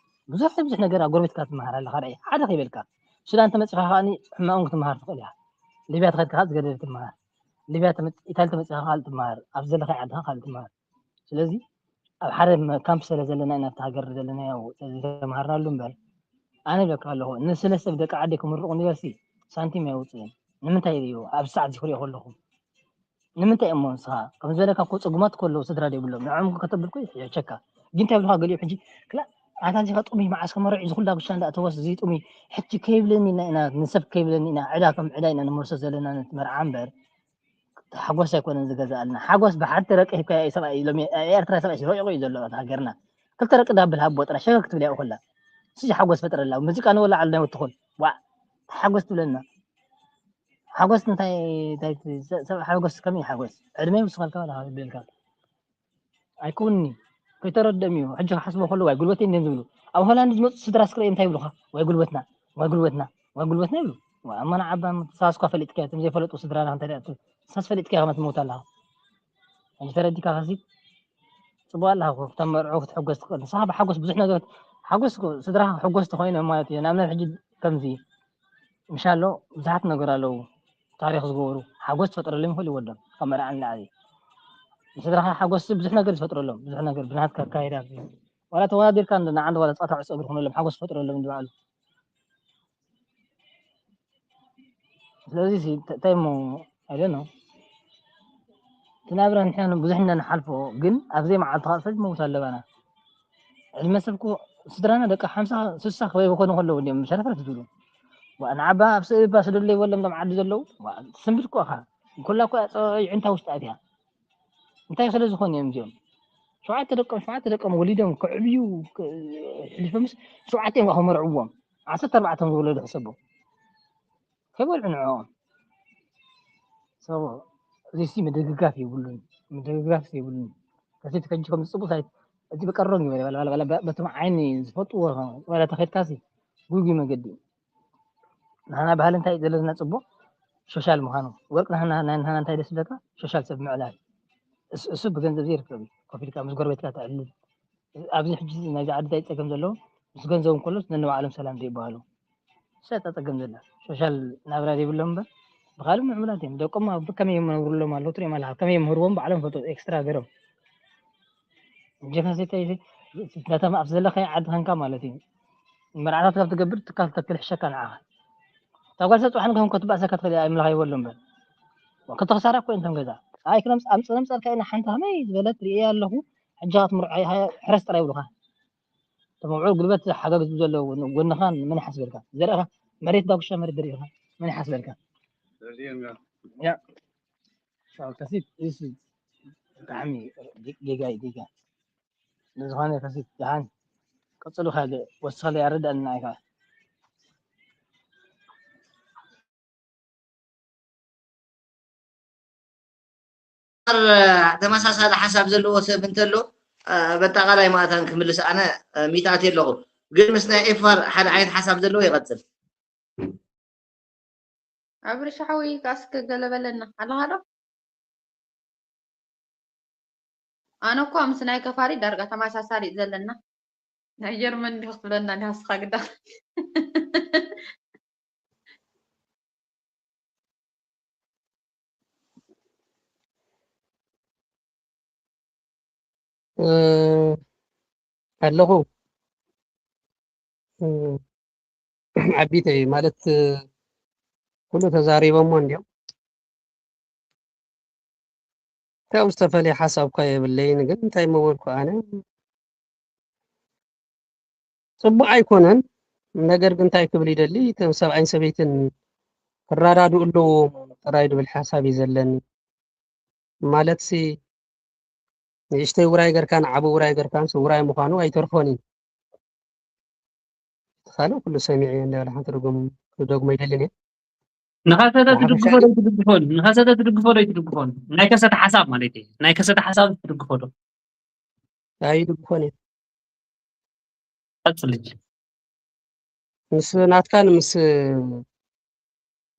ብዙሕ ብዙሕ ነገር ኣብ ጎረቤትካ ትምሃር ኣለካ ርኣይ ሓደ ከይበልካ ሱዳን ተመፂኻ ከዓ ሕማቅን ክትምሃር ትኽእል ኢኻ ሊብያ ተኸድካ ከዓ ዝገደደ ትምሃር ሊብያ ኢታሊ ተመፂኻ ካልእ ትምሃር ኣብ ዘለካ ዓድካ ካልእ ትምሃር ስለዚ ኣብ ሓደ ካምፕ ስለ ዘለና ኢና ኣብቲ ሃገር ዘለና ያው ዝተምሃርናሉ እምበር ኣነ ይብለካ ኣለኹ ንስለ ሰብ ደቂ ዓደይ ክምርቑ ንበርሲ ሳንቲም ኣየውፅእን ንምንታይ እዩ ኣብዚ ሰዓት እዚ ክሪኦ ከለኹ ንምንታይ እሞ ንስኻ ከም ዝበለካ እኮ ፅጉማት እኮ ኣለዉ ስድራ ዘይብሎም ንዕኦም ከተብል እኮ ይሕሸካ ግን እንታይ ብልካ ገሊኦም ሕጂ ክላ ኣታ እዚኻ ጥሙይ መዓስ ከመርዕ እዚ ኩላ ጉሻ እንዳእተወስ እዚ ጥሙይ ሕጂ ከይብለኒ ኢና ኢና ንሰብ ከይብለኒ ኢና ዕዳ ከም ዕዳ ኢና ንመልሶ ዘለና ነቲ መርዓ እምበር ሓጎስ ኣይኮነን ዝገዝኣልና ሓጎስ ብሓንቲ ረቂ ሂብካ ሰብኣይ ሎሚ ኤርትራ ሰብኣይ ረቂቑ እዩ ዘሎ ሃገርና ክልተ ረቂ ዳብል ሃቦ ጥራይ ሸገግ ትብል ያኡ ኩላ እዚ ሓጎስ ፈጥረላ ሙዚቃ ንወላዓሉ ናይ ወትኹን ዋዕ ሓጎስ ትብለና ሓጎስ እንታይ እንታይ ሰብ ሓጎስ ከመይ ሓጎስ ዕድመ ይውስኸልካ ወላ ይብለልካ ኣይኮኒ ከይተረደም እዩ ሕጂ ክሓስቦ ከሎ ዋይ ጉልበተይ እንዲም ዝብሉ ኣብ ሆላንድ ዝመፁ ስድራ ስክረ እንታይ ይብሉካ ዋይ ጉልበትና ዋይ ጉልበትና ዋይ ጉልበትና ይብሉ ኣመና ዓባ ሳስኳ ፈሊጥካ እቶም ዘይፈለጡ ስድራና እንተ ሳስ ፈሊጥካ ከመ ትመውት ኣለካ ሕጂ ተረዲካ ከዚ ፅቡቅ ኣለካ እኮ ክተመርዖ ክትሕጎስ ትኽእል ንስኻ ብሓጎስ ብዙሕ ነገር ሓጎስ ስድራኻ ክሕጎስ ተኮይኖም ማለት እዩ ንኣብነት ሕጂ ከምዚ ምሻሎ ብዙሓት ነገር ኣለዉ ታሪክ ዝገበሩ ሓጎስ ትፈጥረሎም ይኽእል ይወዶም ካብ መርዓ ንላዕሊ ንስድራኻ ሓጎስ ብዙሕ ነገር ዝፈጥረሎም ብዙሕ ነገር ብናትካ ኣካይዳ ዋላ ተወዳዲርካ እንዶ ንዓንዲ ዋላ ጸወታ ዕጾ እግሪ ክነሎም ሓጎስ ፈጥረሎም እንዲ በዓሉ። ስለዚ ሲ-፣ ተ-፣ እንታይ እሞ፣ I don't know። እቲ ናብራ ንሕና ብዙሕ ኢና ንሓልፎ፣ ግን ኣብ ዘይመዓልቲ ካልእ ሰብ ይመውት ኣለባና። ዕድመ ሰብ እኮ ስድራና ደቂ ሓምሳ ስሳ ክበይ ክኾኑ ከለዉ እንዲዮም መሸረፈት ዝብሉ። ዋ፣ ንዓባ ኣብ ስእባ ስደለይ በሎም እዞም ዓዲ ዘለዉ። ዋ፣ ትስንብድ እኮ ኢኻ። ኩላ እኮ ጸ-፣ ይዕንታ ውሽጢ ኣትያ። እንታይ ስለ ዝኾኑ እዮም እዚኦም? ሸውዓተ ደቆም፣ ሸውዓተ ደቆም ወሊዶም ከዕብዩ፣ ክ-፣ ሕሊፎምስ ሸውዓተ እዮም ክመርዕዎም። ዓሰርተ ኣርባዕተ ዝወለዱ ሕሰቦም። ከይበልዑ ንዕኦም። ሰቦ፣ እዚሲ ምድግጋፍ የብሉን። ምድግጋፍ የብሉን። ከሴት ከጅ ከም ዝጽቡ ሳይት፣ እዚ በቀሮም ይበል፣ በላ፣ በላ፣ በላ፣ በ-፣ በቶም ዓይኒ ዝፈጥዎ፣ ወላ ተኸድካሲ፣ ጉጉይ መገዲ። ናህና ባህሊ እንታይ እዩ ዘለና ጽቡቕ? ሶሻል ምዃኑ። ወርቂ ናህና፣ ናይ ናህና እንታይ ደስ ይብለካ? ሶሻል ሰብ ምዕላል። እስ-፣ እሱ ብገንዘብ ዘይርከብ እዩ። ኮፍ ኢልካ ምስ ጎረቤትካ ተዕልል። ኣብዚ ሕጂ ናይዚ ዓዲ እንታይ ጸገም ዘለዎ? ምስ ገንዘቦም ከሎስ ነንባዕሎም ሰላም ዘይበሃሉ። እሳ እታ ጸገም ዘላ። ሶሻል ናብራ ዘይብሎም እምበር፣ ብኻልእ ምዕቡላት እዮም። ደቆም ኣብ ከመይ እዮም ነብሩሎም ኣለዉ፣ ትሪኦም ኣለኻ። ከመይ የምህርዎም ባዕሎም ይፈልጡ፣ ኤክስትራ ገይሮም። እንጀካ ዘይታይ፣ ነታ ኣብ ዘለኻዮ ዓዲ ኸንካ ማለት እዩ። መርዓታት ካብ ትገብር ትካል ተክል ሕሸካ ንዓኻ። እታ ጓል ሰብ ጽባሕ ንግሆ ክትባእሰካ ትኽእል እያ፣ ኣይምለኻ ይበሎ እምበር። ክልተ ክሳራ እኮ እዮም እቶም ገዛ። ኣይ ክነምጽ-፣ ኣምጽ-፣ ነምጻልካ ኢና ሓንቲ ከመይ ዝበለት ርእየ ኣለኹ። ሕጂ ክትምርዖ ኢኻ፣ ሕረስ ጥራይ ይብሉኻ። እቶም ኣብዑር ጉልበት ሓጋግዝ ዘለዉ ጎንኻ መን ይሓስበልካ? ዘርእኻ መሬት ዳጉሻ መሬት ዘሪእኻ መን ይሓስበልካ? ያ፣ ሻው ከሲት፣ እዚ ብጣዕሚ ጌጋ እዩ፣ ጌጋ። ስለዝኾነ ከሲት ደሓን ቀጽሉ፣ ካልእ ወስኸለይ ኣረዳእና ኢኻ። ተመሳሳሊ ሓሳብ ዘለዎ ሰብ እንተሎ፣ እ፣ በጠቓላይ ማእታን ክምልስ ኣነ፣ እ፣ ሚእቲ ኣትየ ኣለኹ። ግን ምስ ናይ ኤፋር ሓደ ዓይነት ሓሳብ ዘለዎ ይቐጽል። ኣብርሽ ሓወይ፣ እስከ ገለ በለና። ኣለኻ ዶ? ኣነ እኮ ምስ ናይ ከፋሪ ዳርጋ ተመሳሳሊ እዩ ዘለና። ናይ ጀርመን እንዲኹ ክትብለና እንዲኻ ንስኻ ግዳ። እ፣ ኣለኹ። እ፣ ዓቢተይ ማለት፣ እ፣ ኩሉ ተዛሪቦሞ እንዲዮም። ካብኡ ዝተፈልየ ሓሳብ እኳ የብለይን፣ ግን እንታይ ምበልኩ ኣነ፣ ጽቡቕ ኣይኮነን። ነገር ግን እንታይ ክብል ይደሊ፣ እቶም ሰብኣይን ሰበይትን ክረዳድኡ ኣለዎም ጥራይ ዝብል ሓሳብ እዩ ዘለኒ። ማለትሲ፣ ንእሽተይ ውራይ ገርካን ዓቢ ውራይ ገርካን፣ ውራይ ምዃኑ ኣይተርፎን እዩ። እቲ ካልእ ኩሉ ሰሚዐ እየ፣ እንዳ ሓንቲ ርጉም ክደግሞ ኣይደልን እየ። ንኸሰተ ብሓፈሻ ትድግፎ ዶ ኣይትድግፎን? ንኸሰተ ትድግፎ ዶ ኣይትድግፎን? ናይ ከሰተ ሓሳብ ማለት እዩ። ናይ ከሰተ ሓሳብ ትድግፎ ዶ? ኣይድግፎን እየ። ቀጽል እንጂ። ምስ ናትካን ምስ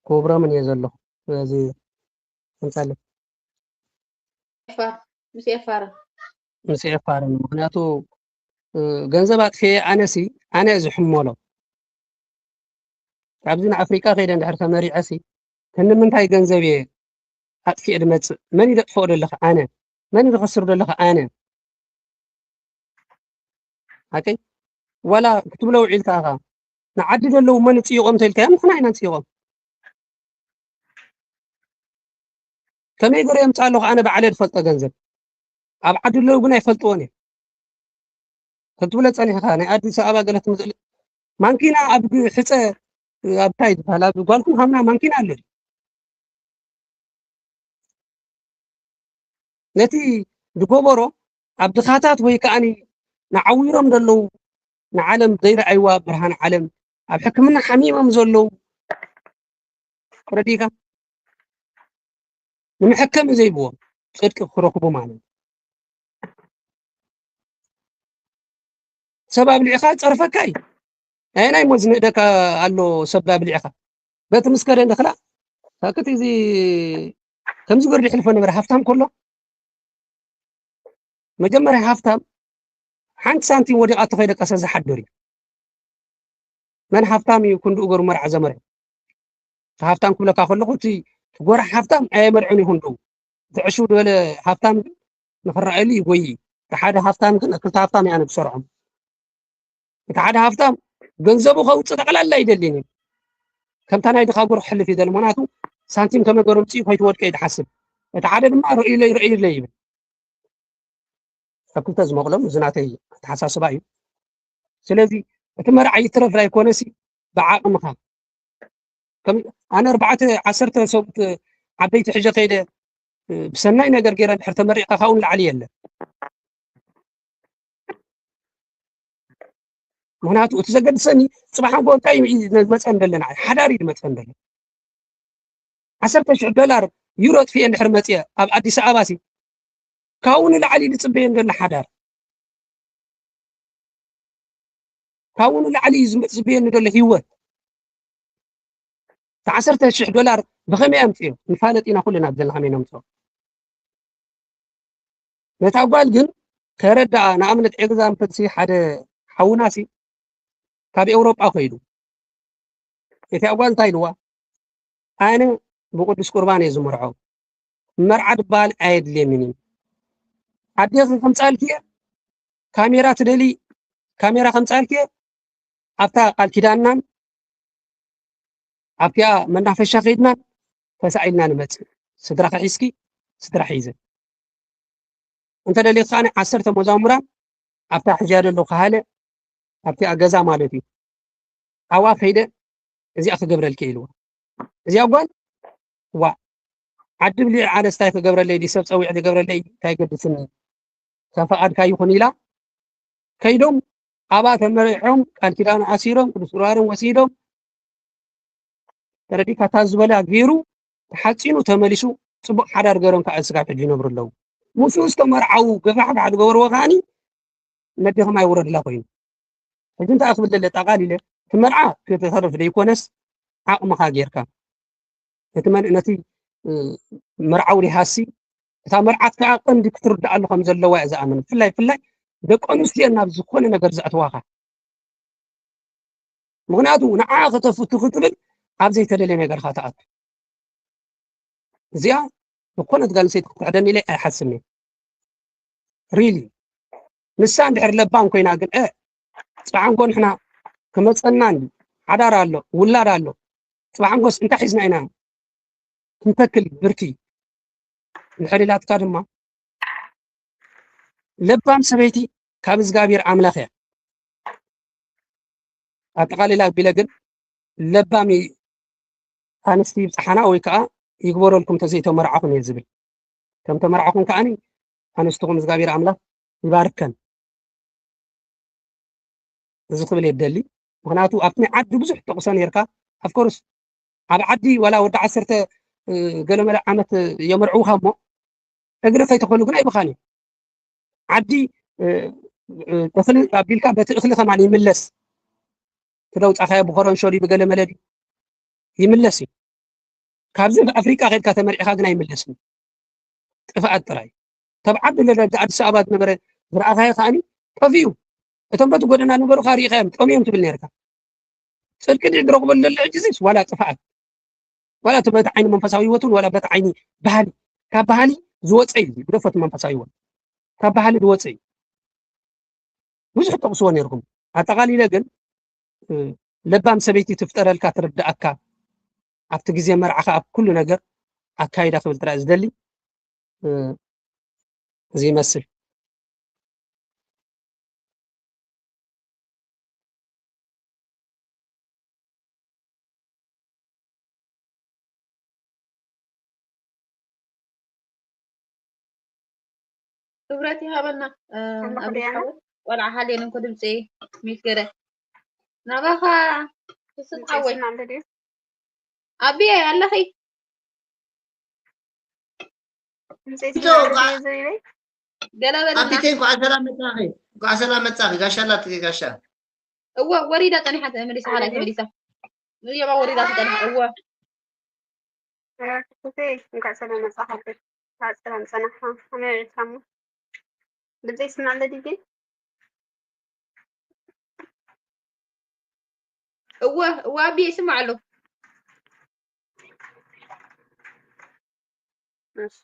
ክብሮምን እየ ዘለኹ። ስለዚ፣ ቀንጻለ። ኤፋር፣ ምስ ኤፋር። ምስ ኤፋርን። ምኽንያቱ፣ እ፣ ገንዘብ ኣጥፍኤ ኣነሲ፣ ኣነ እየ ዝሕመሎ። ካብዚ ንኣፍሪቃ ከይደ እንድሕር ተመሪዐሲ፣ ክንዲ ምንታይ ገንዘብ እየ ኣጥፊኤ ዝመጽእ? መን እዩ ዘጥፍኦ ዘለኻ? ኣነ። መን እዩ ዝኸስር ዘለኻ? ኣነ። ሓቀይ? ዋላ ክትብሎ ውዒልካ ኢኻ። ንዓዲ ዘለዉ መን ይጽይቖም ተኢልካዮም፣ ንሕና ኢና ንጽይቖም። ከመይ ገይረ የምጽኣለኹ ኣነ ባዕለይ ዝፈልጦ ገንዘብ? ኣብ ዓዲ ኣለዉ ግን ኣይፈልጥዎን እዮም። ክትብሎ ጸኒሕካ፣ ናይ ኣዲስ ኣበባ ገለ ትምጽእ-፣ ማንኪና ኣብ ግ-፣ ሕጸ፣ ኣብ ታይ ዝበሃል፣ ኣብ ጓልኩም ሃምና ማንኪና ኣሎ። ነቲ ዝገበሮ ኣብ ድኻታት ወይ ከኣኒ ንዓዊሮም ዘለዉ፣ ንዓለም ዘይረኣይዋ ብርሃን ዓለም፣ ኣብ ሕክምና ሓሚሞም ዘለዉ፣ ተረዲእካ? ንመሐከሚ ዘይብዎም ጽድቂ ክረኽቡ ማለት እዩ። ሰብ ኣብሊዕኻ ዝጸርፈካ እዩ። ኣየናይ እሞ ዝንእደካ ኣሎ ሰብ ኣብሊዕኻ? በቲ ምስ ከደ እንድኽላ፣ ሳክት እዚ ከምዚ ገይሩ ይሕልፎ ነበረ ሃፍታም ከሎ። መጀመርያ ሃፍታም ሓንቲ ሳንቲም ወዲቓቶ ከይደቀሰ ዝሓድር እዩ። መን ሃፍታም እዩ ክንድኡ ገይሩ መርዓ ዘመርዖ? እቲ ሃፍታም ክብለካ ከለኹ፣ እቲ፣ እቲ ጎራሕ ሃፍታም ኣየመርዕን እዩ ክንድኡ። እቲ ዕሽው ዝበለ ሃፍታም ግን ንኽረኣየሉ ይጎዪ። እቲ ሓደ ሃፍታም ግን፣ ክልተ ሃፍታም እየ ኣነ ዝሰርዖም። እቲ ሓደ ሃፍታም ገንዘቡ ከውፅእ ጠቕላላ ኣይደልን እዩ። ከምታ ናይ ድኻ ጉር ክሕልፍ ይደል። ምክንያቱ ሳንቲም ከመይ ገሩ ምፅኡ ከይትወድቀ እዩ ዝሓስብ። እቲ ሓደ ድማ ርእዩለይ ርእዩለይ ይብል። ካብ ክልተ ዝመቕሎም እዚ ናተይ ኣተሓሳስባ እዩ። ስለዚ እቲ መርዓ ይትረፍ ኣይኮነሲ ብዓቕምኻ። ከም ኣነ ኣርባዕተ ዓሰርተ ሰብኡት ዓበይቲ ሕጀ ከይደ ብሰናይ ነገር ገይረ እንድሕር ተመሪቕካ ካብኡ ንላዕሊ የለ። ምክንያቱ እቲ ዘገድሰኒ ፅባሕ ንጎ እንታይ እዩ ዝመፀን ዘለና ሓዳር እዩ ዝመፀን ዘሎ። ዓሰርተ ሽሕ ዶላር ዩሮ ጥፊኤ እንድሕር መፅየ ኣብ ኣዲስ ኣበባ ሲ ካብኡ ንላዕሊ ዝፅበየን ዘሎ ሓዳር ካብኡ ንላዕሊ እዩ ዝፅበየኒ ዘሎ ህይወት። ዓሰርተ ሽሕ ዶላር ብኸመይ ኣምፅኦ ንፋለጥ ኢና ኩልና ብዘለና ከመይ ነምፅኦ። ነታ ጓል ግን ከረዳኣ ንኣብነት ኤግዛምፕል ሲ ሓደ ሓውና ሲ ካብ ኤውሮጳ ኮይዱ እቲኣ ጓል እንታይ ኢልዋ ኣነ ብቅዱስ ቁርባን እየ ዝምርዖ መርዓ ድበሃል ኣየድልየንን እዩ ኣዴኺ ከምፃልክየ ካሜራ ትደሊ ካሜራ ከምፃልክየ ኣብታ ቃል ኪዳንናን ኣብቲኣ መናፈሻ ከይድናን ተሳኢልና ንመፅእ ስድራኺ ሒዝኪ ስድራ ሒዘ እንተደሊኻ ከዓኒ ዓሰርተ መዛሙራን ኣብታ ሕዝያ ዘሎ ካህለ ኣብቲኣ ገዛ ማለት እዩ ኣብኣ ከይደ እዚኣ ክገብረልኪ ኢልዋ እዚኣ ጓል ዋ ዓዲ ብሊዕ ኣነስ እንታይ ክገብረለይ ድዩ ሰብ ፀዊዐ ዝገብረለይ እንታይ ገድስኒ ከም ፈቓድካ ይኹን ኢላ ከይዶም ኣብኣ ተመሪዖም ቃል ኪዳን ኣሲሮም ቅዱስ ቁርባኖም ወሲዶም ተረዲእካ እታ ዝበላ ገይሩ ተሓፂኑ ተመሊሱ ፅቡቕ ሓዳር ገይሮም ከዓ ስጋብ ሕጂ ይነብሩ ኣለዉ ምስኡ ዝተመርዓዉ ገፋሕፋሕ ዝገበርዎ ከዓኒ ነዴኹም ኣይውረድላ ኮይኑ ሕጂ እንታይ ክብል ደለ ጠቓሊለ እቲ መርዓ ክተተርፍ ዘይኮነስ ዓቕምኻ ጌርካ ነቲ መን ነቲ መርዓዊ ዲሃሲ እታ መርዓት ከዓ ቀንዲ ክትርድኣሉ ከም ዘለዋ እየ ዝኣምን ብፍላይ ብፍላይ ደቂ ኣንስትዮ ናብ ዝኾነ ነገር ዘእትዋኻ ምክንያቱ ንዓ ከተፍቱ ክትብል ኣብ ዘይተደለየ ነገርካ ተኣቱ እዚኣ ዝኾነት ጋል ኣንስተይቲ ክትሕደኒ ኢለ ኣይሓስብን እየ ሪሊ ንሳ እንድሕር ለባም ኮይና ግን እ ፅባሕ እንኮ ንሕና ክመፀና እንዲ ሓዳር ኣሎ ውላድ ኣሎ ፅባሕ እንኮስ እንታይ ሒዝና ኢና ክንተክል ብርኪ እንድሕር ኢላትካ ድማ ለባም ሰበይቲ ካብ እግዚኣብሔር ኣምላኽ እያ ኣጠቓሊላ ኣቢለ ግን ለባም ኣንስቲ ይብፅሓና ወይ ከዓ ይግበረልኩም ተዘይተመርዓኹም እየ ዝብል ከም ተመርዓኹም ከዓኒ ኣንስትኹም እግዚኣብሔር ኣምላኽ ይባርከን እዚ ክብል የደሊ ምክንያቱ ኣብቲ ናይ ዓዲ ብዙሕ ጠቕሶ ነርካ ኣፍኮርስ ኣብ ዓዲ ዋላ ወዲ ዓሰርተ ገለመለ ዓመት የመርዕውካ እሞ እግሪ ከይተኸሉ ግን ኣይብኻን እዩ ዓዲ እኽሊ ኣቢልካ በቲ እኽሊ ከማን ይምለስ ትደውፃኻዮ ብኮረንሾ ድዩ ብገለ መለ ድዩ ይምለስ እዩ ካብዚ ኣብ ኣፍሪቃ ከድካ ተመሪዕካ ግን ኣይምለስን ጥፍኣት ጥራይ ተብ ዓዲ ለደርጋ ኣዲስ ኣበባ ዝነበረ ዝረኣኻዮ ከዓኒ ጠፊኡ እቶም በቲ ጎደና ዝነበሩ ካ ርኢኻዮም ጠምዮም ትብል ነርካ ፅድቂ ድረኽበሉ ዘሎ ሕጂ ዚስ ዋላ ጥፍኣት ዋላ እቲ በቲ ዓይኒ መንፈሳዊ ህይወት እውን ዋላ በቲ ዓይኒ ባህሊ ካብ ባህሊ ዝወፀ እዩ ግደፎ እቲ መንፈሳዊ ህይወት ካብ ባህሊ ዝወፀ እዩ ብዙሕ ጠቕስዎ ነርኩም ኣጠቓሊለ ግን ለባም ሰበይቲ ትፍጠረልካ ትርድኣካ ኣብቲ ግዜ መርዓኻ ኣብ ኩሉ ነገር ኣካይዳ ክብል ጥራይ ዝደሊ እዚ ይመስል ክብረት ይሃበና ኣቢሓወ ቆልዓ ሃልየን እንኮ ድምፂ ሚት ገረ ናባኻ ክስት ሓወይ ኣቢየ ኣለኺ ገለ በለና ኣቢተይ እንኳዕ ሰላም መፃኺ እንኳዕ ሰላም መፃኺ ጋሻ ኣላትኪ ጋሻ እወ ወሪዳ ፀኒሓ ተመሊሳ ሓላይ ተመሊሳ ንየባ ወሪዳ ትፀንሓ እወ ኩኩቴ እንኳዕ ሰላም መፃኻ ሓፅራን ፀናሕካ ከመይ ዒልካ እሞ ድምፀ ይስማዕ ኣሎ ድዩ እወ እወ ኣቢ ይስማዕ ኣሎ እሺ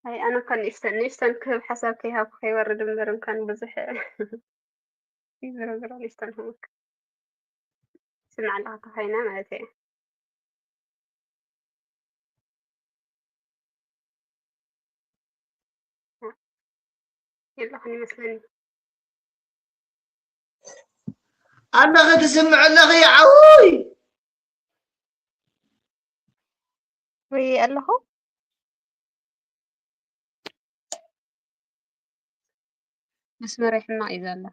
ኣይ ኣነ እኳ ንእሽተን ንእሽተን ክህብ ሓሳብ ከይሃብኩ ከይወርድ እምበር እንኳን ብዙሕ ይዝረዝሮ ንእሽተን ክህበካ ስምዕ ኣለካ ተኾይነ ማለት እየ። የለኹን ይመስለኒ። ኣለኺ ትስምዕ ኣለኺ ዓውይ። ወይ ኣለኹ። መስመረይ ሕማቕ እዩ ዘሎ።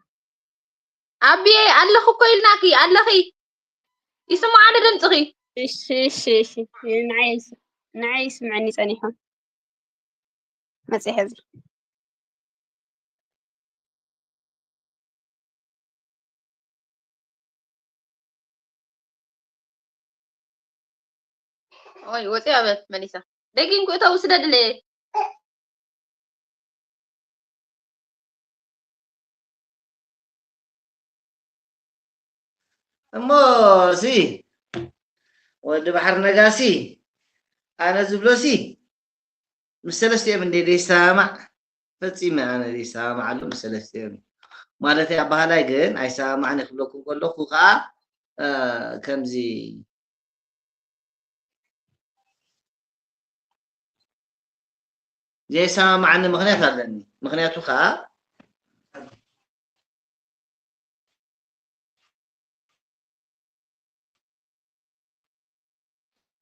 ኣቢየ ኣለኹ እኮ ኢልናኪ ኣለኺ። ይስምዓኒ ድምፅኺ። እሺ እሺ እሺ። ንዓይ ንዓይ ይስምዐኒ ጸኒሑ። መጽእ ሕዚ። ኦይ ወፂኣ በል መሊሳ። ደጊም ክእተው ስደድለ። እሞ ሲ ወዲ ባሕሪ ነጋሲ ኣነ ዝብሎ ሲ ምስ ሰለስቲኦም እንደ ዘይሰማማዕ ፈጺመ ኣነ ዘይሰማማዓሉ ምስ ሰለስቲኦም ማለት ኣባህላይ ግን ኣይሰማማዕን ክብለኩም ከለኹ ከዓ ከምዚ ዘይሰማማዓኒ ምኽንያት ኣለኒ። ምኽንያቱ ከዓ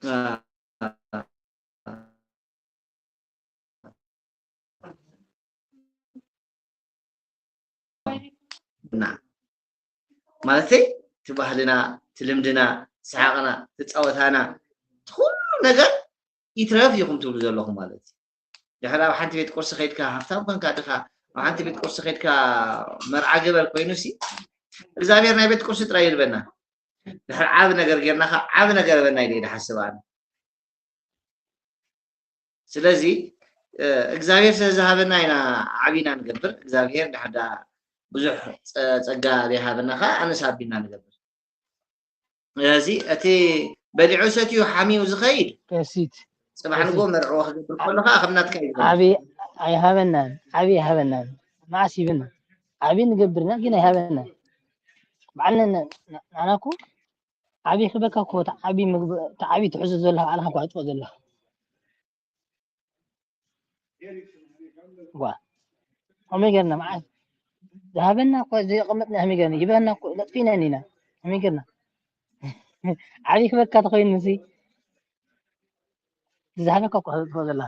ና ማለት እቲ ባህልና፣ እቲ ልምድና፣ ሰሓቕና፣ እቲ ፃወታና፣ እቲ ኩሉ ነገር ይትረፍ ኢኹም ትብሉ ዘለኹም ማለት እዩ። ድሕር ኣብ ሓንቲ ቤት ቁርሲ ከይድካ ሃፍታም ኮንካ ድኻ ኣብ ሓንቲ ቤት ቁርሲ ከይድካ መርዓ ግበር ኮይኑ ሲ እግዚኣብሔር ናይ ቤት ቁርሲ ጥራይ ይልበና። ድሕር ዓብ ነገር ጌርናኻ ዓብ ነገር በና ኢለ ይሓስብ ኣነ። ስለዚ እግዚኣብሔር ስለ ዝሃበና ኢና ዓቢና ንገብር። እግዚኣብሔር ድሕር ዳ ብዙሕ ጸጋ ዘይሃበና ከዓ ኣነስ ኣቢና ንገብር። ስለዚ እቲ በሊዑ ሰትዩ ሓሚሙ ዝኸይድ ቀሲት ጽባሕ ንጎ መርዕዎ ክገብር ከሎ ከዓ ከም ናትካ እዩ። ዓቢ ኣይሃበናን፣ ዓቢ ኣይሃበናን። መዓስ ሂብና? ዓቢ ንገብርና ግን ኣይሃበናን። በዓል ንሕና እኮ ዓቢ ክበካ እኮ ተዓቢ ትሕዞ ዘለካ ባዕልካ እኮ ኣጥፍኦ ዘለካ። ዋ ከመይ ጌርና መዓስ ዝሃበና እኮ ዘየቐመጥና ከመይ ጌርና ይበና እኮ ለጥፊና ኢና ከመይ ጌርና ዓብይ ክበካ ተኾይኑ ሲ ዝሃበካ እኮ ተጥፍኦ ዘላ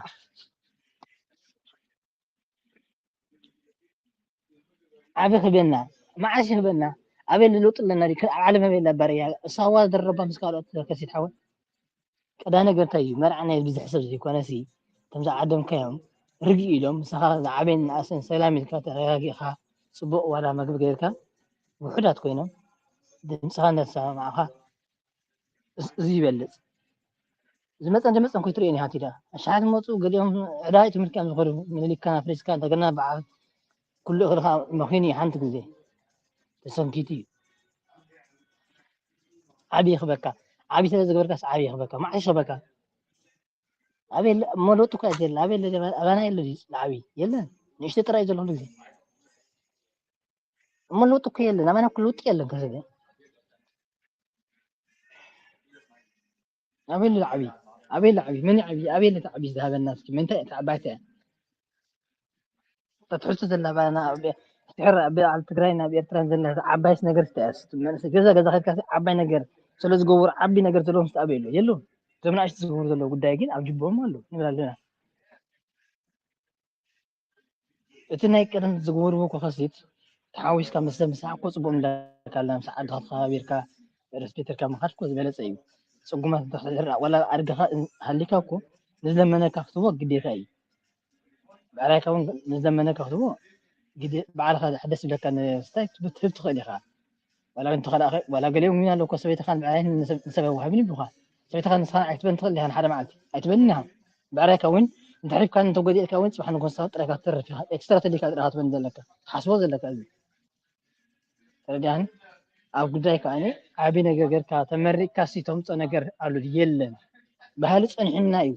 ዓቢ ክበና መዓስ ይክበና ኣበይ ለውጢ ኣለና ኣብ ዓለም ኣበይ ኣላ ባርያ እሳዋ ደረባ ምስ ካልኦት ከሲት ሓወ ቀዳ ነገር እንታይ እዩ? መርዓ ናይ ብዝሒ ሰብ ዘይኮነሲ፣ እቶም ዝዓደምካዮም ርግእ ኢሎም፣ ምሳኻ ዝዓበየን ንኣሰን ሰላም ኢልካ ተረጋጊእካ፣ ጽቡቕ ዋላ መግቢ ገይርካ፣ ውሑዳት ኮይኖም ድምጽኻ እንዳተሰማማዕካ፣ እዚ ይበልጽ። ዝመጸን ዝመጸን ከይትርእዮን ኢኻ ትዳ። ኣሽሓት መጹ፣ ገሊኦም ዕዳ ትምህርትካ ዝኸዱ ምልሊካ፣ ኣፍሪስካ፣ እንደገና በዓል ኩሉ እኽልኻ መኺኑ እዩ ሓንቲ ግዜ ተሰንኪቱ እዩ። ዓብዪ ክበካ ዓብዪ ስለ ዝገበርካስ ዓብዪ ክበካ መዓሽ ክበካ ኣበይ እሞ ለውጢ እኳ የለ ኣበይ ኣለ ኣባና የለ ድዩ ዓብዪ የለን ንእሽቶ ጥራይ ዘሎ ኩሉ ግዜ እሞ ለውጢ እኮ የለን ኣባና እኮ ለውጢ የለን ከዚ ኣበይ ኣሎ ዓብዪ ኣበይ ኣሎ ዓብዪ ኣበይ ኣሎ ዓብዪ መን ዓብዪ ኣበይ ኣሎ ዓብዪ ዝሃበና እስኪ መንታይ እታ ዓባይቲ እያ ትሕዝቶ ዘላ ባና ኣብ ትሕር ኣብ ኣብ ትግራይን ኣብ ኤርትራን ዘላ ዓባይስ ነገር ስታያስ መንእሰይ ገዛ ገዛ ከድካ ዓባይ ነገር ስለ ዝገብሩ ዓቢ ነገር ዘለዎም ስጣበ የሎ የሎ እዞም ንኣሽቱ ዝገብሩ ዘለዉ ጉዳይ ግን ኣብ ጅቦም ኣሎ ንብል ኣለና እቲ ናይ ቀደም ዝገብርዎ ኮኸሲት ተሓዊስካ ምስ ሰብ ምሳሕ እኮ ፅቡቅ ምላካ ኣለና ምስ ዓድኻ ተኸባቢርካ ረስፔክተርካ ምኻድ እኮ ዝበለፀ እዩ ፅጉማት እንተክትሕር ወላ ኣድግኻ ሃሊካ እኮ ንዝለመነካ ክትቦ ግዴታ እዩ ብዕራይካ እውን ንዘመነ ከኽትቦ ግዲ ባዕልኻ ደስ ዝብለካ ንስታይ ክትህብ ትኽእል ኢኻ ዋላ ግን ተኸላኸ ዋላ ገሊኦም እውን ኣለውኮ ሰበይትኻ ንብዕራይ ንሰብ ዋሃብን ይብሉኻ ሰበይትኻ ንስኻ ኣይትበን ትኽእል ኢኻ ንሓደ መዓልቲ ኣይትበልን ኢኻ ብዕራይካ እውን እንተሕሪፍካ እንተጎዲእካ እውን ፅባሕ ንጎንሳ ጥራይካ ትተርፍ ኢኻ ኤክስትራ ተሊካ ጥራይካ ትበን ዘለካ ሓስቦ ዘለካ እዚ ተረዲኣኒ ኣብ ጉዳይ ከዓ ዓብዪ ነገር ጌርካ ተመሪቅካ ሲ ተምፆ ነገር ኣሉ የለን ባህሊ ፀኒሑና እዩ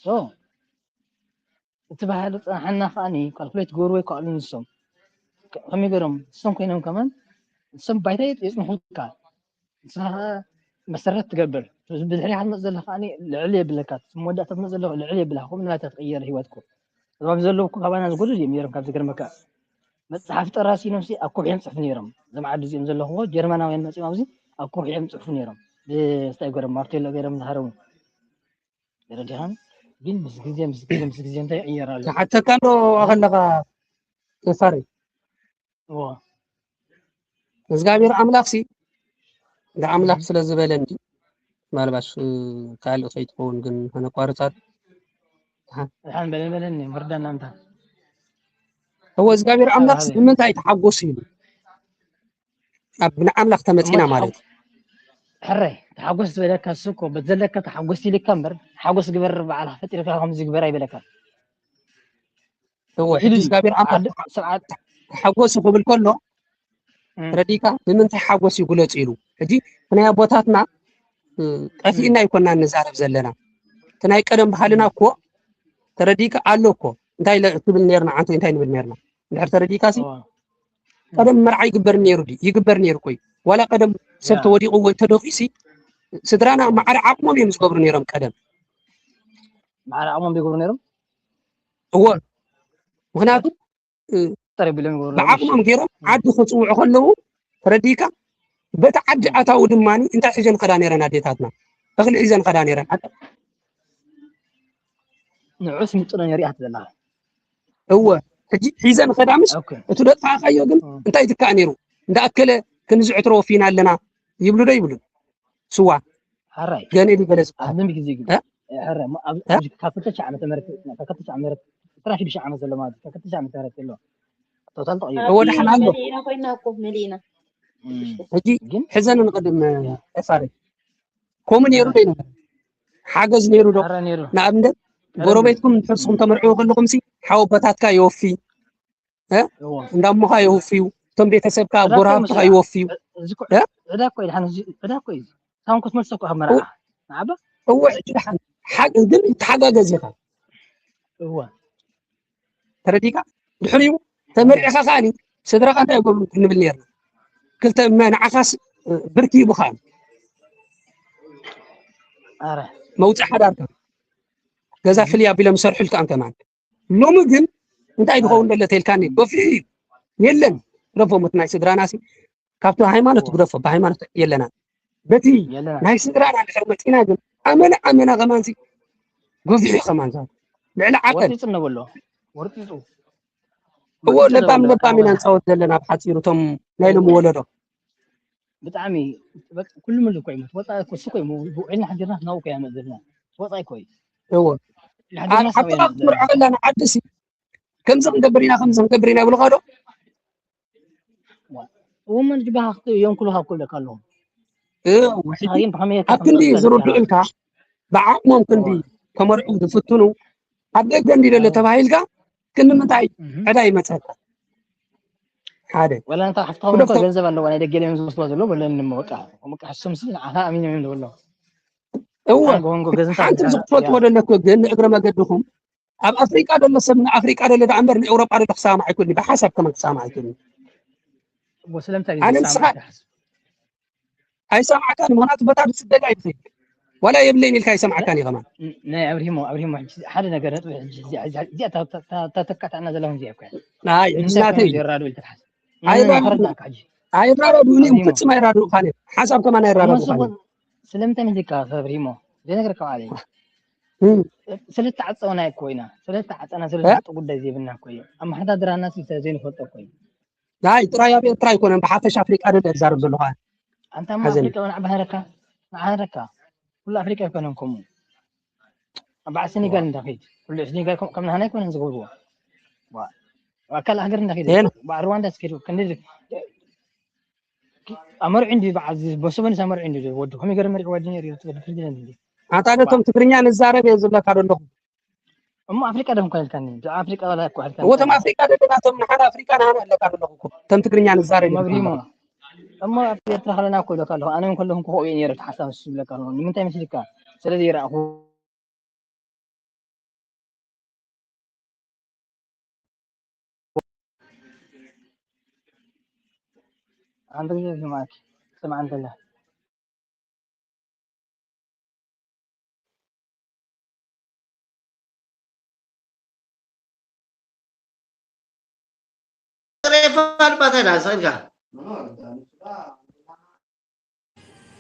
so እቲ ባህሊ ዝጸንሓና ከኣ ካልኩሌት ክገብርዎ ይከኣሉ ንሶም። ከመይ ገይሮም ንሶም ኮይኖም ከማን ንሶም ባይታ የጽንሑልካ። ንስኻ ከኣ መሰረት ትገብር። ብድሕሪኻ ዝመጽእ ዘሎ ከኣ ልዕል የብለካ። መወዳእታ ዝመጽእ ዘሎ ልዕል የብለካ። ከምኡ ናታ ትቕየር ህይወትኩ። እዞም ዘለውኩ ካባና ዝጎዱ እዮም ነይሮም ካብ ዝገርመካ። መጽሓፍ ጥራሲ ነፍሲ ኣብ ኮፍ እዮም ጽሕፉ ነይሮም። እዞም ዓዲ እዚኦም ዘለኹዎ ጀርመናውያን መጺኦም ኣብዚ ኣብ ኮፍ እዮም ጽሕፉ ነይሮም። ብስታይ ገይሮም ማርቴሎ ገይሮም ዝሃረሙ። ተረዲኻን? ግን ምስ ግዜ ምስ ግዜ ምስ ግዜ እንታይ ይቕየር ኣሎ? ክሓተካ ኣሎ ከለኻ ተፋሪ እዎ እግዚኣብሔር ኣምላኽ ሲ እንደ ኣምላኽ ስለ ዝበለኒ ምናልባሽ ካልእ ከይትኸውን ግን ከነቋርጻት ድሓን በለበለኒ ምርዳና እንታ እዎ እግዚኣብሔር ኣምላኽ ሲ ንምንታይ ተሓጎስ ኢሉ ኣብ ንኣምላኽ ተመጺና ማለት እዩ። ሕራይ ተሓጎስ ዝበለካ እሱ እኮ በቲ ዘለካ ተሓጎስ ኢልካ እምበር ሓጎስ ግበር በዓልካ ፈጢርካ ከምዚ ግበር ኣይበለካ። እወ ሕጂ እግዚኣብሔር ኣምላኽ ተሓጎስ ክብል ከሎ ረዲካ ንምንታይ ሓጎስ ይግለጽ ኢሉ ሕጂ ናይ ኣቦታትና ጠፊእና ይኮና ንዛረብ ዘለና እቲ ናይ ቀደም ባህልና እኮ ተረዲካ ኣሎ እኮ እንታይ ትብል ነርና ዓንተ እንታይ ንብል ነርና እንድሕር ተረዲካ ሲ ቀደም መርዓ ይግበር ነይሩ ድዩ? ይግበር ነይሩ እኮ እዩ። ዋላ ቀደም ሰብ ተወዲቑ ወይ ተደፊኡሲ ስድራና ማዕረ ዓቕሞም እዮም ዝገብሩ ነይሮም ቀደም። ማዕረ ዓቕሞም ይገብሩ ነይሮም? እወ። ምኽንያቱ ብዓቕሞም ገይሮም ዓዲ ክፅውዑ ከለዉ ተረዲእካ በቲ ዓዲ ኣታዊ ድማ እንታይ ሒዘን ከዳ ነይረን ኣዴታትና? እኽሊ ሒዘን ከዳ ነይረን። ንዑስ ምጥኖ ነሪኣ ትዘላ እወ ሕጂ ሒዘን ኸዳ ምስ እቲ ደጥፋእካዮ ግን እንታይ ትካእ ነይሩ እንዳኣከለ ክንዚ ዕትሮ ወፊና ኣለና ይብሉ ዶ ይብሉ ስዋ ሓራይ ገለ ኢሉ ገለ ዝበሃል ኣብዚ ግዜ ግን እ? ሕረ ካብ ክልተ ዓመተ ምህረት ካብ ክልተ ዓመተ ምህረት ዕስራን ሽዱሽተ ዓመት ዘሎ ማለት ካብ ክልተ ዓመተ ምህረት ዘሎ ቶታል ተቐይሩ እወ ደሓን ኣሎ መሊእና ኮይና እኮ መሊእና ሕጂ ሕዘን ንቐድም ኤፋሬ ከምኡ ነይሩ ዶ ይነበረ ሓገዝ ነይሩ ዶ ንኣብነት ጎረቤትኩም ንሕርስኹም ተመርዕዎ ከለኹም ሲ ሓወቦታትካ ይወፊ እንዳሞኻ ይወፍዩ እቶም ቤተሰብካ ጎረባብትኻ ይወፍዩ ዕዳ እኮ እዩ ድሓን ዕዳ እኮ እዩ ሳም ክትመልሶ እኮ ካብ መርዓ ንዓባ እወ ዕዳ ድሓን ግን ይተሓጋገዝ ኢኻ እወ ተረዲካ ድሕሪኡ ተመሪዕኻ ከዓኒ ስድራኻ እንታይ ይገብሩ ክንብል ነርና ክልተ እመ ንዓኻስ ብርኪ ይቡኻ መውፅእ ሓዳርካ ገዛ ፍልይ ኣቢሎም ይሰርሑልካ ከማን ሎሚ ግን እንታይ ዝኸውን ደሎ ተልካኒ ገፊሑ እዩ የለን ረፎም እቲ ናይ ስድራና ሲ ካብቲ ሃይማኖት ትግደፎ ብሃይማኖት የለና በቲ ናይ ስድራና ድሕር መፂና ግን ኣመና ኣመና ከማን ሲ ገፊሑ ከማን ዛ ልዕሊ ዓቀን ወርፂፁ ነብሎ ወርፂፁ እዎ ለባም ለባም ኢና ንፃወት ዘለና ብሓፂሩ እቶም ናይ ሎሚ ወለዶ ብጣዕሚ ኩሉ ምሉ እኮ ይሞት ወፃ እኮ እሱ እኮ ውዒልና ሓዲርና ክናው እኮ ያመፅእ ዘለና ወፃ እኮ እዩ እዎ ሓዲርና ሓብትኻ ክትምርዖ ከላ ንዓዲ ሲ ከምዚ ክንገብር ኢና ከምዚ ክንገብር ኢና ይብሉኻ ዶ እሞ ንጅባኻ የንኩሉኻ እኮ ይብለካ ኣለኹ ኣብ ክንዲ ዝርድዑልካ ብዓቕሞም ክንዲ ከመርዑ ዝፍትኑ ኣብ ደገ እንዲ ደሎ ተባሂልካ ክንዲ ምንታይ ዕዳ ይመፀካ ሓደ ወላ እንታ ሓፍትኻ እኮ ገንዘብ ኣለዋ ናይ ደገ እዮም ዝወስድዋ ዘሎ በለኒ እሞ በቃ በቃ እሶም ሲ ንዓኻ ኣሚኖም እዮም ዝብሎ እወ ሓንቲ ዝክፈትዎ ደለኩ ግን ንእግረ መገድኹም ኣብ ኣፍሪቃ ደሎ ሰብ ንኣፍሪቃ ደሎ ዳ እምበር ንኤውሮጳ ደሎ ክሰማማዕ ኣይኮኒ ብሓሳብ ከመን ክሰማማዕ ኣይኮኒ ኣነ ንስኻ ኣይሰማዕካን ምክንያቱ በታ ብስደጋ ይትኸይድ ዋላ የብለይን ኢልካ ኣይሰማዕካን እዩ ከማን ናይ ኣብርሂሞ ኣብርሂሞ ሓደ ነገር ነጥቢ እዚኣ ተካታዕና ዘለኹም እዚኣ እኮ ናይ እጅናተይ ዘራዱ ኢልካ ትሓስብ ኣይራዱ ኣይራዱ እኔ ፍጹም ኣይራዱ ካኔ ሓሳብ ከማን ኣይራዱ ካኔ ስለምንታይ ምልካ ኣብርሂሞ ዘይነገር ከባለ ስለተዓፀውና እኮ ኢና ስለተዓፀና ስለዝፈልጦ ጉዳይ ዘይብልና እኮ እዩ ኣመሓዳድራና ስለዘይንፈልጦ እኮ እዩ ናይ ጥራይ ኣብ ኤርትራ ኣይኮነን ብሓፈሻ ኣፍሪቃ ደለ ዝዛረብ ዘለኹ ኣንታ ኣፍሪቃ እውን ዓባህረካ ንዓህረካ ኩሉ ኣፍሪቃ ኣይኮነን ከምኡ ኣብ በዓል ሴኔጋል እንዳ ከይድ ኩሉ ሴኔጋል ከም ናህና ኣይኮነን ዝገብርዎ ኣካል ሃገር እንዳ ከይድ በዓል ሩዋንዳ ስከይድ ክንዲ ኣመርዑ እንዲ በዓል በሰበንስ ኣመርዑ እንዲ ወዲ ከመይ ገይሩ መሪዕዋ ድዩ ነይሩ ትብል ፕሬዚደንት እንዲ ኣንታ ነቶም ትግርኛ ንዛረብ እየ ዝብለካ ዘለኹ እሞ ኣፍሪቃ ደም ኮይልካኒ ብዛዕባ ኣፍሪቃ ዋላ እኮ ኣልካ እወ ተም ኣፍሪቃ ደለና ተም ንሓደ ኣፍሪቃ ንሓደ ኣለካ ዘለኹ እኮ ተም ትግርኛ ንዛረብ መብሪሞ እሞ ኣብ ኤርትራ ከለና እኮ ኢሎካ ኣለኹ ኣነ እውን ከለኹም ክኸው እየ ነይረ ሓሳብ ንሱ ዝብለካ ኣለኹ ንምንታይ መስልካ ስለ ዘይረኣኹ ሓንቲ ግዜ ስማዕኪ፣ ስማዕ እንተለ። ሬፋል ባታላ ሰልካ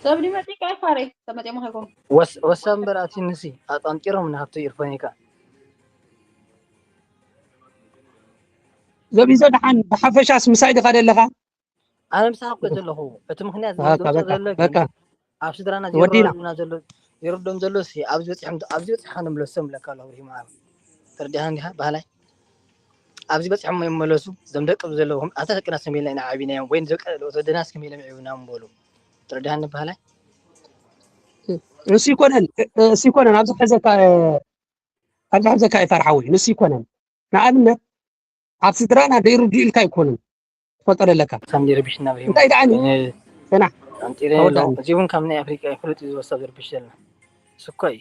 ሰብ ዲመጺ ቀይ ፋሬ ተመጺኦም ኸይኮም ወስ ወሰን በራቲ ንሲ ኣጣንጢሮም ናብቲ ኢርፎኒካ ዘቢዘ ደሓን ብሓፈሻስ ምሳይ ዲኻ ደለኻ? ኣነ ምሳኻ እኮ ዘለኹ። እቲ ምኽንያት ኣካ ዝወፅእ በቃ ዘሎ ግን በቃ ኣብ ስድራና ወዲና። ዘይረዳድኡና ዘሎ ዘይረድኦም ዘሎ ሲ ኣብዚ በፂሖም ኣብዚ በፂሕካ ንብለሶም ብለካ ኣለኹ ብርሂም ዓብ። ተረዲእካ እንዲኻ ባህላይ ኣብዚ በፂሖም ይመለሱ። እዞም ደቂ ዘለዎም ኣታ ደቅና ስም ኢልና ኢና ዓቢናዮም ወይ ንደቂ ወለድና ስም ኢሎም ይዕብናዮም በሉ። ተረዲእካ እንዲ ባህላይ ንሱ ይኮነን እሱ ይኮነን ኣብዚ ሕዘካ ኣብዚ ሕዘካ ይፈርሓ ወይ ንሱ ይኮነን ንኣብነት ኣብ ስድራና ደይርድኡ ኢልካ ኣይኮኑን ትፈልጦ ደለካ። ሳንዲ ረቢሽና ብሂም እንታይ ደኣ እኔ ሰና ኣንጢረ ተወዳኒ። የለውም። እዚ እውን ካብ ናይ ኣፍሪቃ ይፍለጥ እዩ ዝወስድ ረቢሽ ዘለና። ስኳይ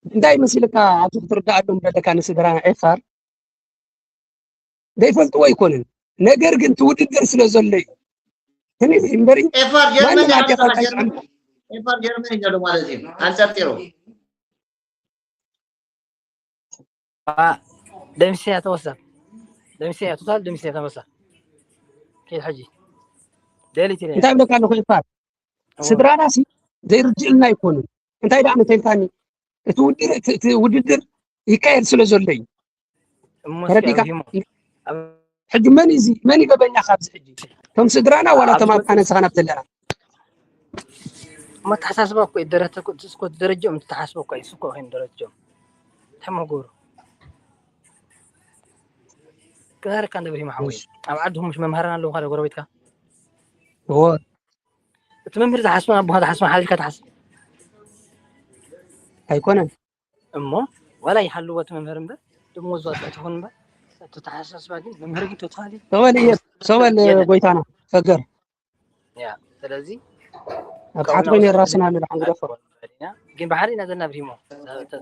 እንታይ መሲልካ ኣብዚ ክትርዳኣሎም ደለካ ንስድራና ኤፋር ዘይፈልጥዎ ኣይኮንን ነገር ግን ትውድድር ስለ ዘሎ እዩ ትንሽ እምበሪ ኤፋር ጀርመን ማንም ይሓልፍ ኣዴኻ ጀርመን ኤፋር ጀርመን ይገሉ ማለት እዩ። ኣንጸርጢሩ ደምስያ ተወሳ ደምስያ ቶታል ደምስያ ተወሳ ከይድ ሕጂ ደሊት ኢለ እንታይ ብለካ ኣለኹ ኤፋር ስድራና ሲ ዘይርድእልና ኣይኮኑን እንታይ ደኣ መተልካኒ እቲ ውድድር እቲ- እቲ ውድድር ይካየድ ስለ ዘሎ እዩ እሞ ተረዲእካ? ሂሞ ሕጂ መን እዩ እዚ መን እዩ ገበኛ ካብዚ ሕጂ እቶም ስድራና ዋላ እቶም ኣብ ኣነ ስኻን ኣብ ዘለና እሞ ተሓሳስባ እኮ እዩ ደረተ እኮ እሱ እኮ ደረጃኦም ተሓስቦ እኮ እዩ እሱ እኮ ኮይኑ ደረጃኦም ተመጎሩ ክዛረካ እንደ ብሪማ ሓወይ ኣብ ዓድኹም ምሽ መምሃራን ኣለዉ ሓደ ጎረቤትካ እዎ እቲ መምህር ዝሓስቦ ኣቦኻ ዝሓስቦ ሓሊልካ ትሓስብ ኣይኮነን እሞ ዋላ ይሃልዎ እቲ መምህር እምበር ደሞዝ ዋጣ ትኹን እምበር እቲ ተሓሳስባ ግን መምህር ግን ቶታሊ ሰበል እየ ሰበል የለን። ጎይታና ፈገር ያ ስለዚ ኣብ ታሕቲ ኮይኑ የራስና ንድሓን ግደፎ ግን ብሓደ ኢና ዘለና ብሪሞ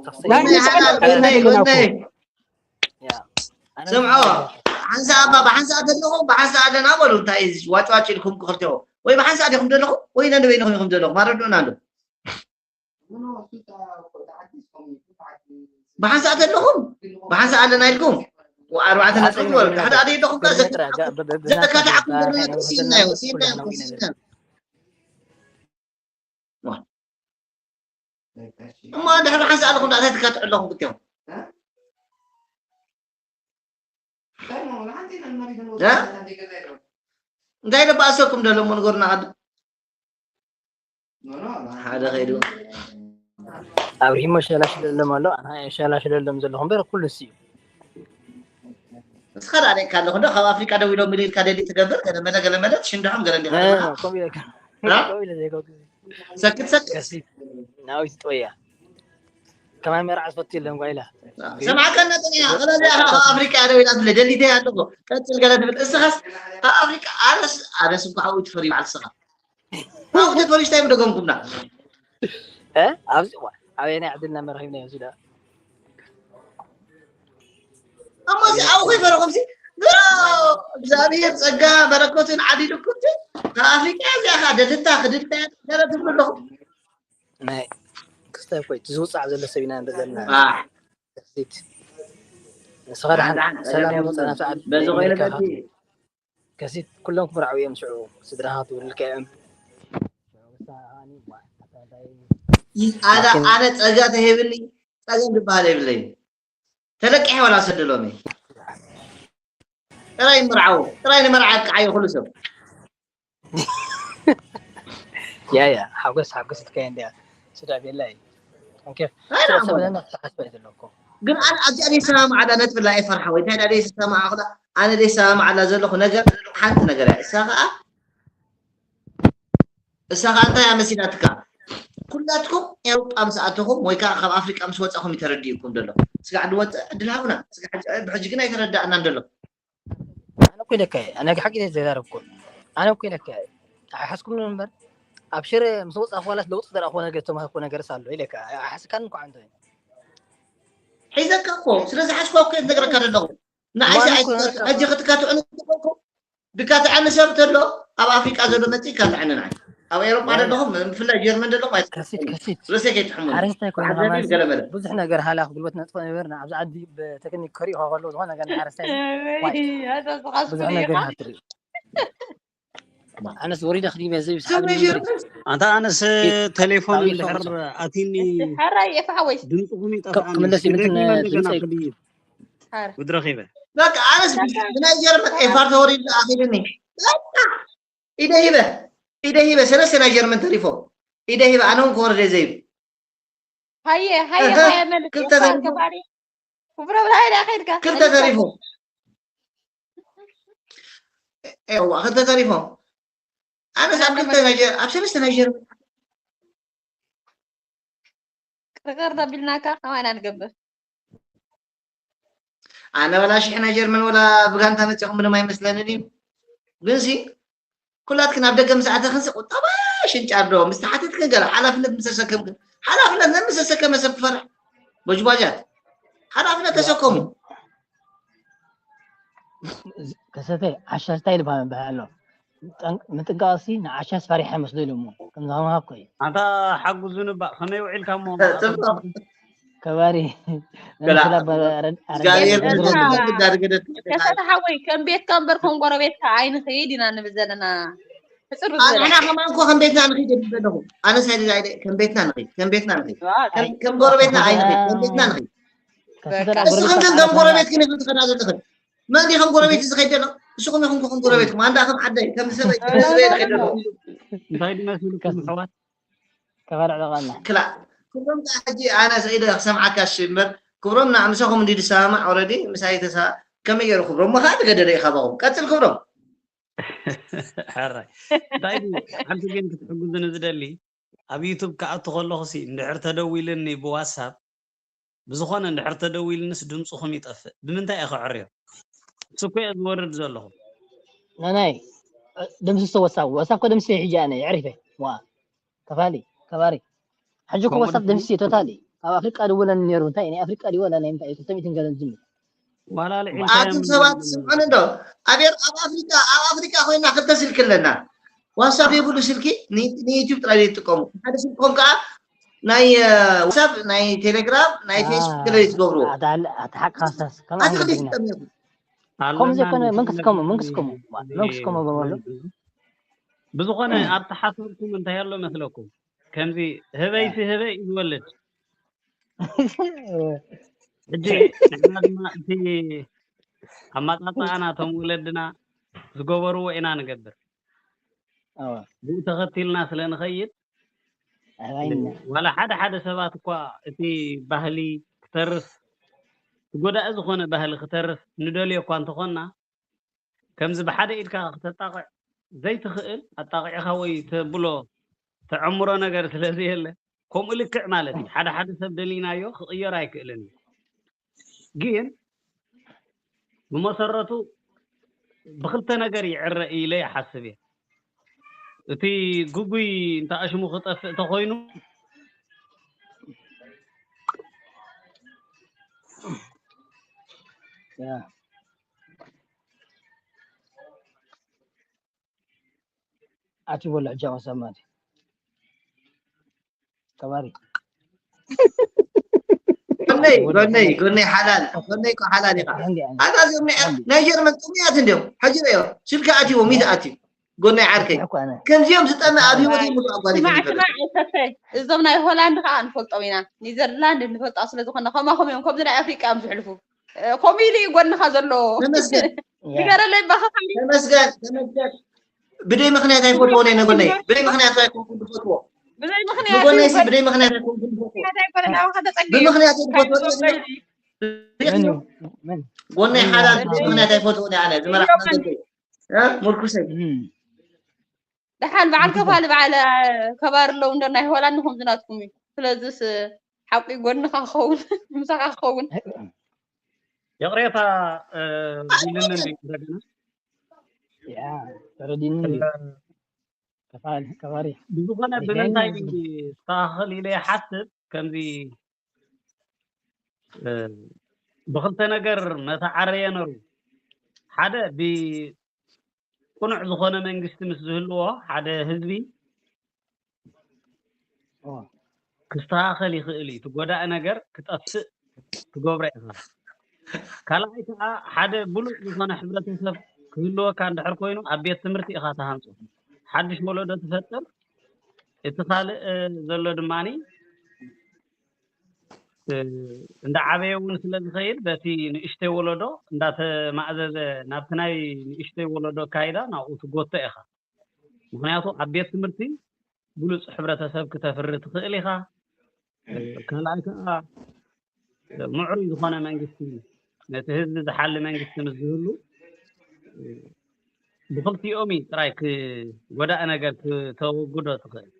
ተኽሰ ናይ ናይ ምሳና ሓላል ጎይታ ጎነይ ኣለና እኮ። ጎነይ ያ ኣነ ስምዖ ሓንሳእ እባ ብሓንሳእ ዘለኹም ብሓንሳእ ኣለና በሉ እንታይ ዋጭዋጭ ኢልኩም ክልቲኦ ወይ ብሓንሳእ ዲኹም ዘለኹም ወይ ነንበይንኹም ኢኹም ዘለኹም ኣረድኡና ኣሎ ብሓንሳእ ዘለኹም ብሓንሳእ ኣለና ኢልኩም ኣርባዕተ ነጥቢ በሉ ድሕሪ ኣደ ኣለኹም ከ ዘካታዕኩም ዘለኹም ስኢናዮ ስኢናዮ ስኢናዮ እሞ ድሕሪ ሓንሳእ ኣለኹም ዳእታ ትካትዑ ኣለኹም ክልቲኦም እንታይ ደባእሰኩም ደሎ እሞ ንገሩና ዓዲ ሓደ ከይዱ ኣብርሂሞ ሸላሽለሎም ኣሎ ኣነ ሸላሽለሎም ዘለኹ እምበር ኩሉ ሲ እዩ እስኻ ዳኣ ደካ ኣለኹ እንዶ ካብ ኣፍሪቃ ደው ኢሎም ኢሉ ኢልካ ደሊ ትገብር ገለመለ ገለመለ ትሽንድሖም ገለ እንዲኻ ከምኡ ኢለ እ? ከምኡ ኢለ ዘይገብር ሰክት ሰክት ከሲት ናዊት ጥወያ ከማይ መርዓ ዝፈቱ የለን ጓይላ ሰማዕካ እናጠሚያ ኸለዚ ኣኻ ካብ ኣፍሪቃ እያ ደው ኢላ ትብለ ደሊተ ኣለኹ ቀፅል ገለ ትብል እስኻስ ካብ ኣፍሪቃ ኣነስ ኣነስ እንኳ ሓዊ ትፈሪ በዓል ስኻ ሓዊ ተፈሪሽ እንታይ ምደገምኩምና እ? ኣብዚ እዋን ኣበየናይ ዕድልና መራኺብና እዩ ዳ እሞ እዚ ኣብኡ ከይፈረኹም ሲ ግሮ እግዚኣብሔር ጸጋ በረከቱን ዓዲልኩም ሲ ካብ ኣፍሪቃ እዚኣ ኸዓ ደልታ ክድልታ ገለ ትብሉ ኣለኹም ናይ ክስታይ ኮይ እቲ ዝውፃዕ ዘሎ ሰብ ኢና ንርኢ ዘለና ኣሕ ከሲት ንስኻ ደሓን ሰላም የምፅእ ናብቲ ዓዲ በዚ ኮይነ ኣሜሪካ በቲ ከሲት ኩሎም ክምርዓው እዮም ሽዑ ስድራኻ ትውልልካ እዮም ኣነ ኣነ ጸጋ ተሂብኒ ጸገም ዝበሃል የብለይ ተለቂሐ ዋላ ሰድሎም እየ ጥራይ ምርዓው ጥራይ ንመርዓ ኣብቅዓዮ ኩሉ ሰብ ያ ያ ሓጎስ ሓጎስ ትከየ እንዲያ ስዳ ቤላ እዩ ኦኬ ኣይ ስለ ደኣ ሰብለና ተሓስበ እዩ ዘለኩ ግን ኣነ ኣብዚኣ ደይ ሰማማዕ ኣላ ነጥቢ ላ ኣይፈርሓ ወይ እንታይ ዳ ደይ ሰማማዕ ኣላ ኣነ ደይ ሰማማዕ ኣላ ዘለኹ ነገር ሓንቲ ነገር እያ እሳ ከዓ እሳ ከዓ እንታይ እያ መሲላትካ ኩላትኩም ኤውሮጳ ምስ ኣተኹም ወይ ከዓ ካብ ኣፍሪቃ ምስ ወፃኹም እዩ ተረዲእኩም ዘሎ ስጋዕ ድወፅእ ዕድል ሃቡና ስጋዕ ሕጂ- ብሕጂ ግን ኣይተረዳእናን ዘሎ ኣነ እኮ ኢለካ እየ። ኣነ ሓቂ እየ ዘዛረብኩ። ኣነ እኮ ኢለካ እየ። ኣይሓስኩም እምበር ኣብ ሽረ ምስ ወፃእኩ ዋላስ ለውጢ ዝረኣኹዎ ነገር ዝተማሃርኩዎ ነገርስ ኣሎ ኢለካ ኣይሓስካን እኮ ዓንተ ሒዘካ እኮ፣ ስለ ዝሓዝኳ እኮ እየ ዝነግረካ ዘለኹ። ንዓይ እኮ ሕጂ ክትካትዑ ንትኾንኩ ድካ ትዓኒ ሰብ ተሎ ኣብ ኣፍሪቃ ዘሎ መጽእ ካልዓኒ ንዓይ ኣብ ኤሮጳ ዘለኹም ብፍላይ ጀርመን ዘለኹም ኣይትከሲት ከሲት ርእሰይ ከይትሕሙኒ ሓረስታይ ኮይኑ ሓዘን ከማን ገለ መለ ብዙሕ ነገር ሃላኽ ጉልበት ነጥፎ ነበርና ኣብዚ ዓዲ ብቴክኒክ ከሪእኻ ከሎ ዝኾነ ነገር ሓረስታይ ብዙሕ ነገር ሃትርኢ ኣነስ ወሪደ ክዲበ ዝብል ሰብ ናይ ጀርመን ኣንታ ኣነስ ቴሌፎን እንድሕር ኣቲኒ ሓራይ የፋሓወይ ድምፅኹም ይጠፍኣኒ ክምለስ ይምትን ድምፀይ ክድይብ ውድረኺበ በቃ ኣነስ ብናይ ጀርመን ኤፋር ተወሪዱ ኣኺልኒ ኢደ ሂበ ኢደ ሂበ ሰለስተ ናይ ጀርመን ተሪፎም ኢደ ሂበ ኣነ እውን ክወርደ ዘይብ ሃየ ሃየ ሃየ መልስ ክልተ ተሪፎም ክብረ ብላይ ዳ ከድካ ክልተ ተሪፎም ኤዋ ክልተ ተሪፎም ኣነስ ኣብ ክልተ ናይ ጀር ኣብ ሰለስተ ናይ ጀርመን ቅርቅር ተቢልናካ ከማና ንገብር ኣነ ወላ ሽሕ ናይ ጀርመን ወላ ብጋንታ መፅኹም ምንም ኣይመስለንን እዩ ግንሲ ኩላትክን ኣብ ደገ ምስ ኣተኽንሲ ቁጠባ ሽንጫር ዶ ምስ ተሓተትክን ገለ ሓላፍነት ምስ ተሰከምክን ሓላፍነት ነምስ ተሰከመ ሰብ ክፈርሕ በጅባጃት ሓላፍነት ተሰከሙ ከሰተ እንታይ ይልባል በሃል ኣሎ ምጥንቃቕሲ ንዓሻስ ፈሪሓ መስሎ ኢሉ እሞ ከምዚ ከማኻ እኮ እዩ ኣንታ ሓጉዙ ንባእ ከመይ ውዒልካ እሞ ከባሪ ከሰተ ሓወይ ከም ቤትካ እምበር ከም ጎረቤትካ ኣይንኸይድ ኢና ንብል ዘለና ሕፅር ኣንሕና ከማን እኮ ከም ቤትና ንኸይድ የብል ዘለኹ ኣነስ ኣይደ ከም ቤትና ንኸይድ ከም ቤትና ንኸይድ ከም ጎረቤትና ኣይንኸይድ ከም ቤትና ንኸይድ እስኽን ግን ከም ጎረቤት ግን ኢኽን ትኸዳ ዘለኽን መን ዲኹም ጎረቤት ዝኸይድ ዘሎ ንስኹም ኢኹም ከኹም ጎረቤትኩም ኣንዳ ከም ዓደይ ከም ሰበይ ከም ዝበየ ዝኸይድ ዘሎ እንታይ ድመስልኩም ኣሕዋት ከባርዕ ደቓና ክላ ክብሮም ከዓ ሕጂ ኣነ ስኢደ ክሰምዓካ እሺ እምበር ክብሮም ና ምሳኹም እንዲ ዝሰማማዕ ኦረዲ ምሳይ ተሳ ከመይ ገይሩ ክብሮም ሞ ከዓ ዝገደደ እዩ ካባኹም ቀፅል ክብሮም ሕራይ እንታይ ሓንቲ ግን ክትሕጉዝኒ ዝደሊ ኣብ ዩቱብ ክኣቱ ከለኹ ሲ እንድሕር ተደዊልኒ ብዋትሳፕ ብዝኾነ እንድሕር ተደዊልንስ ድምፅኹም ይጠፍእ ብምንታይ እየ ከዕርዮ ንሱ እኮ እየ ዝወርድ ዘለኹ ናናይ ደምስሶ ወሳብ ወሳብ ኮ ደምስሶ ሕጂ ኣነ የዕሪፈ ዋ ከፋሊ ከባሪ ሕጂ እኮ ወሳብ ደምስሶ ቶታሊ ኣብ ኣፍሪቃ ድወለኒ ነይሩ እንታይ ናይ ኣፍሪቃ ድወለኒ እንታይ ክልተ ሚእትን ገለን ዝምል ኣቱም ሰባት ስምዑኒ እንዶ ኣብ ኣብ ኣፍሪቃ ኣብ ኣፍሪቃ ኮይና ክልተ ስልኪ ኣለና ዋትሳፕ የብሉ ስልኪ ንዩቲብ ጥራይ ዘይጥቀሙ ሓደ ስልክም ከዓ ናይ ዋትሳፕ ናይ ቴሌግራም ናይ ፌስቡክ ገለ ትገብርዎ ኣቲ ሓቂ ካሳስ ከምዚ ከይትጠሚኹ ከምዚ ኮነ መንክስ ከሙ መንክስ ከሙ መንክስ ከሙ በበሉ ብዝኾነ ኣብቲ ሓሳብኩም እንታይ ኣሎ መስለኩም ከምዚ ህበይሲ ህበይ እዩ ዝወልድ ሕጂ ንሕና ድማ እቲ ኣመፃፅኣ ናቶም ወለድና ዝገበርዎ ኢና ንገብር ብኡ ተኸቲልና ስለ ንኸይድ ዋላ ሓደ ሓደ ሰባት እኳ እቲ ባህሊ ክተርፍ እቲ ጎዳኢ ዝኾነ ባህሊ ክተርፍ ንደልዮ እኳ እንተኾንና ከምዚ ብሓደ ኢድካ ክተጣቕዕ ዘይትኽእል ኣጣቒዕኻ ወይ ተብሎ ተዕምሮ ነገር ስለ ዘየለ ከምኡ ልክዕ ማለት እዩ ሓደ ሓደ ሰብ ደሊናዮ ክቕየር ኣይክእልን እዩ ግን ብመሰረቱ ብክልተ ነገር ይዕረ ኢለ ይሓስብ እየ እቲ ጉጉይ እንተ ኣሽሙ ክጠፍእ ተኮይኑ ኣቲ ወላ ጃዋ ሰማት ከባሪ ጎነይ ጎነይ ጎነይ ሓላል ጎነይ እኮ ሓላል ኢኻ ኣታ እዚኦም ናይ ጀርመን ጥሙያት እንዲዮም ሕጂ ሪኦ ስልኪ ኣትይዎም ኢተ ኣትዩ ጎነይ ዓርከይ ከምዚኦም ዝጠመ ኣብ ህይወት ይምሉ ኣጓል ይፈልጥ እዞም ናይ ሆላንድ ከዓ ንፈልጦም ኢና ኒዘርላንድ ንፈልጣ ስለዝኮነ ከማኹም እዮም ከምዚ ናይ ኣፍሪቃ እዮም ዝሕልፉ ከምኡ ኢሉ እዩ ጎንኻ ዘሎ ንገረለይ ባኸ ተመስገን ተመስገን ብደይ ምኽንያት ኣይፈትዎን እየ ነጎነይ ብደይ ምኽንያት ኣይኮንኩን ዝፈትዎ ብዘይ ምኽንያት ንጎነይ ሲ ብደይ ምኽንያት ኣይኮንኩን ዝፈትዎ ብምኽንያት ዝፈትዎ ጎነይ ሓላል ብደይ ምኽንያት ኣይፈትዎን እየ ኣነ ዝመራሕ መንገዲ ምርኩሰይ ደሓን በዓል ከፋሊ በዓል ከባሪ ኣለዉ እንዶ ናይ ሆላንድ ከምዚ ናትኩም እዩ ስለዚስ ሓቂ ጎንኻ ክኸውን ምሳኻ ክኸውን ይቕሬታ ቢልኒ እንደገና ተረዲኒ ከባሪ ብዝኾነ ብምንታይ ዝተኣኽል ኢለ ይሓስብ ከምዚ እ፣ ብኽልተ ነገር መተዓረየ ነሩ። ሓደ ብቁኑዕ ዝኾነ መንግስቲ ምስ ዝህልዎ ሓደ ህዝቢ ኦ፣ ክስተኻኸል ይኽእል እዩ። እቲ ጎዳኢ ነገር ክጠፍእ ትገብሮ ኢኻ። ካልኣይ ከዓ ሓደ ብሉፅ ዝኾነ ሕብረተሰብ ክህልወካ እንድሕር ኮይኑ ኣብ ቤት ትምህርቲ ኢኻ ትሃንፆ። ሓድሽ ወለዶ ትፈጥር። እቲ ካልእ እ፣ ዘሎ ድማኒ እ፣ እንዳዓበየ እውን ስለ ዝኸይድ በቲ ንእሽተይ ወለዶ እንዳተማእዘዘ ናብቲ ናይ ንእሽተይ ወለዶ ኣካይዳ ናብኡ ትጎቶ ኢኻ። ምክንያቱ ኣብ ቤት ትምህርቲ ብሉፅ ሕብረተሰብ ክተፍሪ ትኽእል ኢኻ። እ፣ ካልኣይ ከዓ እ፣ ምዕሩይ ዝኾነ መንግስቲ ነቲ ህዝቢ ዝሓሊ መንግስቲ ምስ ዝህሉ እ፣ ብክልቲኦም እዩ ጥራይ ክ- ጎዳኢ ነገር ክተወግዶ ትኽእል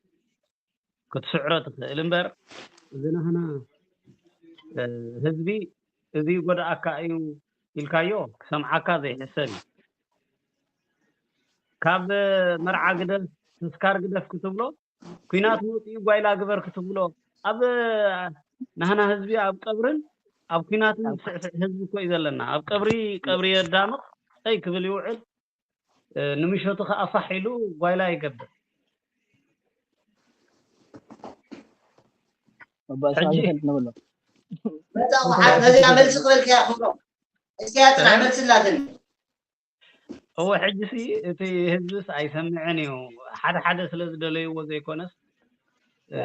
ክትስዕሮ ትኽእል እምበር እዚ ናህና እ፣ ህዝቢ እዚ ጎዳኣካ እዩ ኢልካዮ ክሰምዓካ ዘይሕሰብ እዩ። ካብ መርዓ ግደፍ ተስካር ግደፍ ክትብሎ ኩናት መፂኡ ጓይላ ግበር ክትብሎ ኣብ ናህና ህዝቢ ኣብ ቀብርን ኣብ ኩናትን ዝስዕስዕ ህዝቢ እኮ እዩ ዘለና። ኣብ ቀብሪ ቀብሪ የዳምቕ ፀይ ክብል ይውዕል እ፣ ንምሸቱ ከዓ ፋሕ ኢሉ ጓይላ ይገብር። ኣባ እስማል ሕጂ ይፈልጥ ንብሎ። መጻ ውሓት ነዚኣ መልሲ ክበልክያ ክብሎ እስያ ጥራሕ መልሲ ላትን እወ ሕጂ ሲ እቲ ህዝብስ ኣይሰምዕን እዩ። ሓደ ሓደ ስለ ዝደለይዎ ዘይኮነስ እ፣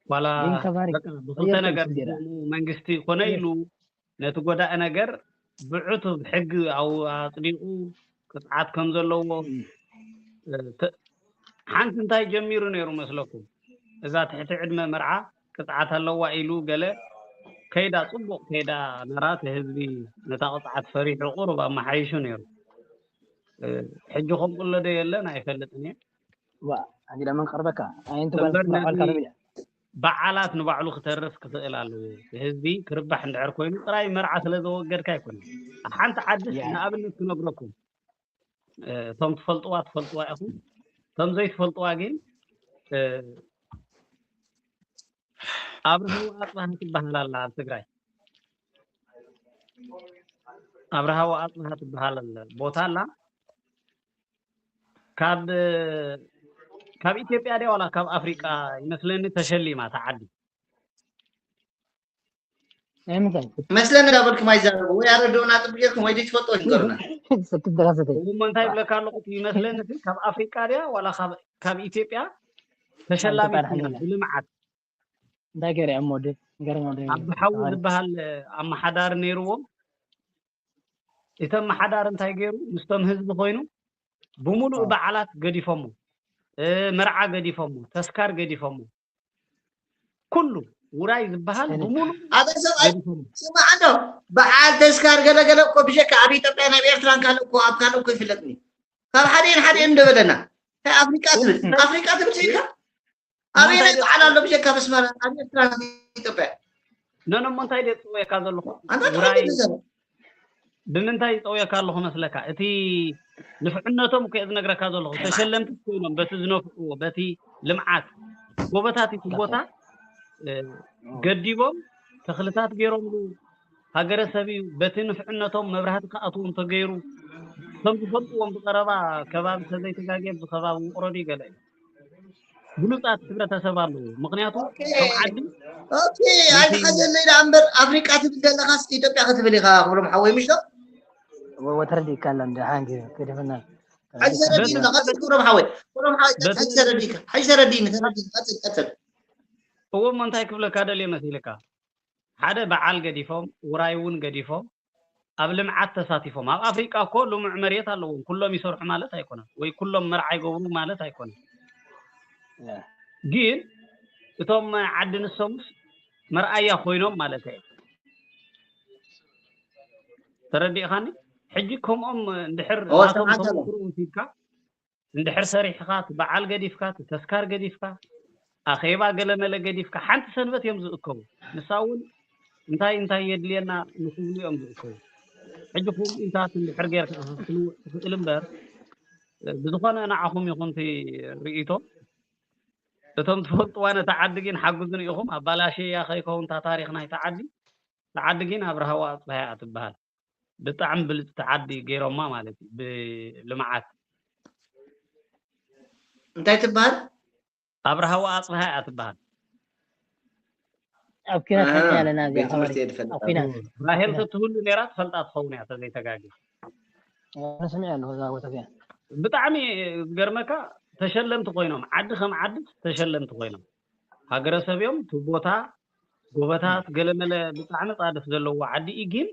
ዋላ ግን ከባሪ በቃ ብክልተ የብልም ነገር ስንዴራ ዝሰሙ መንግስቲ ኮነ ኢሉ ነቲ ጎዳኢ ነገር ብዕቱብ ሕጊ ኣው- ኣጽዲቑ ቅፅዓት ከም ዘለዎ እ፣ ተ- ሓንቲ እንታይ ጀሚሩ ነይሩ መስለኩም? እዛ ትሕቲ ዕድመ መርዓ ቅፅዓት ኣለዋ ኢሉ ገለ ከይዳ ፅቡቕ ከይዳ ነራ እቲ ህዝቢ ነታ ቅፅዓት ፈሪሑ ቁሩብ ኣመሓይሹ ነይሩ። እ፣ ሕጂ ከምኡ ኣሎ ዶ የለን ኣይፈልጥን እየ። ዋ፣ ሕጂ ደኣ መን ቀርበካ? ኣየንቲ ጓል እምበር ክትመርዓልካ ነዚ ዶ ኢላ? በዓላት ንባዕሉ ክተርፍ ክኽእል ኣለዎ። ህዝቢ ክርባሕ እንድሕር ኮይኑ ጥራይ መርዓ ስለ ዘወገድካ ኣይኮነን። ኣብ ሓንቲ ዓድስ ያ ንኣብነት ክነግረኩም እ፣ እቶም ትፈልጥዋ ትፈልጥዋ ኢኹም። እቶም ዘይትፈልጥዋ ግን እ፣ ኣብርሃ ወኣፅብሃ ትበሃል ኣላ ኣብ ትግራይ። ኣብርሃ ወኣፅብሃ ትበሃል ኣላ ቦታ ኣላ። ካብ እ፣ ካብ ኢትዮጵያ ድያ ዋላ ካብ ኣፍሪቃ ይመስለኒ ተሸሊማ እታ ዓዲ። ናይ ምንታይ? መስለኒ እንዳበልኩም ኣይዛረቡ ወይ ኣረድኡና ጥብ ጌርኩም ወይ ድትፈልጦ ንገሩና። ሰክት ደራሰተይ። እሞ እንታይ ይብለካ ኣለኹ እቲ ይመስለኒ እቲ ካብ ኣፍሪቃ ድያ ዋላ ካብ ካብ ኢትዮጵያ ሓንቲ ተሸላሚት ቃል ኮይና ሓንቲ ብልምዓት እንታይ ገይረ እሞ ወዲ? ገርማ ወዲ። ኣቢ ሓዊ ዝበሃል ኣመሓዳሪ ነይርዎም። እቲ ኣመሓዳሪ እንታይ ገይሩ ምስቶም ህዝቢ ኮይኑ ብምሉእ ኣዎ። በዓላት ገዲፎሞ፣ እ፣ መርዓ ገዲፎሞ፣ ተስካር ገዲፎሞ፣ ኩሉ ውራይ ዝበሃል ሰኒ። ብምሉእ ኣታ ሰብኣይ ገዲፎሞ። ስማዕ ኣሎ በዓል ተስካር ገለገለ እኮ ብጀካ ኣብ ኢትዮጵያ ናብ ኤርትራን ካልእ እኮ ኣብ ካልእ እኮ ይፍለጥኒ ካብ ሓደን ሓደን እንደበለና እንታይ ኣፍሪቃ ትብል ኣፍሪቃ ትብል ሲካ ኣበየናይ በዓል ኣሎ ብጀካ በስመራ ኣብ ኤርትራ ኢትዮጵያ ነኖሞ እንታይ ደየ ዝፅውየካ ዘለኹ ኣንታ ውራይ ትፈልጥ ዘሎ ብምንታይ ዝፀውየካ ኣለኹ መስለካ? እቲ ንፍዕነቶም እኮ እየ ዝነግረካ ዘለኹ። ተሸለምቲ ኮይኖም በቲ ዝነፍዕዎ በቲ ልምዓት ጎበታት እቲ ቦታ እ፣ ገዲቦም ተኽልታት ገይሮምሉ ሃገረሰብ እዩ። በቲ ንፍዕነቶም መብራህቲ ክኣትዎም ተገይሩ ከም ዝፈልጥዎም ብቐረባ ከባቢ ተዘይተጋግየ ኣብዚ ከባቢ ውቕሮ ድዩ ገለ እዩ ብሉፃት ሕብረተሰብ ኣለዎ። ምክንያቱ እቶም ዓዲ ኦኬ ኣይትሓዘለይ ደኣ እምበር ኣፍሪቃ ትብል ዘለኻስ ኢትዮጵያ ክትብል ኢኻ ክብሎም ሓወይ ምሽ ዶ ወተረዲእካ ኣላ እንደ ሓንጊ ከደፈና። ሓጂ ተረዲእኒ ቀፅል ክብሎም ሓወይ ክብሎም ሓወይ ሓጂ ተረዲእካ ሓጂ ተረዲእኒ ተረዲእኒ ቀፅል ቀፅል እዎ እሞ እንታይ ክብለካ ደልየ መሲልካ ሓደ በዓል ገዲፎም ውራይ እውን ገዲፎም ኣብ ልምዓት ተሳቲፎም ኣብ ኣፍሪቃ እኮ ልሙዕ መሬት ኣለዎም ኩሎም ይሰርሑ ማለት ኣይኮነን ወይ ኩሎም መርዓ ይገብሩ ማለት ኣይኮነን ግን እቶም ዓዲ ንሶምስ መርኣያ ኮይኖም ማለት እዩ ተረዲእኻኒ ሕጂ ከምኦም እንድሕር ናቶም ተመክሩ ወሲድካ እንድሕር ሰሪሕኻ እቲ በዓል ገዲፍካ እቲ ተስካር ገዲፍካ ኣኼባ ገለመለ ገዲፍካ ሓንቲ ሰንበት እዮም ዝእከቡ ንሳ እውን እንታይ እንታይ የድልየና ንክብሉ እዮም ዝእከቡ ሕጂ ከምኡታት እንድሕር ጌርካ ክትልውጥ ትኽእል እምበር ብዝኾነ ንዓኹም ይኹን እቲ ርእይቶ እቶም ትፈልጥዋ ነታ ዓዲ ግን ሓግዙን ኢኹም ኣባላሸያ ከይከውን እታ ታሪኽ ናይታ ዓዲ ዓዲ ግን ኣብርሃዋ ኣፅባሃ እያ ትበሃል። ብጣዕሚ ብልፅቲ ዓዲ ገይሮማ ማለት እዩ ብልምዓት። እንታይ ትበሃል? ኣብርሃዋ ኣፅባሃ እያ ትበሃል። ኣብ ኪናት ከኛ ኣለና እዚኣ ቤት ትምህርቲ እየ ዝፈልጥ ኣብ ኪናት ራሄል ተትህሉ ነይራ ትፈልጣ ትኸውን እያ ተዘይተጋጊ። ኣነ ሰሚዐ ኣለኹ እዛ ቦታ እዚኣ። ብጣዕሚ ዝገርመካ ተሸለምቲ ኮይኖም ዓዲ ከም ዓዲ ተሸለምቲ ኮይኖም ሃገረሰብ እዮም። እቲ ቦታ ጎበታት ገለመለ ብጣዕሚ ፃድፍ ዘለዎ ዓዲ እዩ። ግን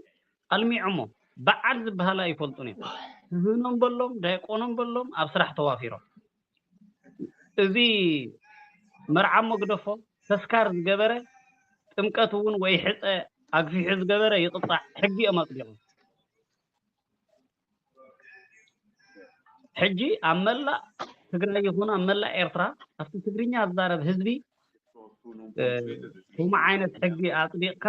ኣልሚዖሞ በዓል ዝበሃል ኣይፈልጡን እዮም። ክህኖም በሎም ዳይቆኖም በሎም ኣብ ስራሕ ተዋፊሮም። እዚ መርዓሞ ግደፎ ተስካር ዝገበረ ጥምቀት እውን ወይ ሕፀ ኣግፊሑ ዝገበረ ይቕፃዕ ሕጊ እዮም ኣፅዲቖም። ሕጂ ኣብ መላእ ትግራይ ይኹን ኣብ መላእ ኤርትራ ኣብቲ ትግርኛ ዝዛረብ ህዝቢ ከምኡ ዓይነት ሕጊ ኣፅዲቕካ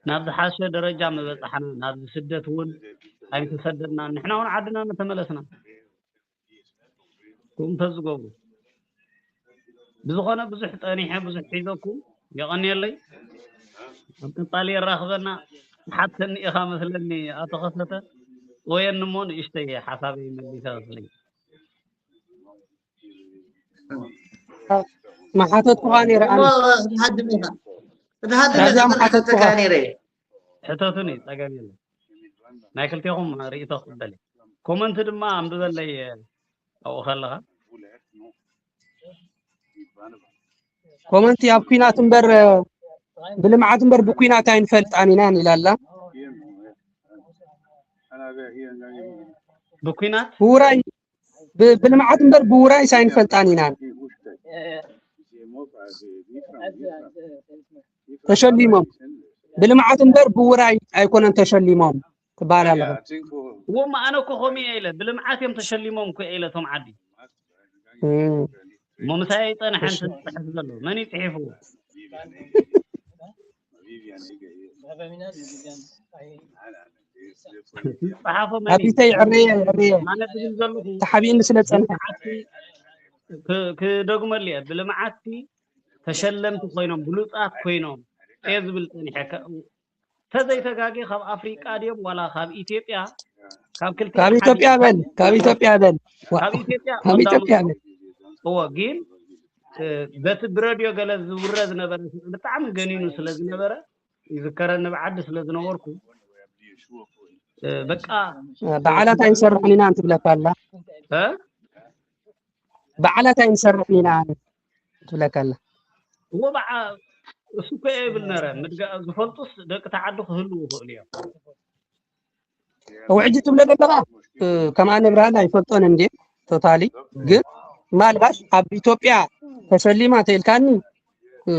ናብ ዝሓሸ ደረጃ ምበፃሕና፣ ናብዚ ስደት እውን ኣይምተሰደድናን፣ ንሕና እውን ዓድና ምተመለስና። ከምኡ ተዝገብሩ። ብዝኾነ ብዙሕ ፀኒሐ ብዙሕ ሒዘኩም፣ የቐንየለይ። ኣብ ቀፃሊ የራኽበና። ትሓተኒ ኢኻ መስለኒ ኣቶ ከሰተ። ወየኒ እሞ ንእሽተይ ሓሳበይ መሊሰ መስለኝ። መሓተትኩኻ ነይረ ኣነ። ትሃድም ኢኻ ትሃድም ዳዛ ኢኻ መሓተትኩኻ። ትሓተካ ነይረ። ሕተቱኒ፣ ፀገም የለን። ናይ ክልቴኹም ርእይቶ ክቕበል እየ። ኮመንት ድማ ኣንብበለይ ኣብኡ ከለኻ። ኮመንቲ ኣብ ኲናት እምበር ብልምዓት እምበር ብኲናት ኣይንፈልጣን ኢና ይላላ። ብኲናት ብውራይ ብ- ብልምዓት እምበር ብውራይስ ኣይንፈልጣን ኢና። ተሸሊሞም ብልምዓት እምበር ብውራይ ኣይኮነን ተሸሊሞም ትበሃል ኣለኹ። እሞ ኣነ እኮ ከምኡ እየ ኢለ ብልምዓት እዮም ተሸሊሞም እኮ እየ ኢለ እቶም ዓዲ እም። እሞ ምሳይ ኣይፀንሐን እሺ። ዝፅሕፍ ዘሎ መን እዩ ፅሒፍዎ? ዝፀሓፎ መን እዩ? ኣቢተይ ዕርየ ዕርየ ኣነ ዝብል ዘለኹ ተሓቢእኒ ስለ ዝፀንሐ ብልምዓትቲ ክ- ክደግመሉ እየ። ብልምዓትቲ ተሸለምቲ ኮይኖም ብሉፃት ኮይኖም እየ ዝብል ፀኒሐ። ከ- ተዘይተጋጌ ካብ ኣፍሪቃ ድዮም ዋላ ካብ ኢትዮጵያ? ካብ ክልተ ካብ ኢትዮጵያ በል ካብ ኢትዮጵያ በል ዋ፣ ካብ ኢትዮጵያ ካብ ኢትዮጵያ በል እዎ። ግን እ፣ በቲ ብረድዮ ገለ ዝውረ ዝነበረ ብጣዕሚ ገኒኑ ስለ ዝነበረ ይዝከረኒ ብዓዲ ስለ ዝነበርኩ እ፣ በቃ በዓላት ኣይንሰርሕን ኢና እንትብለካ ኣላ እ? በዓላት ኣይንሰርሕን ኢና ትብለካ ኣላ እዎ በዓ እሱ እኮ እየ ይብል ነረ ምድጋ- ዝፈልጡስ ደቂ ተዓዲ ክህልዉ ይኽእሉ እዮም። እው ሕጂ ትብሎ ዘለኻ እ፣ ከም ኣነ ብርሃን ኣይፈልጦን እንዴ ቶታሊ ግን ምናልባት ኣብ ኢትዮጵያ ተሸሊማ ተኢልካኒ እ፣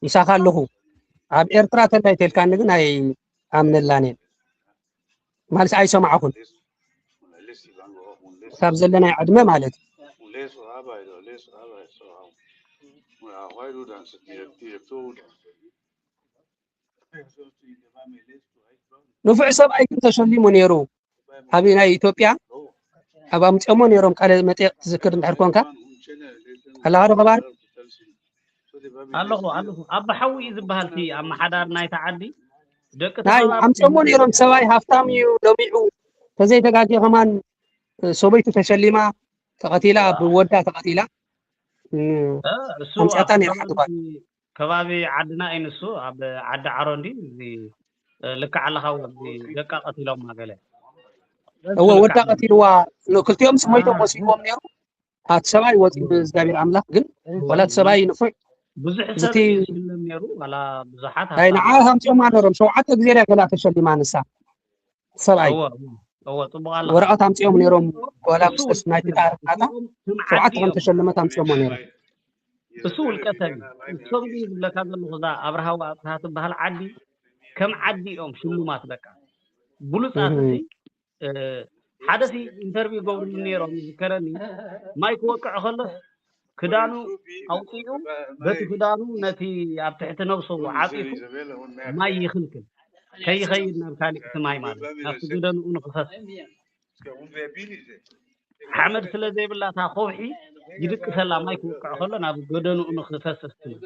ምሳኻ ኣለኹ ኣብ ኤርትራ ተላይ ተኢልካኒ ግን ኣይኣምነላን እየ ማለት ኣይሰማዕኹን ካብ ዘለናይ ዕድመ ማለት እዩ ንፉዕ ሰብኣይ ግን ተሸሊሙ ነይሩ ኣብ ናይ ኢትዮጵያ ኣብ ኣምፅኦሞ ነይሮም ቃለ መጠየቅ ትዝክር እንድሕር ኮንካ ኣለኻ ዶ ከባር ኣለኹ ኣለኹ ኣባ ሓዊ እዩ ዝበሃል እቲ ኣመሓዳሪ ናይቲ ዓዲ ደቂ ናይ ተኸባቢ ኣምፅኦሞ ነይሮም ሰብኣይ ሃፍታም እዩ ለሚዑ ተዘይተጋጊ ከማን ሰበይቱ ተሸሊማ ተቐቲላ ብወዳ ተቐቲላ እ፣ እ፣ እሱ ኣምፅኣታ ኣብ ነይራ ከባቢ ሓትኳ ከባቢ ዓድና እዩ ንሱ ኣብ ዓዲ ዓሮ እንዲ እዚ እ፣ ልክዕ ኣለኻ ኣብዚ ደቃ ቀቲሎማ ገለ እወ ወዳ ቀቲልዋ ን- ክልቲኦም ስሞይቶም ወሲድዎም ነይሩ ኣቲ ሰብኣይ ወፂኡ ብእግዚኣብሔር ኣምላኽ ግን ወላ እቲ ሰብኣይ ንፉዕ ብዙሕ እቲ ሰብ ይስለም ነይሩ ዋላ ብዙሓት ናይ ሃብታም ንዓ ሃምፅኦማ ነሮም ሸውዓተ ግዜ ዳ ገላ ተሸሊማ ንሳ ሰብኣይ እወ እወ ፅቡቅ ኣለኻ ወረቐት ኣምፅኦም ነይሮም ወላ እሱ ምስ ናይቲ ታሪክ ናታ እሶም ስም ሸውዓተ ዓዲ ከም እዮም ተሸለመት ኣምፅኦሞ ነይሮም እሱ ውልቀ ሰብ እዩ እሶም ግን ዝብለካ ዘለኹ እዛ ኣብርሃ ዋእፅሃ ትበሃል ዓዲ ከም ዓዲ እዮም ሽሉማት በቃ ብሉፃት እህ። እቲ እ፣ ሓደ ሲ ኢንተርቪው ገብርሉ ነይሮም ይዝከረኒ ማይ ክወቅዕ ከሎስ ክዳኑ ኣውፂኡ በቲ ክዳኑ ነቲ ኣብ ትሕቲ ነብሱ ዓፂፉ ማይ ይኽልክል ከይኸይድ ናብ ካሊእ እቲ ማይ ማለት ናብቲ ገደንኡ ንክፈስ ሓመድ ስለ ዘይብላ እታ ከውሒ ይድቅሰላ ማይ ክወቅዕ ከሎ ናብ ገደንኡ ንክፈስስ ትብል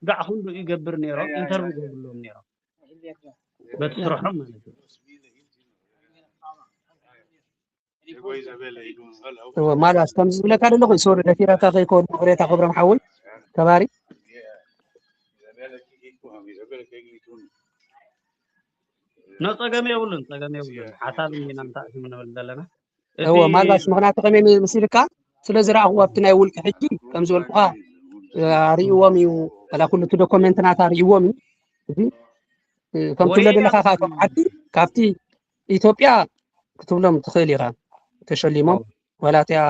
ጋዕ ክንዱ ይገብር ነይሮም፣ ኢንተርቪው ይገብርሎም ነይሮም። በቲ ስርሖም ማለት እዩ። እወ፣ ማልባስ ከምዚ ዝብለካ ዘለኹ፣ ሶሪ፣ ደፊረካ ከይከውን፣ ምቕሬታ ክብሮም ሓወይ፣ ተባሪ። ኖ፣ ጸገም የብሉን፣ ጸገም የብሉን። ሓሳብ እንዲና ንታእስም ንብል ዘለና። እቲ እወ፣ ማልባስ ምኽንያቱ ከመይ መሲልካ? ስለ ዝረኣኽዎ ኣብቲ ናይ ውልቂ ሕጂ፣ ከም ዝበልኩኻ፣ እ፣ ኣርእይዎም እዩ፣ ዋላ ኩሉ እቲ ዶኮመንትናት ኣርእይዎም እዩ። እዚ፣ እ፣ ከም ትብሎ ወይኒ ዘለኻ ኣብ ከዓ፣ እቶም ዓዲ ካብቲ ኢትዮጵያ ክትብሎም ትኽእል ኢኻ። ተሸሊሞም፣ ዋላ እቲኣ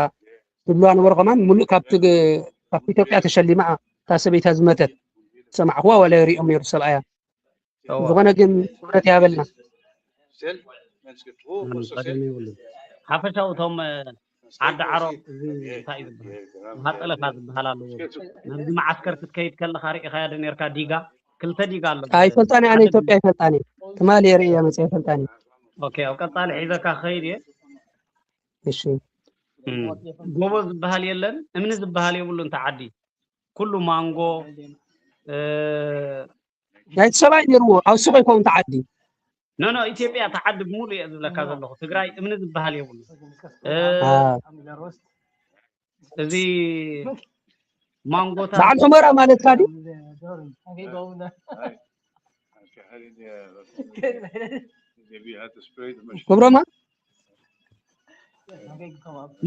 ትብልዋ ነበሩ ከማን፣ ሙሉእ ካብቲ ግ-፣ ካብቲ ኢትዮጵያ ተሸሊማ እታ ሰበይታ ዝመተት። ዝሰማዕኽዋ ዋላ ይሪኦም ነይሩ ሰብኣያ። እወ። ዝኾነ ግን ክብረት ይሃበልና። ምንም ጸገም የብሉን። ሓፈሻዊ እቶም፣ እ፣ ዓዲ ዓሮቕ፣ እዚ እንታይ እዩ ዝበሃል? ውሃ ጠለፋ ዝበሃል ኣለዎ። ናብዚ መዓስከር ክትከይድ ከለኻ ርኢኻዮ ዶ ነርካ? ዲጋ፣ ክልተ ዲጋ ኣሎ። ኣይፈልጣን እየ፣ ኣነ ሓደ ኢትዮጵያ ኣይፈልጣን እየ። ትማሊ እየ ርእየ መፅየ ኣይፈልጣን እየ። ኦኬ፣ ኣብ ቀጻሊ ሒዘካ ክኸይድ እየ። እሺ። እም። ጎቦ ዝበሃል የለን፣ እምኒ ዝበሃል የብሉን። እቲ ዓዲ ኩሉ ማንጎ፣ እ፣ ናይቲ ሰብኣይ ነይርዎ፣ ኣብ ሱቕ ይኸውን እቲ ዓዲ። ኖ፣ ኖ፣ ኢትዮጵያ እቲ ዓዲ ብምሉእ እየ ዝብለካ ዘለኹ። ትግራይ እምኒ ዝበሃል የብሉን። እ፣ አ። እዚ ማንጎታት በዓል ሑመራ ማለትካ ድዩ? ክብሮማ?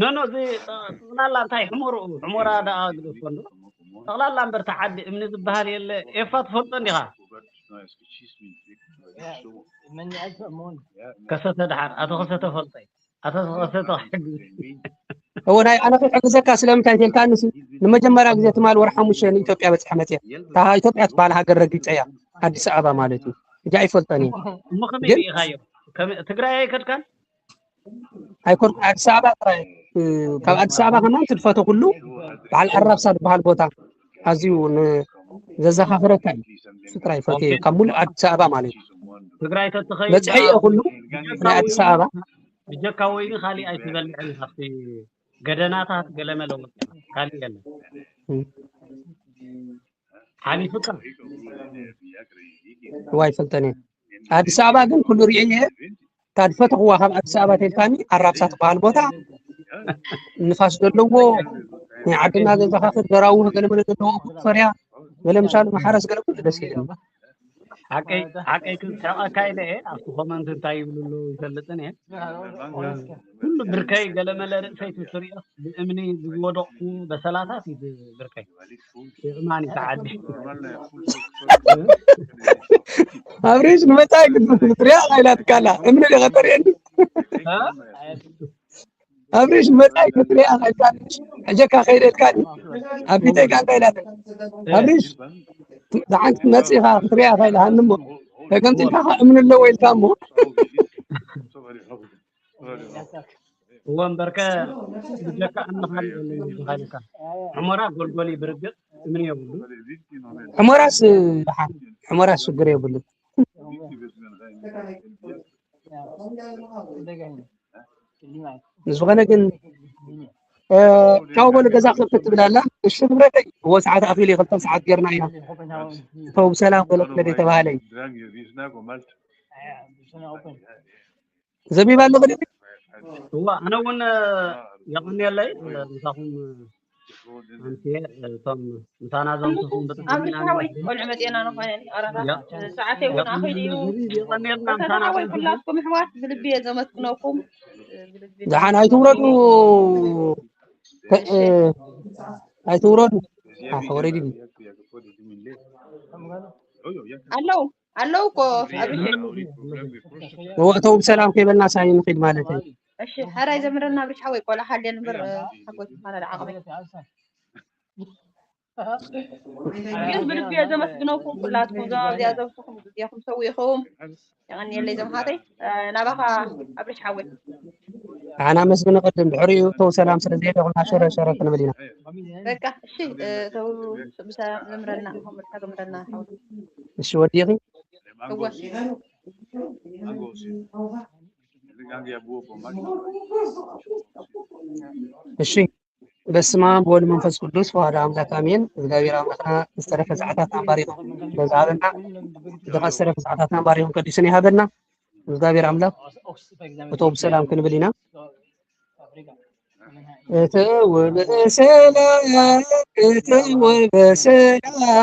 ኖ፣ ኖ፣ እዚ ጠ-፣ ጠቕላላ እንታይ ሕመርኡ፣ ሕመራ ደኣ ግደፎ እንዶ። ጠቕላላ እምበር እቲ ዓዲ እምኒ ዝበሃል የለ። ኤፋ ትፈልጦ እንዲኻ? ከሰተ ደሓር፣ ኣቶ ከሰተ ፈልጦ እዩ። ኣቶ ከሰተ ክሕግዝ። እወ፣ ናይ ኣነ ክሕግዘካ ስለምንታይ ተልካኒ ሲ፣ ንመጀመርያ ግዜ ትማል ወርሒ ሓሙሽተ ንኢትዮጵያ በጽሐ መጽየ። እታ ኢትዮጵያ ትበሃል ሃገር ረጊጸያ፣ ኣዲስ ኣበባ ማለት እዩ። እጃ ኣይፈልጠን እየ። እሞ ከመይ ግን ርኢኻዮ? ከመይ፣ ትግራይ ኣይከድካን? ኣይኮርኩ፣ ኣዲስ ኣበባ ጥራይ። እ፣ ካብ ኣዲስ ኣበባ ከማን ትድፈቶ ኩሉ በዓል ኣራብሳ ዝበሃል ቦታ ኣዝዩ ን-፣ ዘዘኻኽረካ እዩ። እሱ ጥራይ ፈትየ፣ ኦኬ። ካብ ሙሉእ ኣዲስ ኣበባ ማለት እዩ። ትግራይ ተትኸይድ መፅሐ እየ ኩሉ ብጀካ ናይ ኣዲስ ወይኒ፣ ኣበባ። ብጀካ ወይኒ ካሊእ ኣይትበልዕን ኢኻ። ኣብቲ ገደናታት ገለመለ ወፂኻ፣ ካሊእ የለን። እም። ሓሊፉካ። እዋ ኣይፈልጠን እየ። ኣዲስ ኣበባ ግን ኩሉ ርእየ እየ። እታ ዝፈተኽዋ ካብ ኣዲስ ኣበባ ተልካኒ ኣራብሳ ትበሃል ቦታ ንፋስ ዘለዎ ናይ ዓድና ዘዘኻኽር ደራውህ ገለመለ ዘለዎ እኮ ፈርያ ገለ ምሻሉ መሓረስ ገለ ኩሉ ደስ ይብለኒ። ሓቀይ፣ ሓቀይ ክስሕቐካ ኢለ እየ። ኣብቲ ኮመንት እንታይ ይብሉ ኣለዉ ይፈልጥን እየ። ኩሉ ብርከይ ገለመለ ርእሰይ ትትሪኦ ብእምኒ ዝወደቕኩ በሰላታት እዩ ብርከይ። የእማን እዩ ተዓዲ። ኣብሬሽ ንመጻኢ ክትሪኣ ኢላትካ ኣላ። እምኒ ዲኻ ተርእየኒ? እ? ኣብሬሽ ንመጻኢ ክትሪኣ ኢላትካ። ሕጀካ ከይደ ኢልካ። ኣብ ቢተይ ጋንታ ኢላትካ። ኣብሬሽ፣ ደሓን ክትመጽእ ኢኻ ክትሪኣ ኢኻ ኢልሃኒ እሞ። ተገምጢልካ ከኣ እምኒ ኣለዎ ኢልካ እሞ። እወ እምበርከ ብጀካ እምኒ ካልእ የለን ዝበሃለካ። ሑመራ ጎልጎል እዩ ብርግጽ እምኒ የብሉ። ሑመራስ ደሓን፣ ሑመራስ ሽግር የብሉ። ንዝኾነ ግን፣ እ፣ ቻው በሉ፣ ገዛ ክፍት ትብል ኣላ። እሺ፣ ክብረተይ። እዎ፣ ሰዓት ኣኺሉ እዩ፣ ክልተ ሰዓት ጌርና ኢና። እተው ብሰላም በሎ፣ ክብረተይ ተባሃለይ። ዘቢብ ኣሎ፣ ክልተ። እዋ፣ ኣነ እውን፣ እ፣ የቐንየለይ፣ እ፣ ምሳኹም፣ እ፣ ኣንትየ፣ እ፣ እቶም ምሳና ዘምስኹም ብጣዕሚ ኣብርሽ ኢና ሓወይ፣ ነመስግን። ቆልዑ መፅኤና ንኾነ፣ ኣራታ፣ ያ። ሰዓተይ እውን ኣኺሉ እዩ። የቐንየልና፣ የቐንየልና፣ በተና ምሳና ወይ ዘምስኹም። ኩላትኩም ኣሕዋት ብልቢ እየ ዘመስግነኩም። ብልቢ ደሓን ኣይትውረዱ። ተ-፣ እ፣ ኣይትውረዱ። ኣሕ፣ ወረዲ ድዩ? ኣለዉ፣ ኣለዉ እኮ ኣብርሽ። እወ፣ እተው ብሰላም ከይበልና ሳይ ንኺድ ማለት እዩ። እሺ፣ ሕራይ ዘምረልና ኣብርሽ ሓወይ፣ ቆልዓ ሓልየን እምበር፣ እ፣ ሓጎስ ምዃና ደዓቕበይ። ግን ብልቢ እየ ዘመስግነኩም ኩላትኩም፣ እዞም ኣብዚኣ ዘምስኹም ግዜኹም ሰዊእኹም። የቐንየለይ ዘምሃተይ፣ እ፣ ናባኻ ኣብርሽ ሓወይ። ኣነ ኣመስግን ቅድም ድሕሪኡ እተው ሰላም ስለ ዘይደኹልና ሸረ ሸረ ክንብል ኢና። በቃ፣ እሺ፣ እ፣ እተው ብሰላም ዘምረልና፣ ከምርካ ዘምረልና ሓወይ። እሺ፣ ወዲኺ? እወ። እሺ። በስመ አብ ወወልድ መንፈስ ቅዱስ ወሐደ አምላክ አሜን። እግዚኣብሔር አምላክና ዝተረፈ ሰዓታትና ባሪኹ በዝሃበና፣ ዝተረፈ ሰዓታትና ባሪኹ ቀዲሱን ይሃበና። እግዚኣብሔር ኣምላኽ እቶ ብሰላም ክንብል ኢና። እተው በሰላም፣ እተው በሰላም፣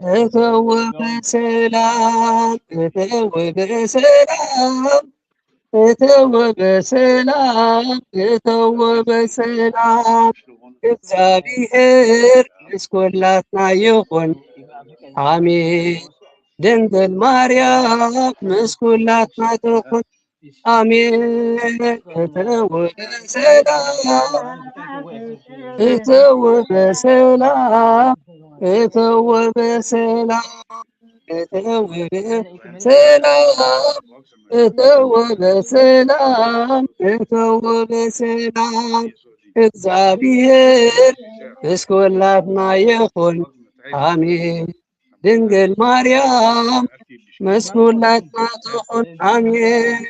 እተው በሰላም፣ እተው በሰላም፣ እተው በሰላም፣ እተው በሰላም። እግዚኣብሔር ምስ ኩላትና ይኹን። አሜን። ድንግል ማርያም ምስ ኩላትና ትኹን። አሜን። እተው በሰላም፣ እተው በሰላም፣ እተው በሰላም፣ እተው በሰላም፣ እተው በሰላም፣ እተው በሰላም። እግዚኣብሔር ምስ ኩላትና ይኹን። አሜን። ድንግል ማርያም ምስ ኩላትና ትኹን። አሜን።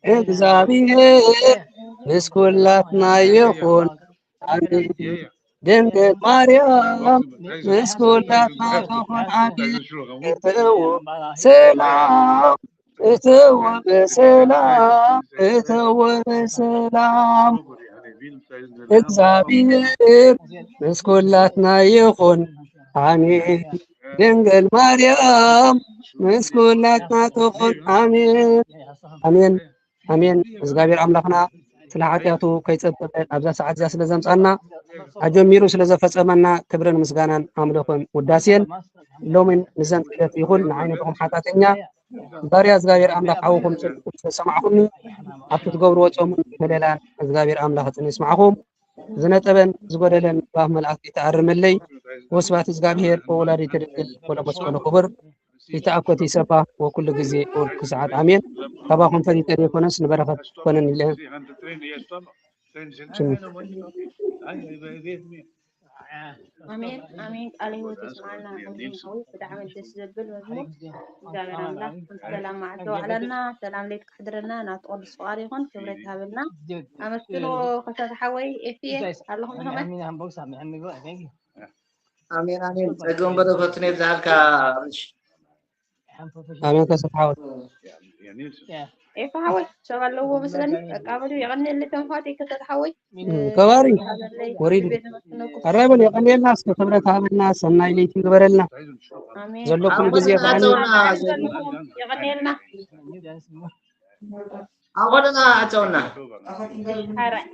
እግዚኣብሔር ምስ ኩላትና ይኹን። አሜን። ድንግል ማርያም ምስ ኩላትና ትኹን። አሜን። እተው ሰላም፣ እተው በሰላም፣ እተው በሰላም። እግዚኣብሔር ምስ ኩላትና ይኹን። አሜን። ድንግል ማርያም ምስ ኩላትና ትኹን። አሜን። አሜን። አሜን። እግዚኣብሔር ኣምላኽና ስለ ሓጢኣቱ ከይጸጸተ ኣብዛ ሰዓት እዚኣ ስለ ዘምጻና፣ ኣጀሚሩ ስለ ዘፈጸመና ክብርን ምስጋናን ኣምልኾን ውዳሴን ሎምን ንዘን ዕለት ይኹን ንዓይ ነብኹም ሓጢኣተኛ ባርያ እግዚኣብሔር ኣምላኽ ሓውኹም ጽድቁ ዝተሰማዕኹምኒ ኣብቲ ትገብርዎ ጾምን ምህለላን እግዚኣብሔር ኣምላኽ ጽን ይስማዕኹም። ዝነጠበን ዝጎደለን ባፍ መልኣክ ይተኣርመለይ። ወስብሐት እግዚኣብሔር ወወላዲቱ ድንግል ወለመስቀሉ ክቡር። ይተኣኮት ይሰፋ ወኩሉ ግዜ ወኩሉ ሰዓት ኣሜን። ካባኹም ፈሊጠ ዘይኮነስ ንበረኸት ኮነን ኢለ። አሜን አሜን። ቃለ ሕይወት ይስማዓልና። ኣሜን። ሓዊ ብጣዕሚ ደስ ዘብል መዝሙር። እግዚኣብሔር ኣምላኽ ሰላም መዓልቲ ዋዕላልና፣ ሰላም ለይቲ ክሕድረልና ናቱ ቅዱስ ፍቓድ ይኹን። ክብረት ይሃበልና። ኣመስግንዎ ከሳት ሓወይ ኤፍኤ ኣለኹም ከመይ? ኣሜን ኣሜን። ጸግን በረከቱን የብዝሃልካ ኣብርሽ። ኣሜን። ከሳት ሓወይ ኤፋ ሓወይ ሰብ ኣለዎ መስለኒ። በቃ በሉ የቐንየለይ ተምፋተይ ከሳት ሓወይ። ከባሪ ወሪድ ኣራይ በል የቐንየልና እስከ ክብረት ሃበልና ሰናይ ለይቲ ግበረልና ኣሜን። ዘለኩም ግዜ ኣቦና ብዓኒ ኣተውና የቐንየልና። ኣቦና ኣተውና ሓራይ